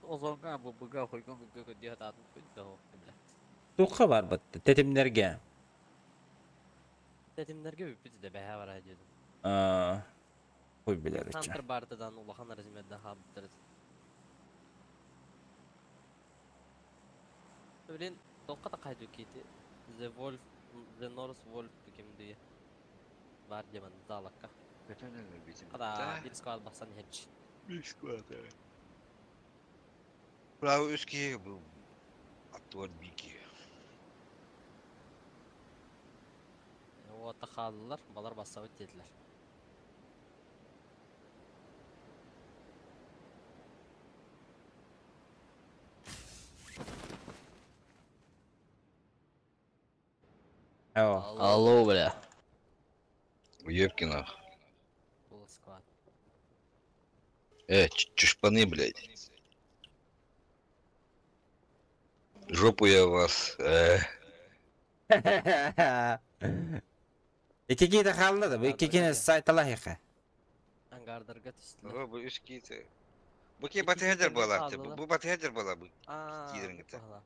Озонга бу буга хойгон буга диһататын хуйда бля. Туха бар бытты тетимнерге. Тетимнерге бүппүт де бэһэ бар дедим. Аа. Хуй билер үчү. Хантер бартыдан улахан размерде хабдырыз. Блин, тоққа да қайду кейті. The Wolf, The North Wolf кимди. Бар деман залакка. Қада bir squad бақсан хеч. Bir squad evet. Bravo üski bu attı bir ki. Ота қалдылар, балар басса деділер. Алло, бля. Уебки нах. Был склад. Чушпаны, блядь. Жопу я вас. Икки да халла да, иккини сайтала хеха. Ангардарға түстілер. Бу үските. Бу ки Ити батыһа кэннэ буолаахты. хааллылар. Бу батыһа буола бу Аа, киирэн оннук кытта. баһылаа.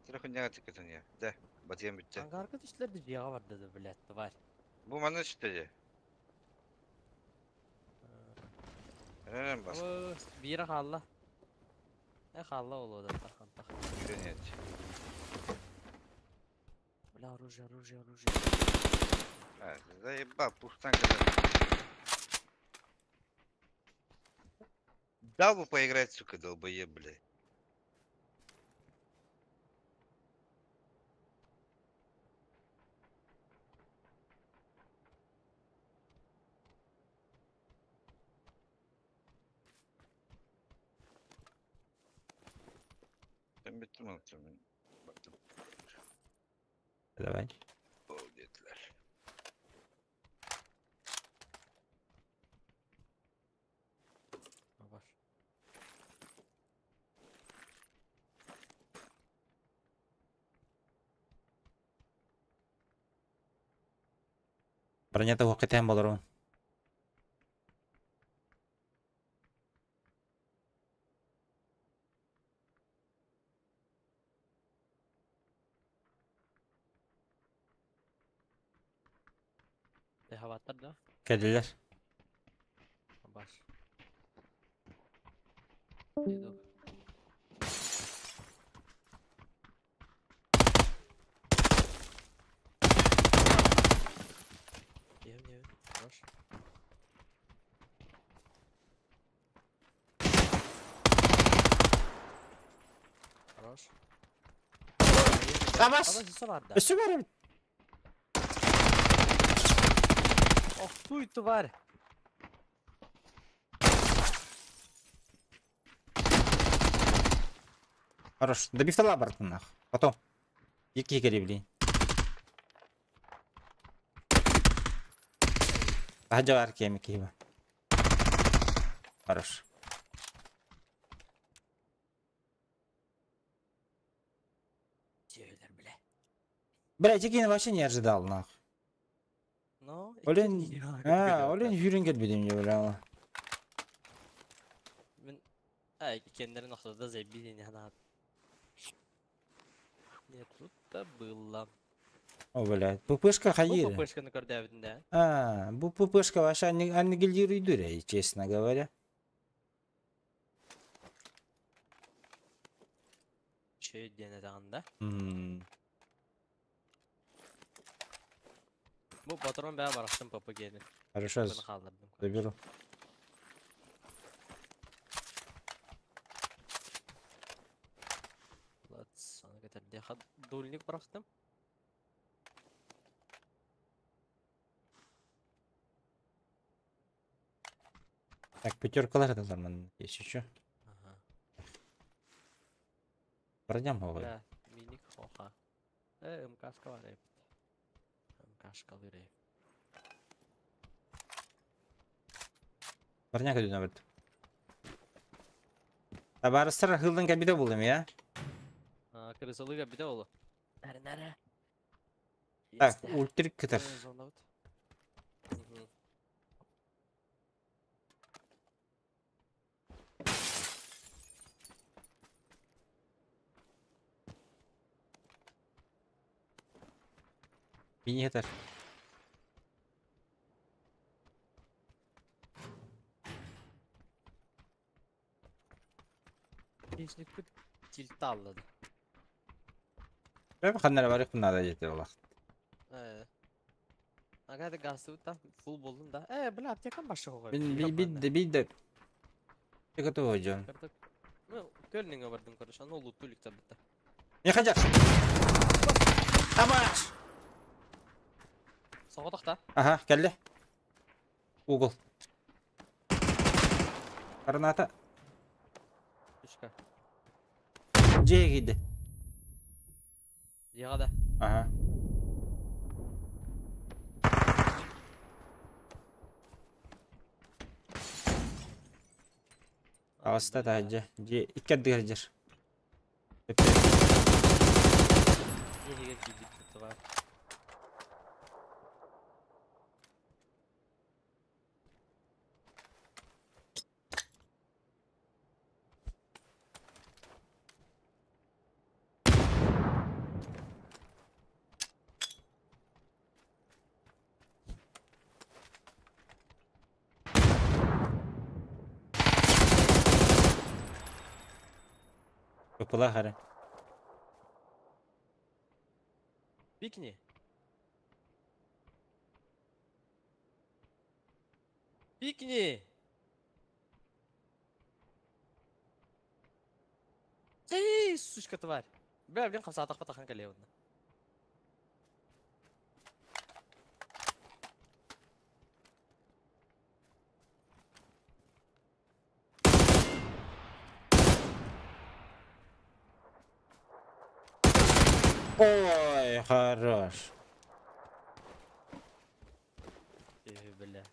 Телефонняга тыккытын я. Да, батыйан бүттэ. Ангарка түстүлэр да дьиэҕэ барда да, блядь, тварь. Бу манна түстэ дьэ. Эрэн бас. Оо, биирэ хаалла. Э, хаалла ол да тахантах. Киирэн ет. Бля, оружие, оружие, оружие. А, заебал, пустан когда. Дал бы поиграть, сука, долбоеб, блядь. Ben bittim oğlum. Baktım. Давай. Bol dediler. Бар. Бронята уақытан болар. Хаваттар да? Кэллилэр. Бар. Иду. Ем, ем, хорош. Хорош. Табас! Абас өссө бар да. Өссө бар эбит. Ох, туй тварь. Хорош. Добивтала бартын нах. Потом. Екі кері блин. Хажа бар кеми киба. Хорош. Север, бля. Бля, текин вообще не ожидал нах. Ну, Олен, а, олен жүрін келбедім не бля. Мен Ай, кендерин охтода забили не надо. Не тут-то было. О, блядь, ППшка Бу хайыр. ППшканы көрдәбитин да. А, бу ППшка вообще аннигилируйдур, честно говоря. Чөй диэн этаҕын да. М, Бу патрон бää барахтым ППГ-ни. Хорошо, Буну хааллардым. заберу. Лац, аны көтөрдө дульник барахтым. Так, пятеркалар это нормально. Есть еще. Ага. Пройдем, говорю. Бля, миник хоха. Э, МКшка бар эбит. МКшка лыры. Барняк иду наверх. Табарыстар хылдан кабида булдым я. А, крысалыга бите олу. Нәре, нәре. Так, ультрик кытар. Мини хатар. Хищник тильталлады. Бәбі қаннара бар надо деді олақ. Э. Ага, газ да, фул болдум да. Э, бля, аптекам башы хогой. Мен бид бид. Ты готов, Джон. Ну, көлнүңө бардым, короче, аны лутулик табытта. Не хотят. Табаш! Соғытақта. Ага, келді. Угол. Граната. Үшка. Жеге киді. Яғада. Ага. Аста да же. Же иккәддигер жер. Жеге кийбит тварь. Пыпыла хары. Пикни. Пикни! Ты, сучка тварь. Бля, блин, хамсаатах патахан кэлиэ онно. Ой, хорош. Э, бля.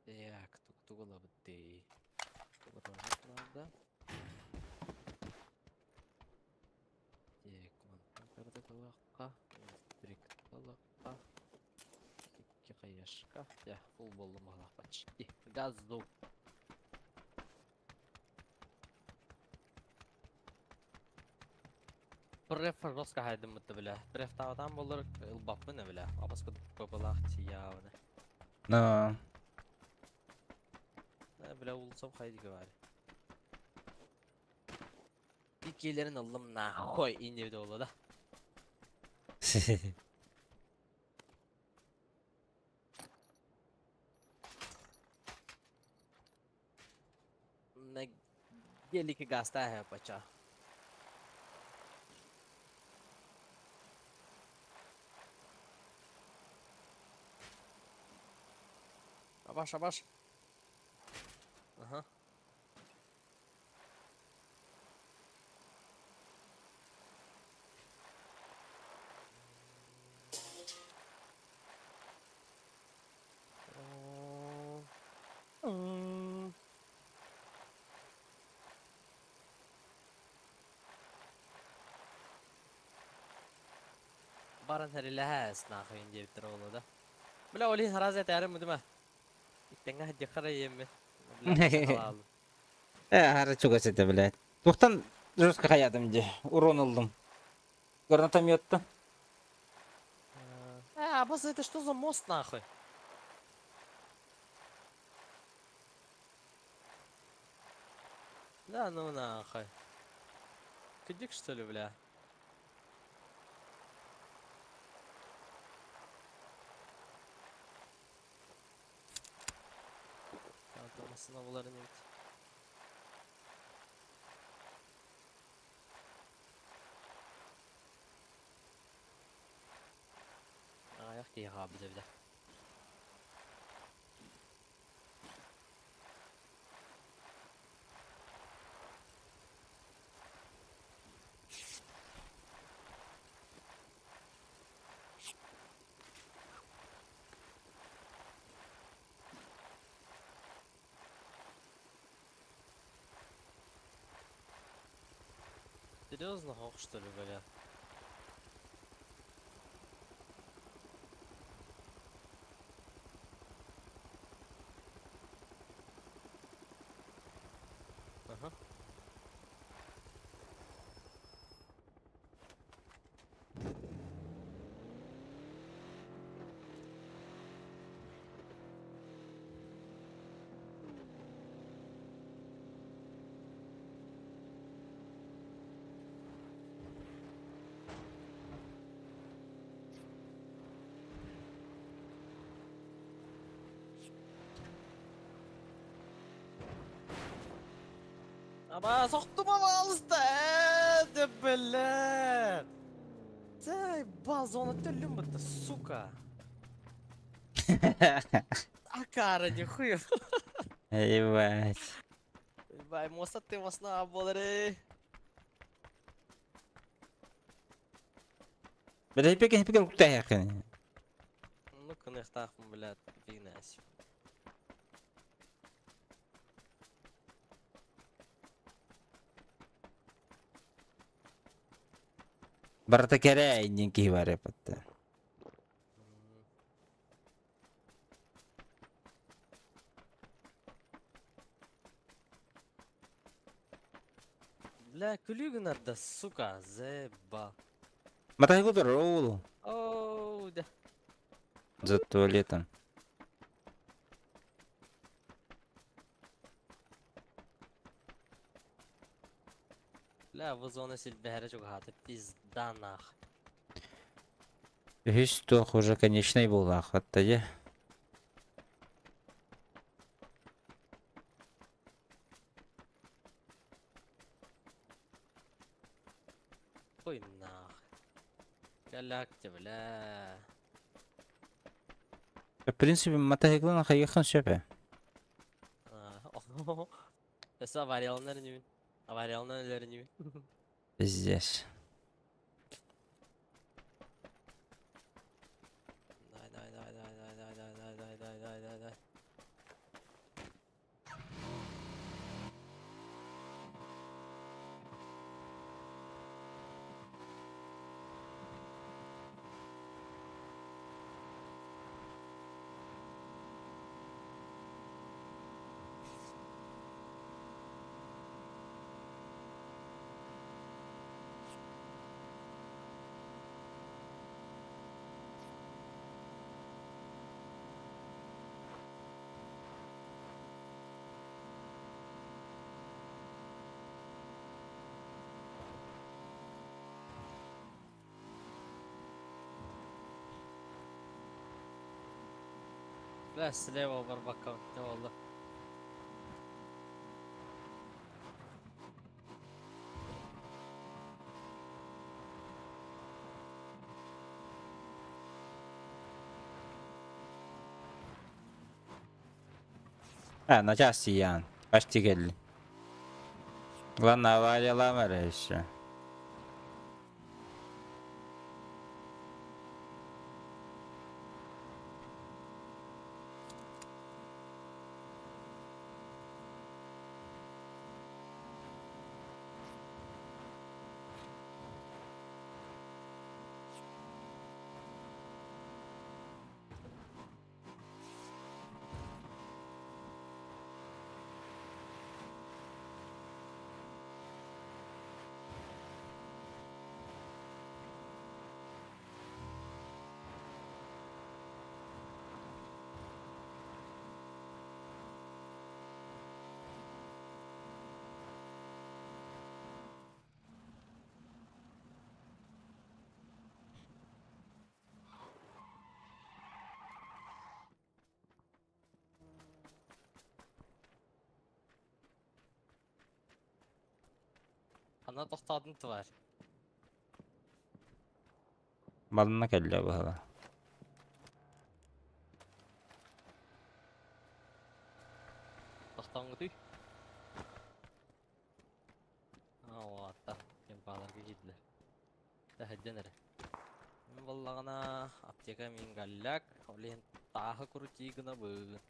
Так, тугу ылабыт надо. Так, мантан кырдык электрик ылыахха, икки хаешка. Я, фул боллум ала почти. Газду. Преф жестко хайдым бытты бля. Преф таватан болар ылбаппын бля. Абас кудук папалах тиявны. Но. Бля улсам хайди говори. Иккилерин ыллым нахуй инебде болду да. На гелике гаста है पचा. Шабаш, шабаш. Ага. Баран хэрилэһээс нахуй диэбиттэр оҕоло да. Бля, ол иһин хараас этээрим мудума. Иттеңҥэ сылдьыаххара ийэммин. Бля, Э, хара чугас этэ, блядь. Туохтан жестко хаятым дии. Урон ыллым. Гранатометтан. Э, абас, это что за мост нахуй? Да ну нахуй. Кадик что ли, бля? Masına buların evet. Ayak diye abi de bir de. Серьезно, ох, что ли, бля? Ага. Аба, сохтум пожалуйста, да блин. Заебал, зона төлүм будто, сука. Акара, нихуя. Ебать. Ебать, моста ты масна болары. Бля, пекен пекен кутай якын. Ну-ка, нехтахм, блядь, фигнась. Барата кэрэ иннин киһи бар эпатта. Бля, күлүү гынар да, сука, заебал. Мотоцикл ролл. Оу, да. За туалетом. Бля, бу зона силбэһэрэ чугаһаата, пизда нах. Үһүс туох уже конечный буолаах атта дьэ. Ой нах. Кэлээкти, бля. В принципе, мотоциклын хайыаххын сөп ээ. Өссө аварияланар инибин. Аварияланан өлөр инибин. Пиздец. Давай, давай, давай, давай, давай, давай, давай, давай, давай, давай, давай, давай. Бля, слева барбакка, не oldu? А, начаас тиийэҕин. Почти кэллим. Главное авариялаама эрэ еще. Ханна тохтоотун тварь. Балына кэллэ быһыылаах. Тохтооҥҥутуй? Аа, уолаттар кемпаларга киирдилэр. Тэһэрдэн эрэ. Мин буоллаҕына аптека мин галляк, ол иһин тааһы крути гынабын.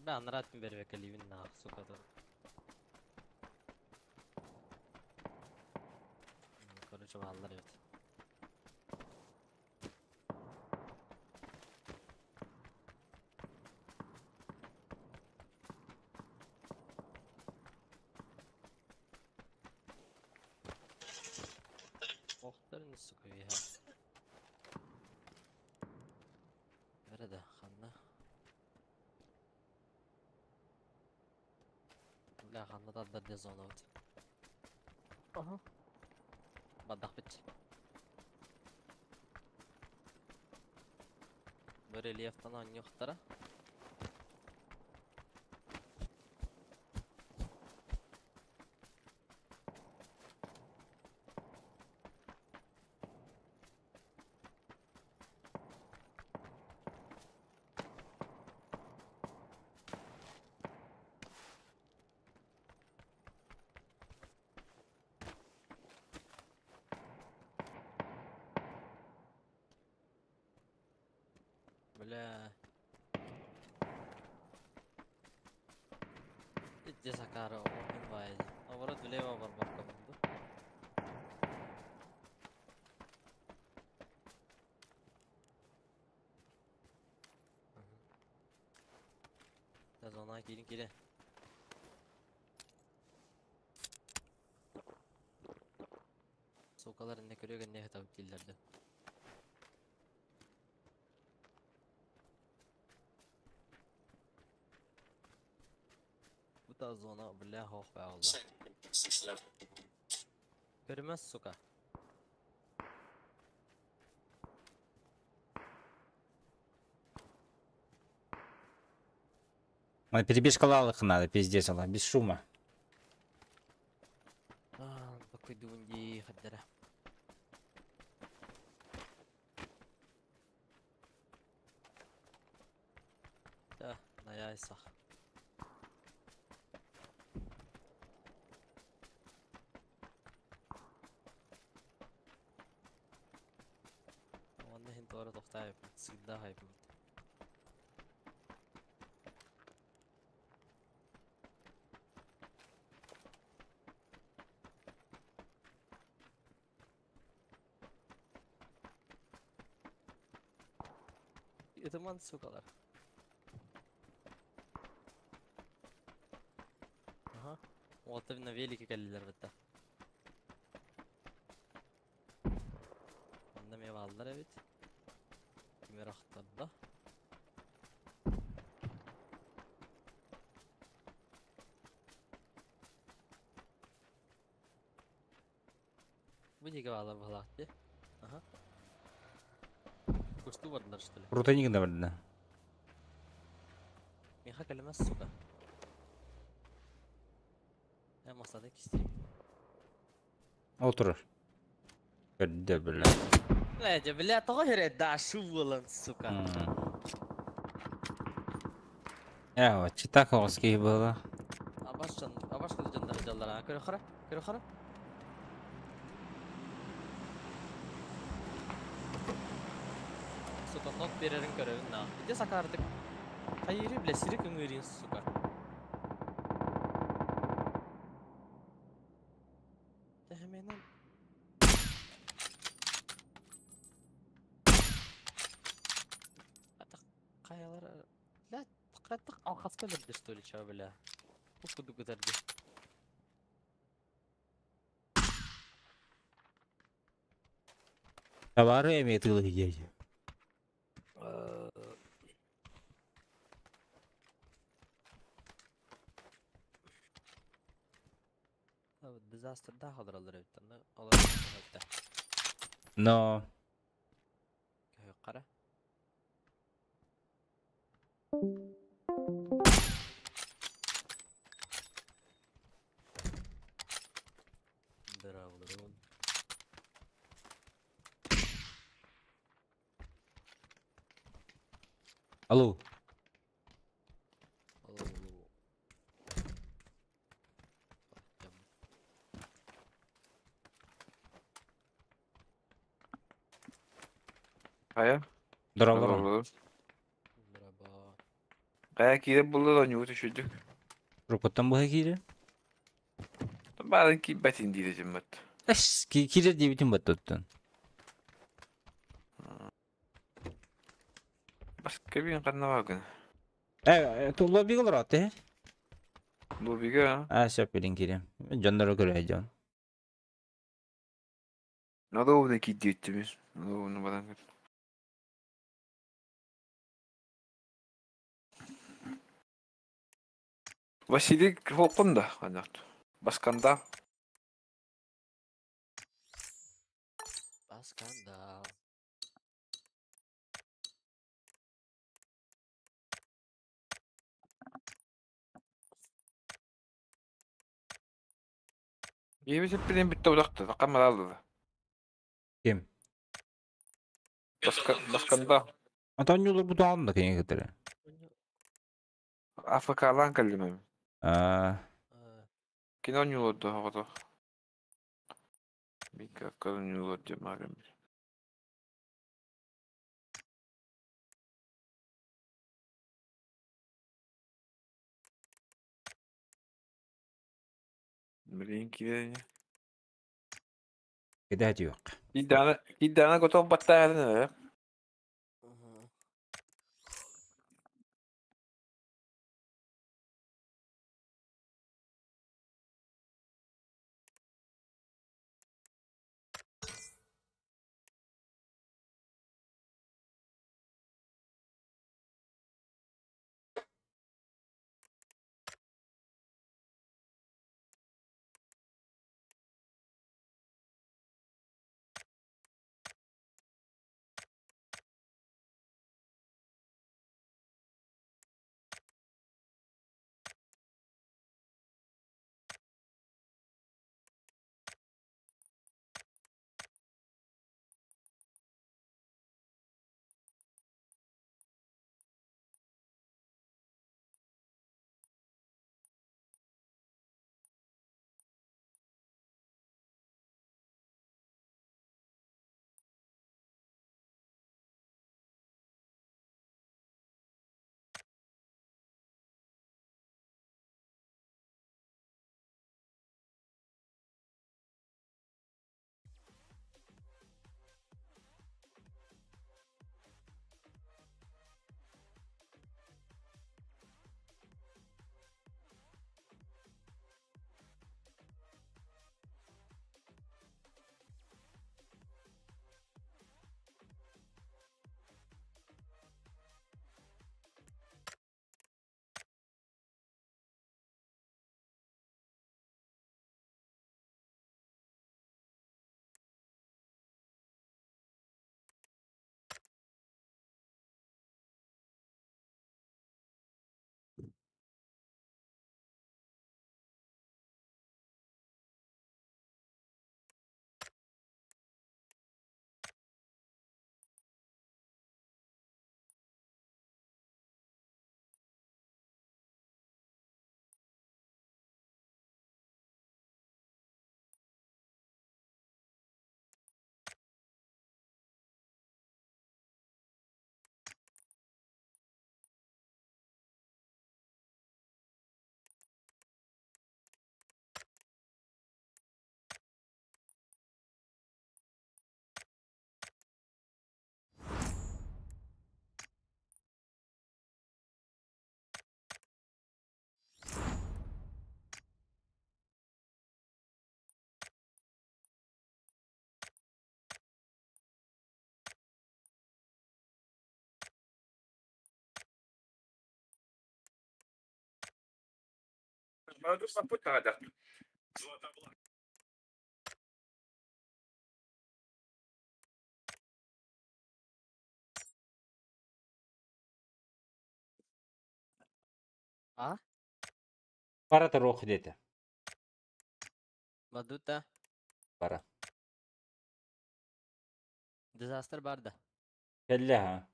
Бля, анараа бэрбэкэлиибин наах, сука да. Короче, бааллар эбит. Охтарын сука виһа. Бэрэ да, ханна. Бля, ханна тардар де зона вот. Ага. Бадахпыт. Бу рельефтан оонньуохтара. Бля. Иди Сакара, он бай. Наоборот, влево барбарка буолду. Зона киирин киирин. Сукалар инне көрүө гэнне хатабыт дииллэрдэ. Бу та зона бля хох баалла. Көрүмэс сука. Ой, перебежка надо, пиздец, она, без шума. Такой дунди хаддара. Да, на яйцах. Онно хин туора тохтаайбыт, всегда хайбыт. Ытыман сукалар. Ага. Вот на велике кэллилэр бытта. Онно эмиэ бааллар эбит. Кимэр ахтарда. Бу диэки бааллар быһалаах дии. Ага. Кустуу бардылар что ли? Рутаник да бардына. Миэхэ кэлимэс сука. Э масада кистиим. Ол турар. Көрдө бля. Э, дьэ бля тоҕо иһэрэ дашу буолан сука. Э, вот читак оҕус киһи буола. Абаш дьон, абаш дьоннор дьаллара. Көрө хара, көрө хара. Сука, нот биэрэрин көрөбүн на. Ити сакаардык. Хайыыры бля сири кыҥыырын сука. Тэһэмэнэн. Хайалар бля хаттык алхаска өлөрдө что ли чё бля. Бу кудук ытарды. Товары эмиэ тыылы дии. Disaster да халыралар эбит онно олор Но Хара. Здорово. Алло. Алло, алло. Хайа? Здорово. Хайа киирэ булла да ньугу түшүрдүк. Рукоттан быһа киирэ? Баарын киирбэтин диир дьиммит. Эс, киирэр диэбитим баттаттан. Баска биин ханна баагын? Э, тулла бигэ олорот э? Лобига. А, сөп билин киирем. Дьоннору көрө дьон. Надо киирдиэттибит. Надо баран көр. Василий холкун да ханнат. Басканда. Басканда. Биэбит билин бүтте удакты. Такамалалды. Ким? Баска басканда. Антон бу таалын да кеңе кетере. Африкалан кэллим. А, Кино ньулорду хогото. Мика кал ньулорду магам. Билин киирэн. Кэдэһэ yok. Киирдэҕинэ готов баттаатын эрэ. А? Пара рух дети. Бадута. Пара. Дизастер барда. Кэллэ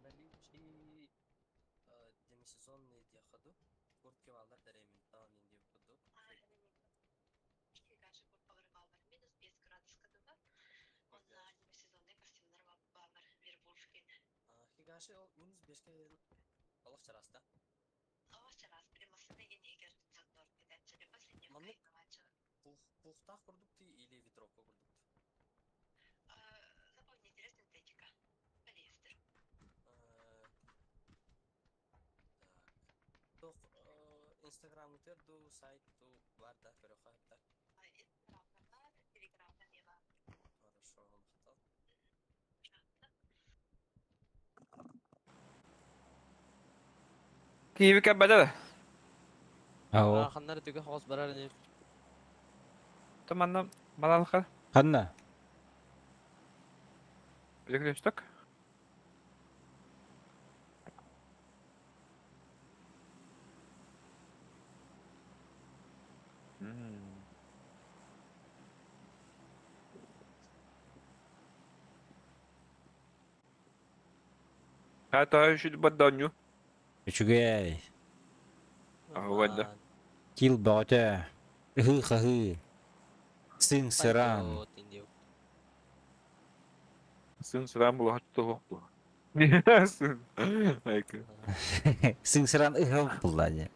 Наличии демисезонные диаходу. Куртки валдар деремин таанин деп курдук. Хигаши ол минус 5-ке олох чараста. Маннык пухтах курдук ти или ветровка курдук. Так. Инстаграм ду сайт ду бар да көрөхө да. Хорошо, махтал. Кииби кэббэтэ. Ао. Ханнар түгө хос барар не. Туманна балалха. Ханна. Перекресток. Хата үшүт бадданню. Үчүгэй. Аһыгайда. Кил бөҕөтө. Ыһыы-хаһыы. Сыҥ-сыраан. Сын сыран булаһат туһук бу. Сын. Айка. Сыҥ-сыраан ыһыл булла дии.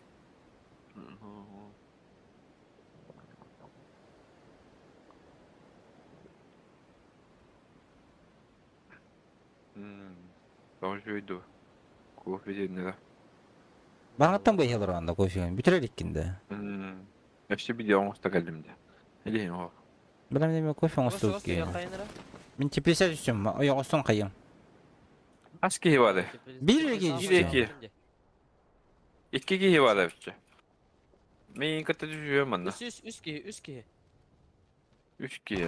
Тоҕо Кофе диэннere. Баҕаттан быһыылар онно кофе бүтүрэр иккинде. Өссө видео оҥосто кэллим дии. Илиһин оҕо. Билем неме кофе оҥостубут киһи. Мин теплица түстүм, ойоҕостон хайым. Ас киһи бары. Биир киһи Биир киһи. Икки киһи бар эбитчэ. Мин кытта түһүөм манна. Үс үс үс киһи, үс киһи. Үс киһи.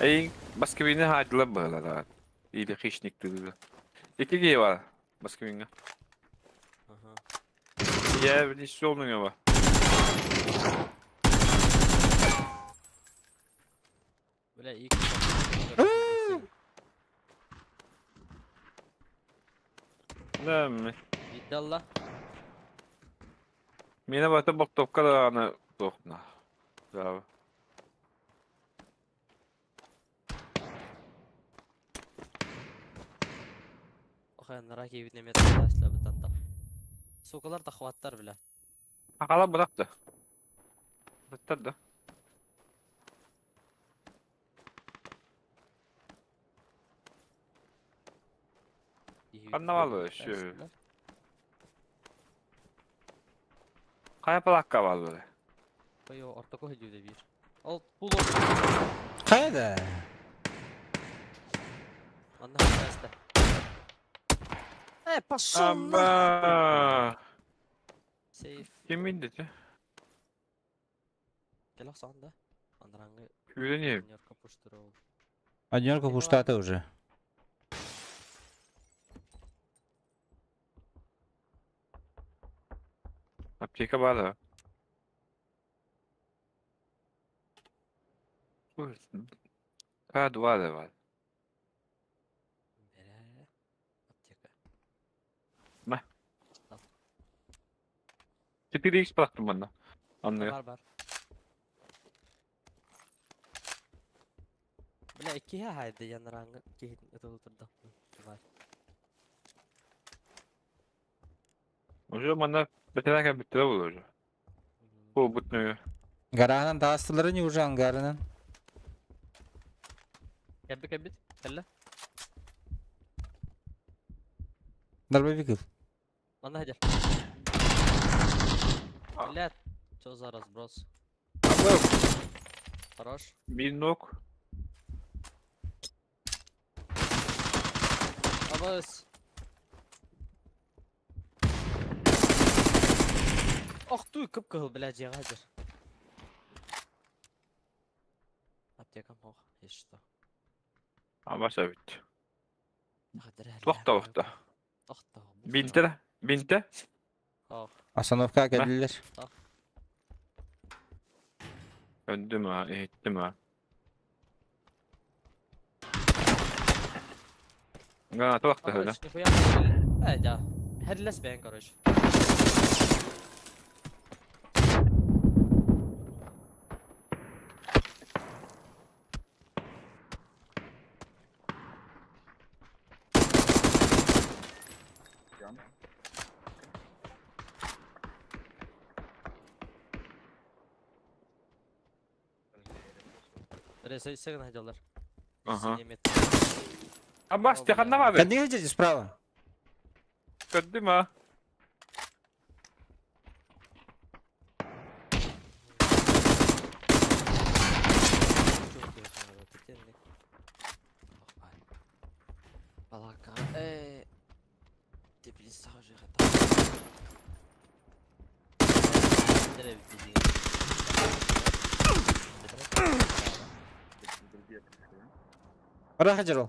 Эй, Москвины хаадылар быһалар. Или хищник тылы. Икки киһи бар Москвинга. Я внесёл его. Бля, икки. Да, Видалла. Меня бата бактовка да аны тохна. Да. Охай, нараки видно метр таслабы тантах. Сукалар тахваттар, бля. Акала быракты. Быттар да. Anlamalı şu. Kaya palakka var Ой, ортоко хөдүдэ бир. Ол пул Хайа да. Манна хаста. Э, пошел Аба. Сейф. Ким инди? Кел да. Андраңы. Үйренeyim. Одинерка пуштырыл. Одинерка пуштаты уже. Аптека бар да. К2 да бар. Аптека. Ма. 4x bıraktım bana. Anlıyor. Бар бар. Бля, икки хайды янраңы кихит ытылы турда. Давай. Уже bana bitirirken bitti bu уже. Bu bitmiyor. Гаранан таастылары не уже ангарынан. Кәббит кәббит. Кәллә. Дробовик. Манна хәдер. Бля, что за разброс? Хорош. Bir nok. Абас. Ох ты, кып кыл, бля, жега хәдер. Аптекам ох, есть что. Ama bitti. Хәдер. Tohta tohta. Тохта. Бинте бинте. Ох. Остановка келдилер. Öndüm ha, ettim ha. Granata baktı öyle. Нихуя. Э, да. Хәрләс бәйн, короче. Ресей найдёлар. Ага. Abbas Tekan'da var. Кәдеге здесь справа. Gördüm ha. Балака. Э. Теплица уже Пора хаджарол.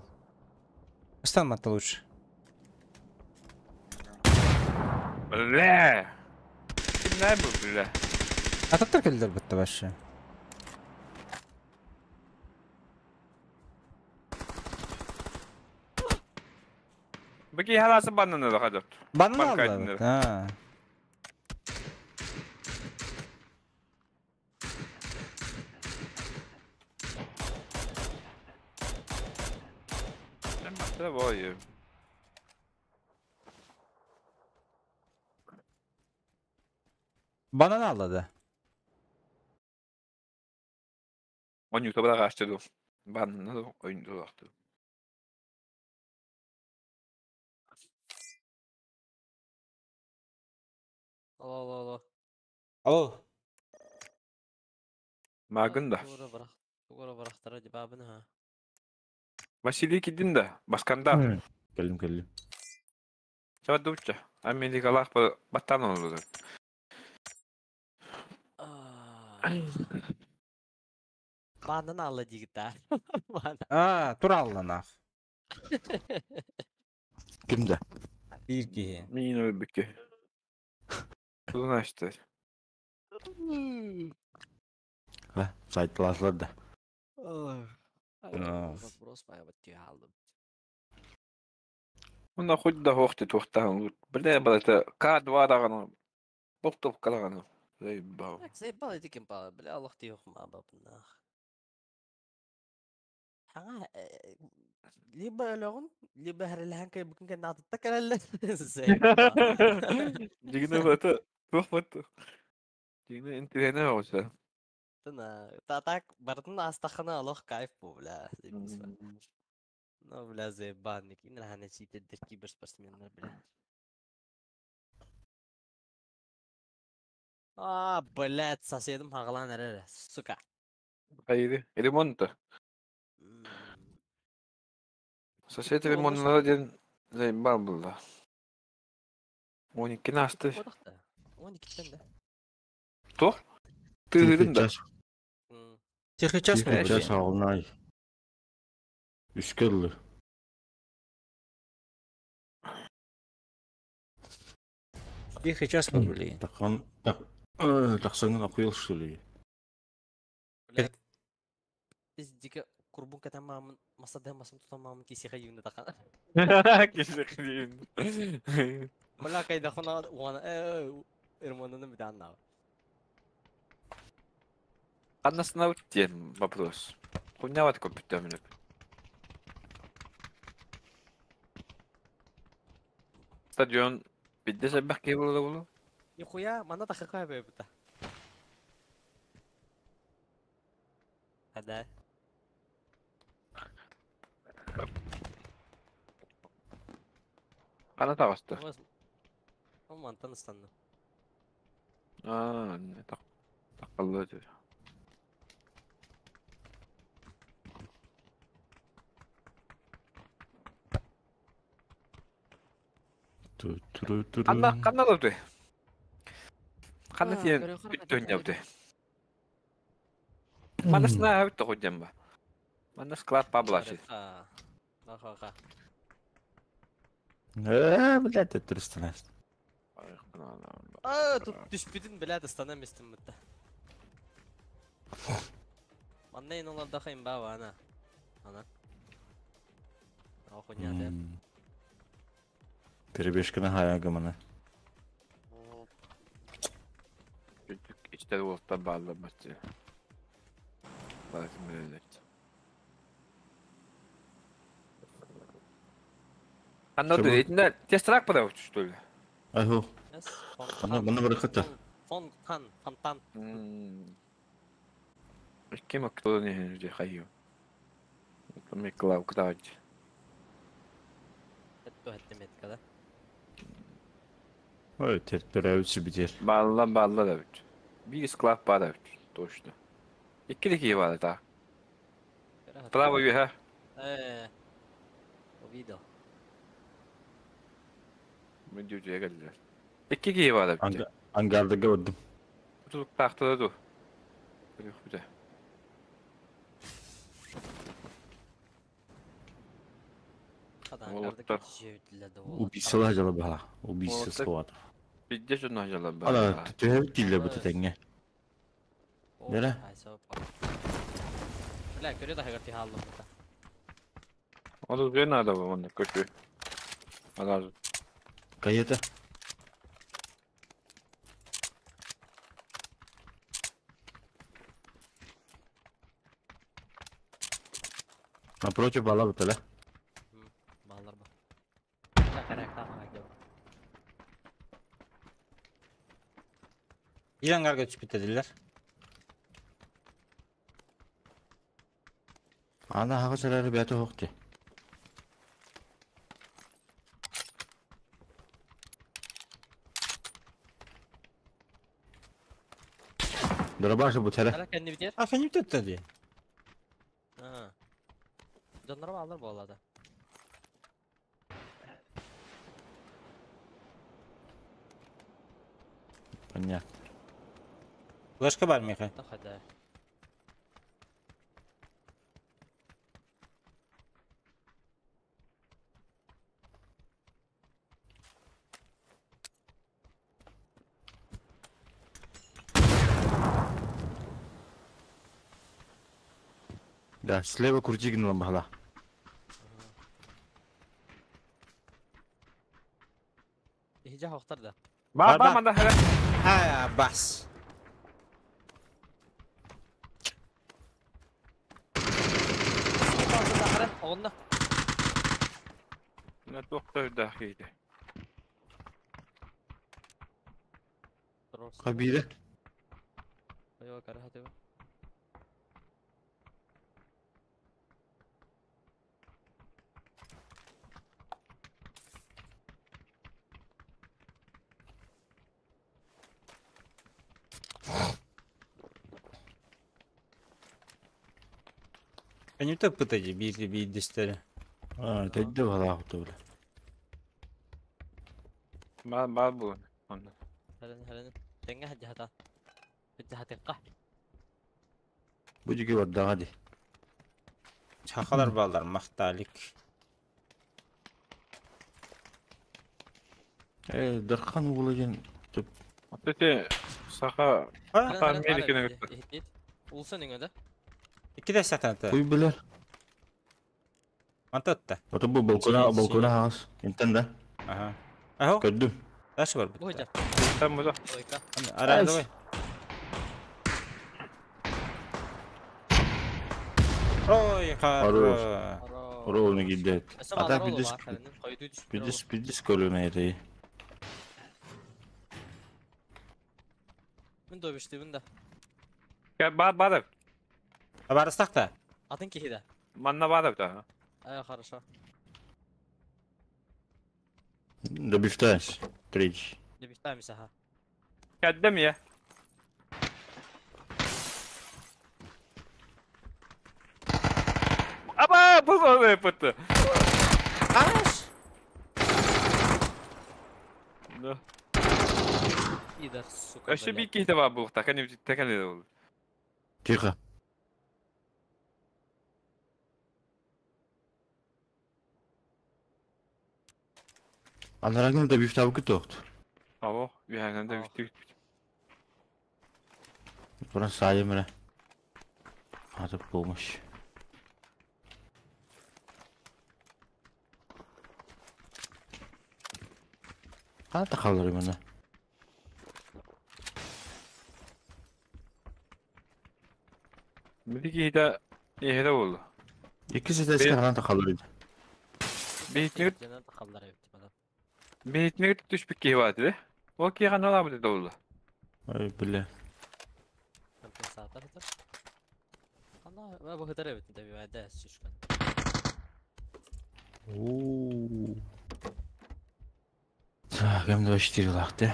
Стан лучше. Бля. Kimler bu бля? Ататтар келдер бітті вообще. Бики халасы баннаны да хадат. Баннан алды. Ha. Ben boy. Банан алды. Ойнута бара ашты. Баннаны ойнута бақты. Алло, алло, алло. Алло. Магын да. Тугура барахтара дебабын ха. Василий кидин да. Басканда. Келдим, келдим. Сабадуча. Америкалах баттан oldu. Банан алла дигита. Банан. А, тур алланах. Кимде? Bir киһи. Мин өлбүккө. Тулун ашты. Ха, сайтласлар да. Вопрос баябыт алдым. Мына хоть да хохты тухтан. Биле балата К2 даганы. Боктоп калаганы. Заебал. Заебал эдикин бала, бля, Аллах ты юхма бабнах. Хаңа либо өлөгүн, либо хәреләһән кай бүген кән атытта кәрәлле. Заебал. Дигене бата. Тух бата. Дигене интернет болса. Тына, татак бартын астахана Аллах кайф бу, бля. Ну, бля, заебанник. Инна читеддер киберспортсменнер, бля. А, блядь, соседым хагалан әрәре, сука. Хайды, ремонта. Сосед ремонтына ден заебал булды. 12 асты. 12-тен да. Тух? Тыгырын да. Тихий час Тихий час алнай. Үскелли. Тихий час мы были. Тахан, так, тахсаңын акуел что ли? Блядь. Дике курбун катамамын, масада масым тутамамын киси хайюнда тақан. Киси хайюнда. Бля, кайда хона уана эрмонаны биданна. Аннасына өттен вопрос. Хуйняват компьютер минеп. Стадион бидде бәкки булды булу. Нихуя, мана тахакай бе бута. Хада. Кана тагысты. Мантан ыстанды. А, не так. Такаллы дип. Анна канна алды. Канна тиен бүттөн yaptı. Манасына бүттө койдум ба. Манас склад паблаши. Ха. Блядь, это трустана. А, тут түшпүтүн блядь, астана местим бутта. Манна ин олар дахайм ба ана. Ана. Охуня да. Перебежка на хаягамана. Ичтер болта балла бачы. Баласы мөлөт. Анда да тестрак подавать, что ли? Аху. Ана мына бір хата. Фонтан, фонтан. Кем кто не где хайю. Миклау кдать. Это метка, да? Ой, тертерәүче битер. Балла балла да бит. Bir склад бар да бит, точно. Икки бар да. Право юха. Увидел. Мен дүйдү келди. Икки кии бар да бит. Ангарда көрдүм. Тутук тактыда ду. Бир бите. Убийство жала бала. Убийство склад. Бидде жона жала бала. Ана төһөп тиле бу теңге. Нере? Бля, көрө да хагар тихаллым бута. Ол уже надо было, он көчү. Алар. Каета. Напротив бала бутала. Баллар ба. Bir angarga түшүп кетедилер. Ана хага салары бәті хоқты. Дробашы бутала. Ара кенди битер. А кенди битет ди. А. Донор баллар болады. Понятно. Флешка бар Миха. Да. Да, слева крутигнула могла. Иһиже хохтар да. Ба ба манда хара. А, бас. Онна. На тохтой да хейде. Кабире. Айва кара хатыба. Кенди битет бутади бир бир дистери. А, тәдді бала хоқты біле. Ба ба бу. Онда. Хәрен хәрен. Теңге хаҗата. Хаҗатыкка. Бу жеке бардага ди. Чакалар балдар макталик. Э, дархан угулы жен. Аты саха Американы көттө. Улсын иңе да. Ики да сатанты. Куй билер. Антатта. Ото бу балкона балкона хагас. Интен да. Ага. Ахо. Көрдүм. Дальше бар Бу хаҗа. Там бу. Ойка. Ара давай. Ой, Хорош. хорош. Ровно гидет. Өсө А так баллар олу бидис бар. Хәрен койду түшүп. бидис бидис көрүнө эти. Мин добиштибин да. Ка ба ба да. Барыстак та. Атын кихиде. Манна ба да та. Ай, хорошо. Добивташ. Третий. Добиштамис, ага. Кәддем я. Аба, бу бу бу. Аш. Да. Идар, сука. Өшө бир кихте бар бу. Таканы таканы ол. Тихо. Анарагын да бифтабы күтөктү. Аво, үйәнен да бифтү. Буран сайым эле. Атып болмуш. Кана калыр мына? Бир кихте эхе болду. Икиси да эске кана калыр иди. Бейтнег Жанан калдар эбит мана. Бейтнег түшпүк кихи бар диде. О кихи кана ла бу болду. Ой, биле. Компенсатор. Ана, бу хытар эбит да бибайда сүшкөн. Оо. Так, эми 24 лакты.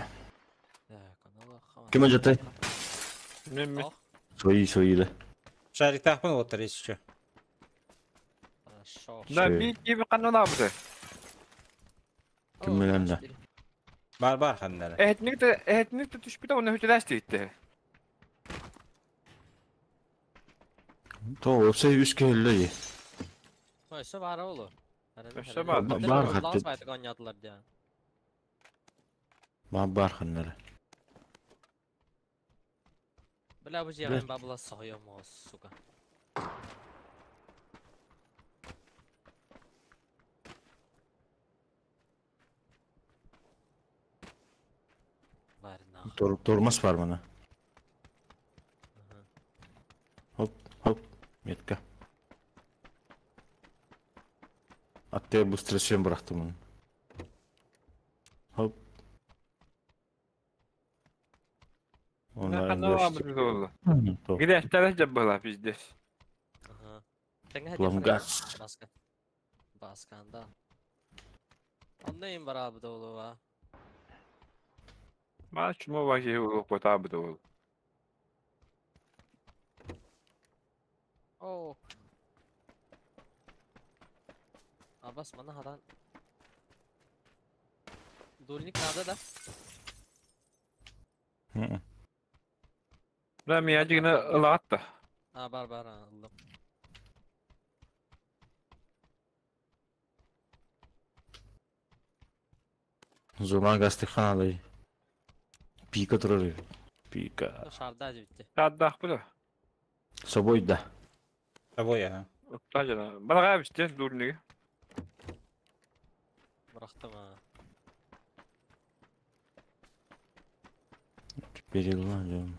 Ким жатай? Мен мен. Свои, свои да. Шарик тахпын отыр еще. Хорошо. Да бир кихи кана ла бу. Ким менен да? Бар бар ханнары. Эхетник да эхетник да түшпүк да оны хөтөлөш дейт. То, все үс келли. Өсө бар олу. Өсө бар. Бар хатты. Лас ойнадылар дия. Бар бар ханнары. Бля, бу жерин бабла согуйом, сука. Тормоз бар мана. Хоп, хоп, метка. Аттaya быстро чем bıraktım onu. Хоп. Onlar Ханна Где осталось была пиздец. Ага. Пломгаз. Баска. Басканда. Онда им барабы долу. Ма чума ваги потабы долу. О. Абас мана хадан. Дульник надо да? Да, меня дигна латта. А, бар бар, аллах. Зона гасты ханалы. Пика турары. Пика. Шарда жибитти. Шарда бу. Собой да. Собой, ага. Тажана. Балага битти дурниги. Бырахтым а. Перелла diyorum.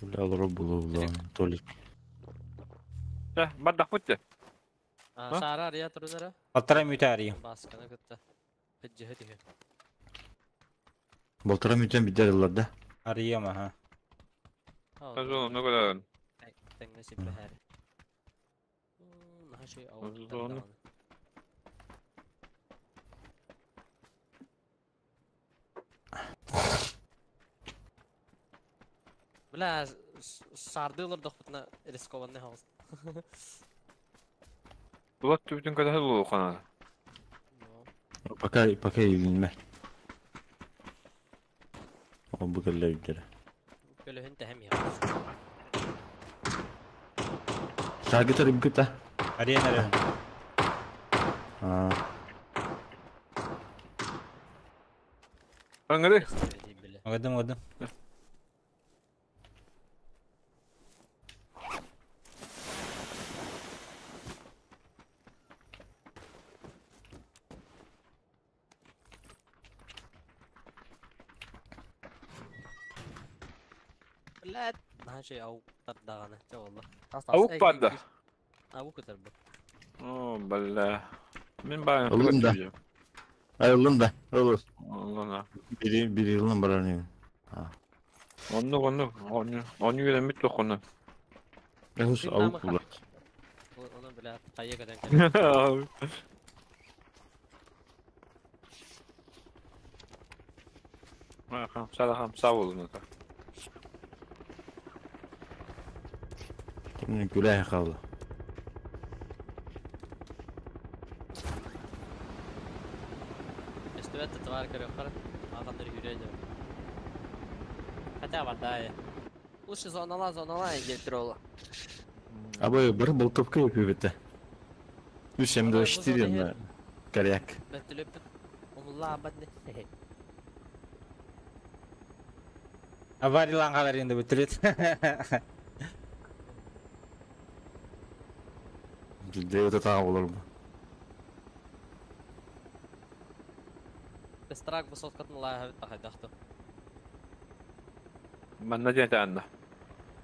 Бля, булу Толик. Да, бадах бутты. А, шара ария турдара. Алтара мүтә ария. Басканы кытта. Хыджы хыджы. Болтара мүтен бидер да. Ария ага. Азон, ну куда? Теңне сиппе хәр. Наша Зона. Бля, шардылар дохпутна рискованный хаус. Булат түбүтүн када булу кана. Пока пока илинме. О бу кэллэ бидер. Көлөһүн тэһэм я. Шагы тарып кыта. Ария нere? А. Аңгыры. Агадым, агадым. Блядь, наша аук тардаганы. Ча болла. Аук барды. Аук көтөр бу. О, бля. Мен баян Олун да. Ай, олун да. Olur. Олун да. Biri biri yılın baranıyor. Ha. Онну онну онну онну үйренмит тохону. Эхус аук булат. Оны бля, кайя көтөн кэлэ. Хамса хамса болун та. Кимнин күләһи калды. Эстүбэт товар көрөккөр. Адамдар хүрөйдө. Хотя барда. Лучше зонала, зонала келтире ола. Абы бір болтовка yapıyor bitti. 3 M4 yanına. Коряк. Бөтүлөп омулла абадны. Авариялан калар енді бүтүрет. Девет тағы болар бу. Страк высоткатын лайха бит тахайдахты. Манна ден таанна.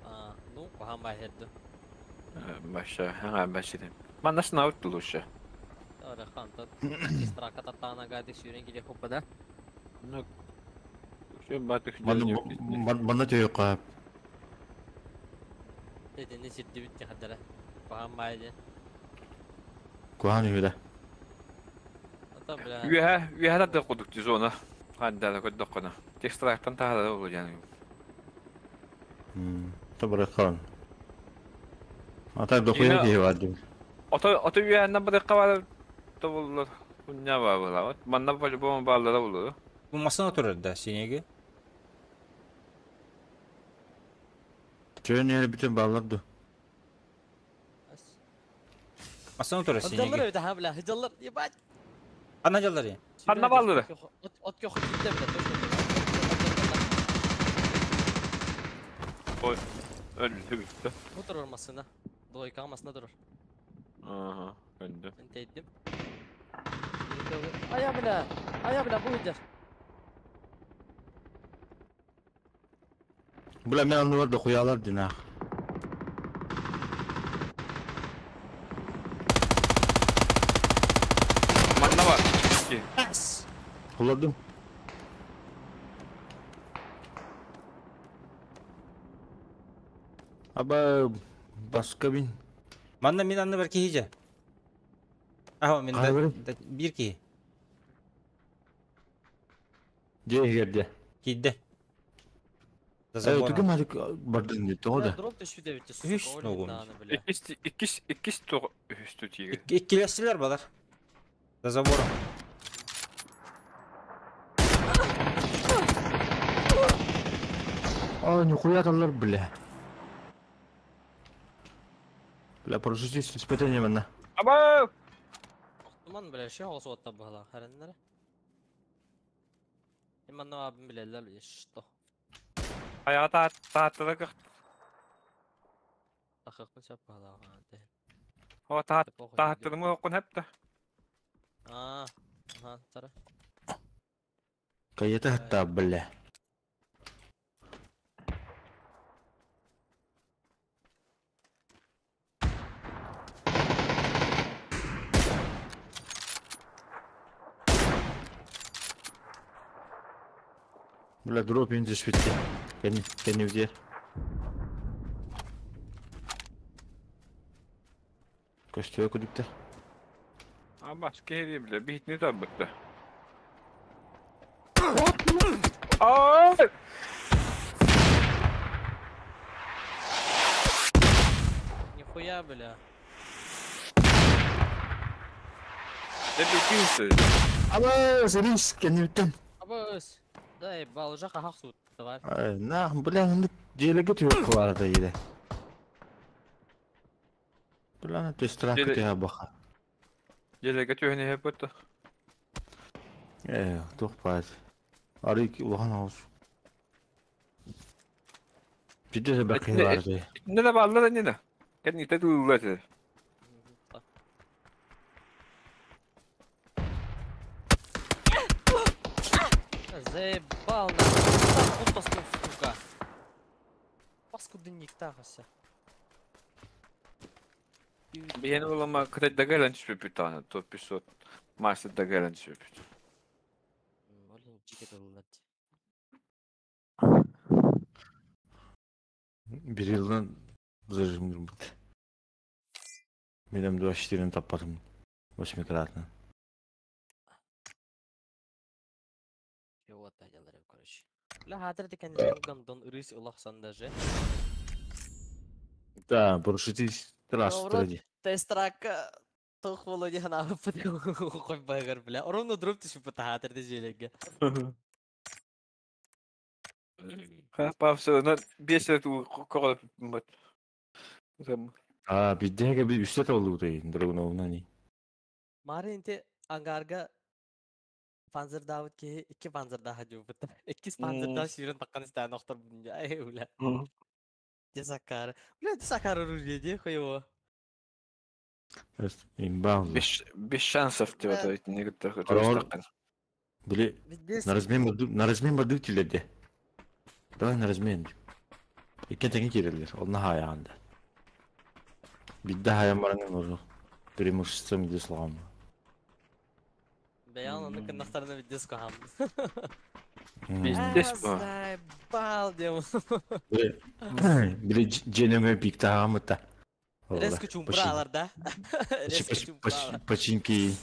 А, ну, кухан бай хедду. Баша, ха башидем. Манна снаут лучше. Ора хан тот. Страка таттана гады сүйрен келе хоппа да. Ну, все батых. Манна төйө кап. Дедени сирди бит хадара. Кухан бай де. Кухан үдә. Ата бля. Үһә, үһә да кудук зона. Ханда да кудук кына. Текстрактан тахада болу яны. Табара хан. Ата дохуя ки бар дим. Ото ото үһә на бада кабар тобуллар. Куння ба була. Манна по-любому баллара болу. Бу масына турар да синеги. Чөн yeri bütün ballardı. Масына турар Хыджаллар синеги. өтө ха бля, хыджаллар, ебать. Ана жаллар. Ханна баллары. От көх китте бля, точно. Öldü bitti. Bu durur masına. Двойка masına durur. Aha, öldü. Ben teyittim. Ая бля! Ая бля, bu gider. Бля, мен анны бар да хуялар динах. Manna var. İki. Kullandım. Аба баска бин. Манна мин анны бар киһи Аха мин да бир киһи. Же егерде. Киирдэ. Э, түгім әлі бардын дейді, тоғы да. Дроп түшпү битти. Үш ногум. Иккис, иккис, иккис тоғы үстü тиге. Иккилэстилер балар. За забором. А, нихуя талар, бля. Бля, парашютист испытание манна. Аба! Туман бля, ши холос отта бала. Хареннер. Иманна абым билелер, что? Ayağa tahttada kırt. Takıkın çap bala. O tahtada mı okun hep de. Aa, aha, tara. Каята хатта, бля. Бля, дроп инде швитте. Кәне, кәне үдер. Көстөе күдүктер. Aa başka hediye bile. Bir hitini tabbıttı. Aa! Нихуя, бля. Ne bir iki Аба, сәрис, кәне үттен. Аба өс. Да, балжа кахак сут. Давай. Ай, на, бля, ну делеге түйек кылары еді. Бля, ну ты страх тебя баха. Jelege tüheni hep öttü. Э, тоқпайд. Арик улахан ауыз. Биде де бақи барды. Ne de bağlı da ne de. Kendi de duyular. Заебал, нахуй. Пустостун, сука. Паскудынник тахася. Бихен olama kıta da gelen çöpü tane. Top bir sot. Maçta da gelen çöpü. Блин, чики тыллат. Bir yıldan zırhım bitti. Менем 24 таппадым. Восьмикратно. Вот делали, короче. Бля, хатыр декен гандон ырыс улахсан даже. Да, парашютист раз, Тестрака тух Володя на хоть багар, бля. Ровно дроп түшүп хатыр дежелеге. Ha, павсы, бес король мыт. А, бидеге би үстет олду дейин, драгоновна ни. Маринте ангарга Панзер Давид ки iki панзер daha жубут. Икки панзердан ширин таккан истән октор бүнҗә. Ай, бля. Десакар. Бля, десакар оружие де хуево. Имба. Без шансов деп атайт, не гыттар. Били, на размен на размен барды тилерде. Давай на размен. Икки теңе кирелер, онна хаяганда. Бидде хаян бараңын ору. Преимущество миде слагам. Бәян аны кыннактарына бидде скахам. Биздес бу. Заебал дем. Били женеме пиктагамыта. Резко чумбралар, да? Резко чумбралар. Починки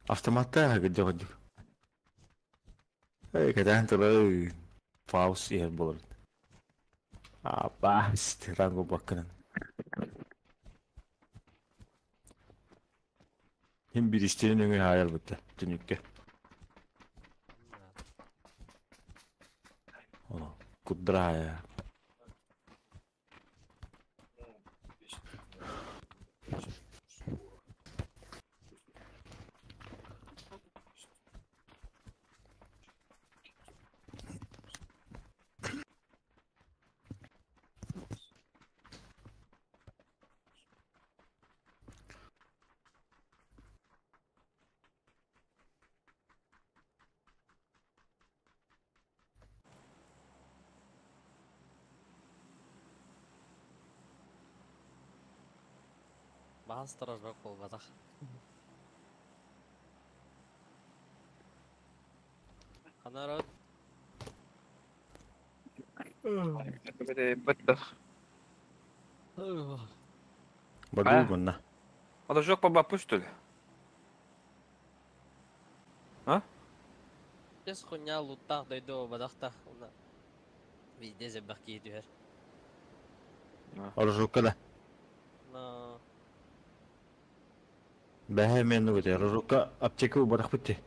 автоматта где ходил. Эй, когда туры паус ер болор. А, бас, ранго бакканан. Хим бир истерин өңө хаял бутта, түнүккө. О, кудрая. Аас рожок буолбатах. Ханарот. Бардыы манна. Рожок баба что ли? А? Дес хуйня луттаах дойду буолбатах да. Везде элбэх киһи түһэр. Рожокка да. Но Бэһэ мен нугуте. Рожокка аптека убарах битти.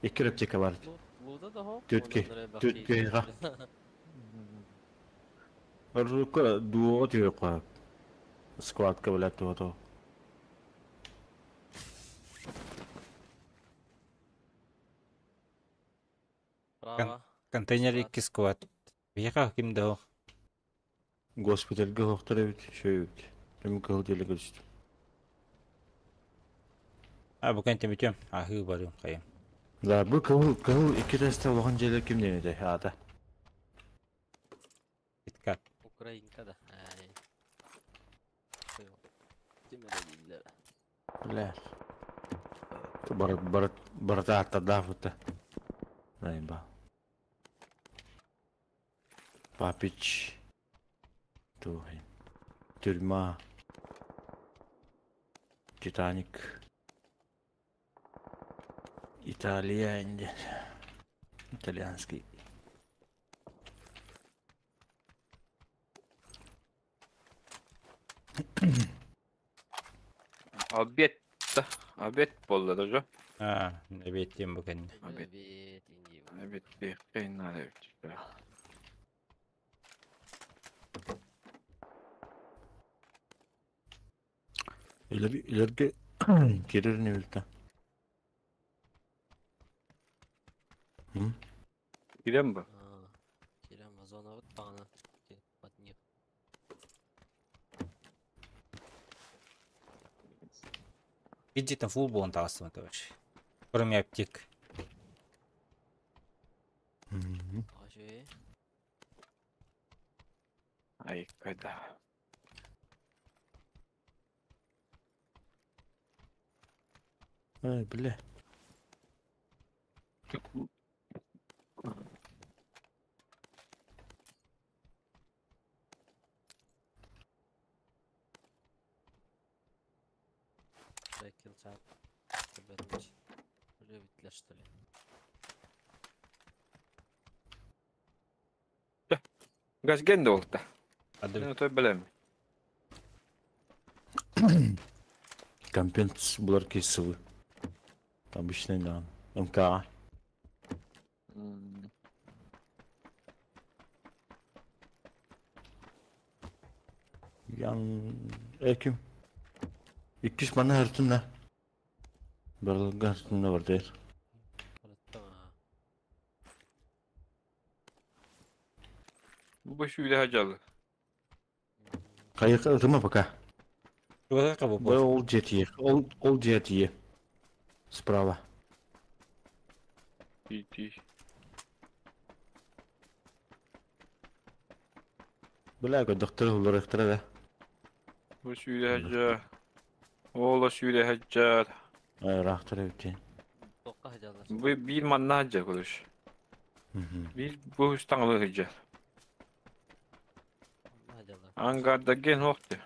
Икки аптека бар. лута да хоп. Түтки. Түтки. Рожокка дуо түйөкка. Складка билет туото. Право. Контейнер 2 сквад. Биһиэхэ ким да суох. Госпитальга хохтор эбит, шөй эбит. Ким кыһыл деле көрүстүм. А бу кэнтэ бүтүөм. Аһыы барыым хайым. Да, бу кыһыл кыһыл икки тесте улахан дьиэлэр ким диэн этэ аата. Киткат. Украинка да. Ай. Ким эрэ дииллэр. Бля. Бар бар барата аттардаах бутта. Найба. Папич. Туһай. Тюрьма. Титаник. Италия инде. Итальянский. Обед. Обед болды даже. А, обед диэн бу кэннэ. Обед. Обед надо. Илерге кирер не билта. Кирем бу? Кирем зона вот бағана. Под них. Иди там фул буолан таҕыстым это вообще. Кроме аптек. Ай, когда. Ай, бля. Что ли? Газ ген болду. Ну, то билем. Компенс булар кесивы. Обычный да. МК. Ян Эким. Иккис мана хартына. Барлыгы хартына бар дер. Бу шүйде хажалы. Кайык ытыма пока. Бу ол жетие. Ол ол жетие. Справа. Ти. Бля, доктор улар да. Бу шүйде хажа. Ола шүйде хажа. Ай, рахтар битен. Бу бир манна хажа көрүш. Бир бу стаңлы хажа. Ангарда ген хоқты.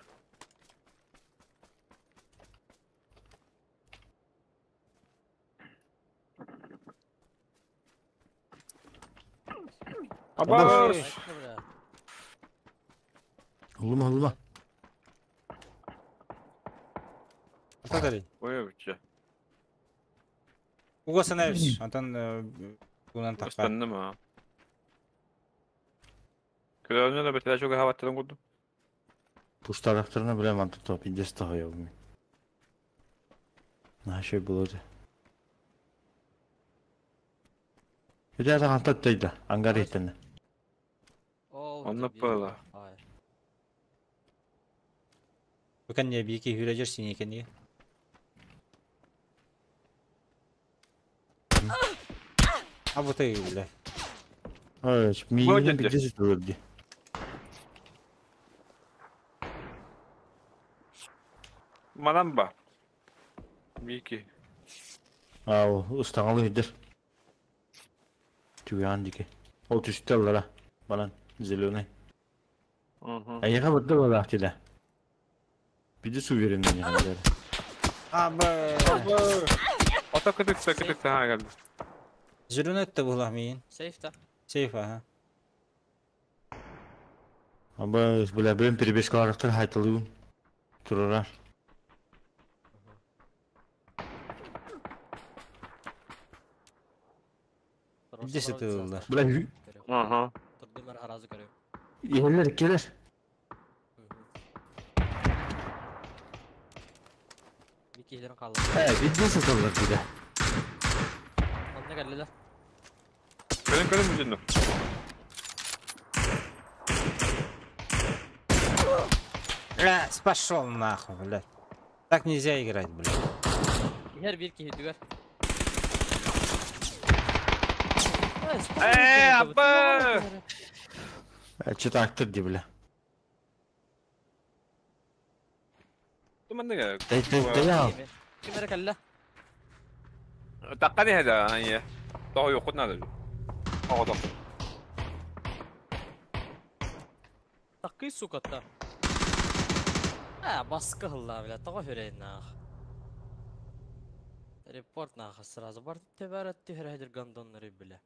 Абас! Улума, улума. Атадарый. Ой, бітче. Уга санайбыз. Антан бунан таққа. Останды ма? Көрөөнө да бетеле чөгө хабаттан курдум. Пуштарахтарына билем антı топ индес тахая бу. На şey булды. Үдә антат тайда, ангар итен. Онны пыла. Бу кэнне бики хүрәжер сине кэнне. А вот и бля. Ай, миин бидес булды. Манан ба. Мики. Ау, ыстаҥалы иһдэр. Түгэҕин диэки. Ол түстэ аллара. Банан, зеленый. Эйиэхэ бырда балаах дилэ. Биди суверенный ньаҕа. Абы. Ото кытыкта кытыкта ха geldi. Зеленый это была миин. Сейф та. Сейф, ага. Аба, бля, бэм перебежкаларыктар хайталыыбын. Турарар. Где сытыллар? Бля, хü. Ага. Турдумар аразы көрөм. Иһэллэр, келер. Мики иһлерин қалды. Э, бидде сыталлар дилэ. Онна келдилер. Көрүн көрүн бүтүннү. Бля, пошел нахуй, блядь. Так нельзя играть, блядь. Иһэр бир киһи түгэр. Э, абы! Че-то актер ди, бля. Туманныга. Дай, дай, дай, ал. Ким эрэ кэллэ? Таққани хәдә, ая. Тоҕо юқут надо. Оҕото. Такый суката. А, баскы хылла, бля, тоҕо хүрейн нах. Репорт нах сразу бар тебәрәт түһәрәдер гандоннары, бля.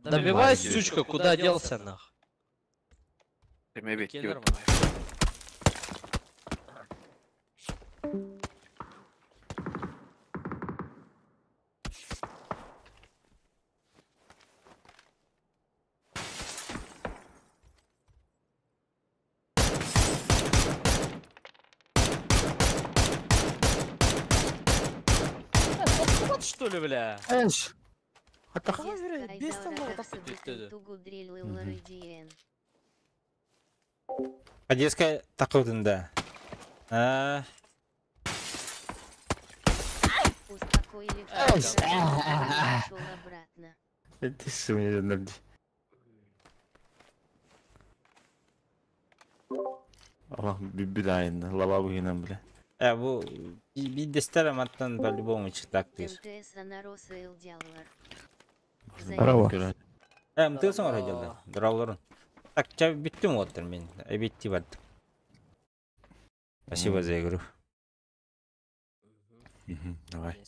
Добивай, сучка, куда делся нах? Теме бит. Келер Вот что ли, бля? Эш. Без того, Одесская такой да. А, Успокоили, ушел обратно. Ты сумнелер ди. Allah bir ayında lava bugünden bile. э, бу биддестер аматтан по-любому чытактыр. МТС Анароса Элдяллар. Браво. Э, МТС оңор хадылды. Драуларын. Так, ча бүттүм оттыр мен. Эбитти бардым. Спасибо за игру. Давай.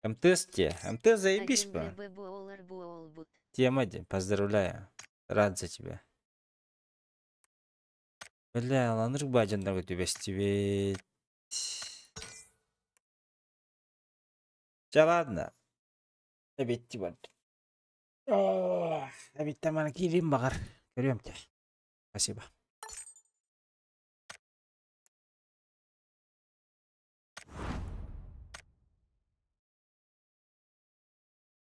МТС те. МТС заебись 1 по. ДБ Буолар Буолбут. Тема, де, поздравляю. Рад за тебя. Бля, ланырк бажандарга түбэстибит. Ча ладно. Эбитти бардым. Эбитте мана киирим багар. Көрүөм те. Спасибо.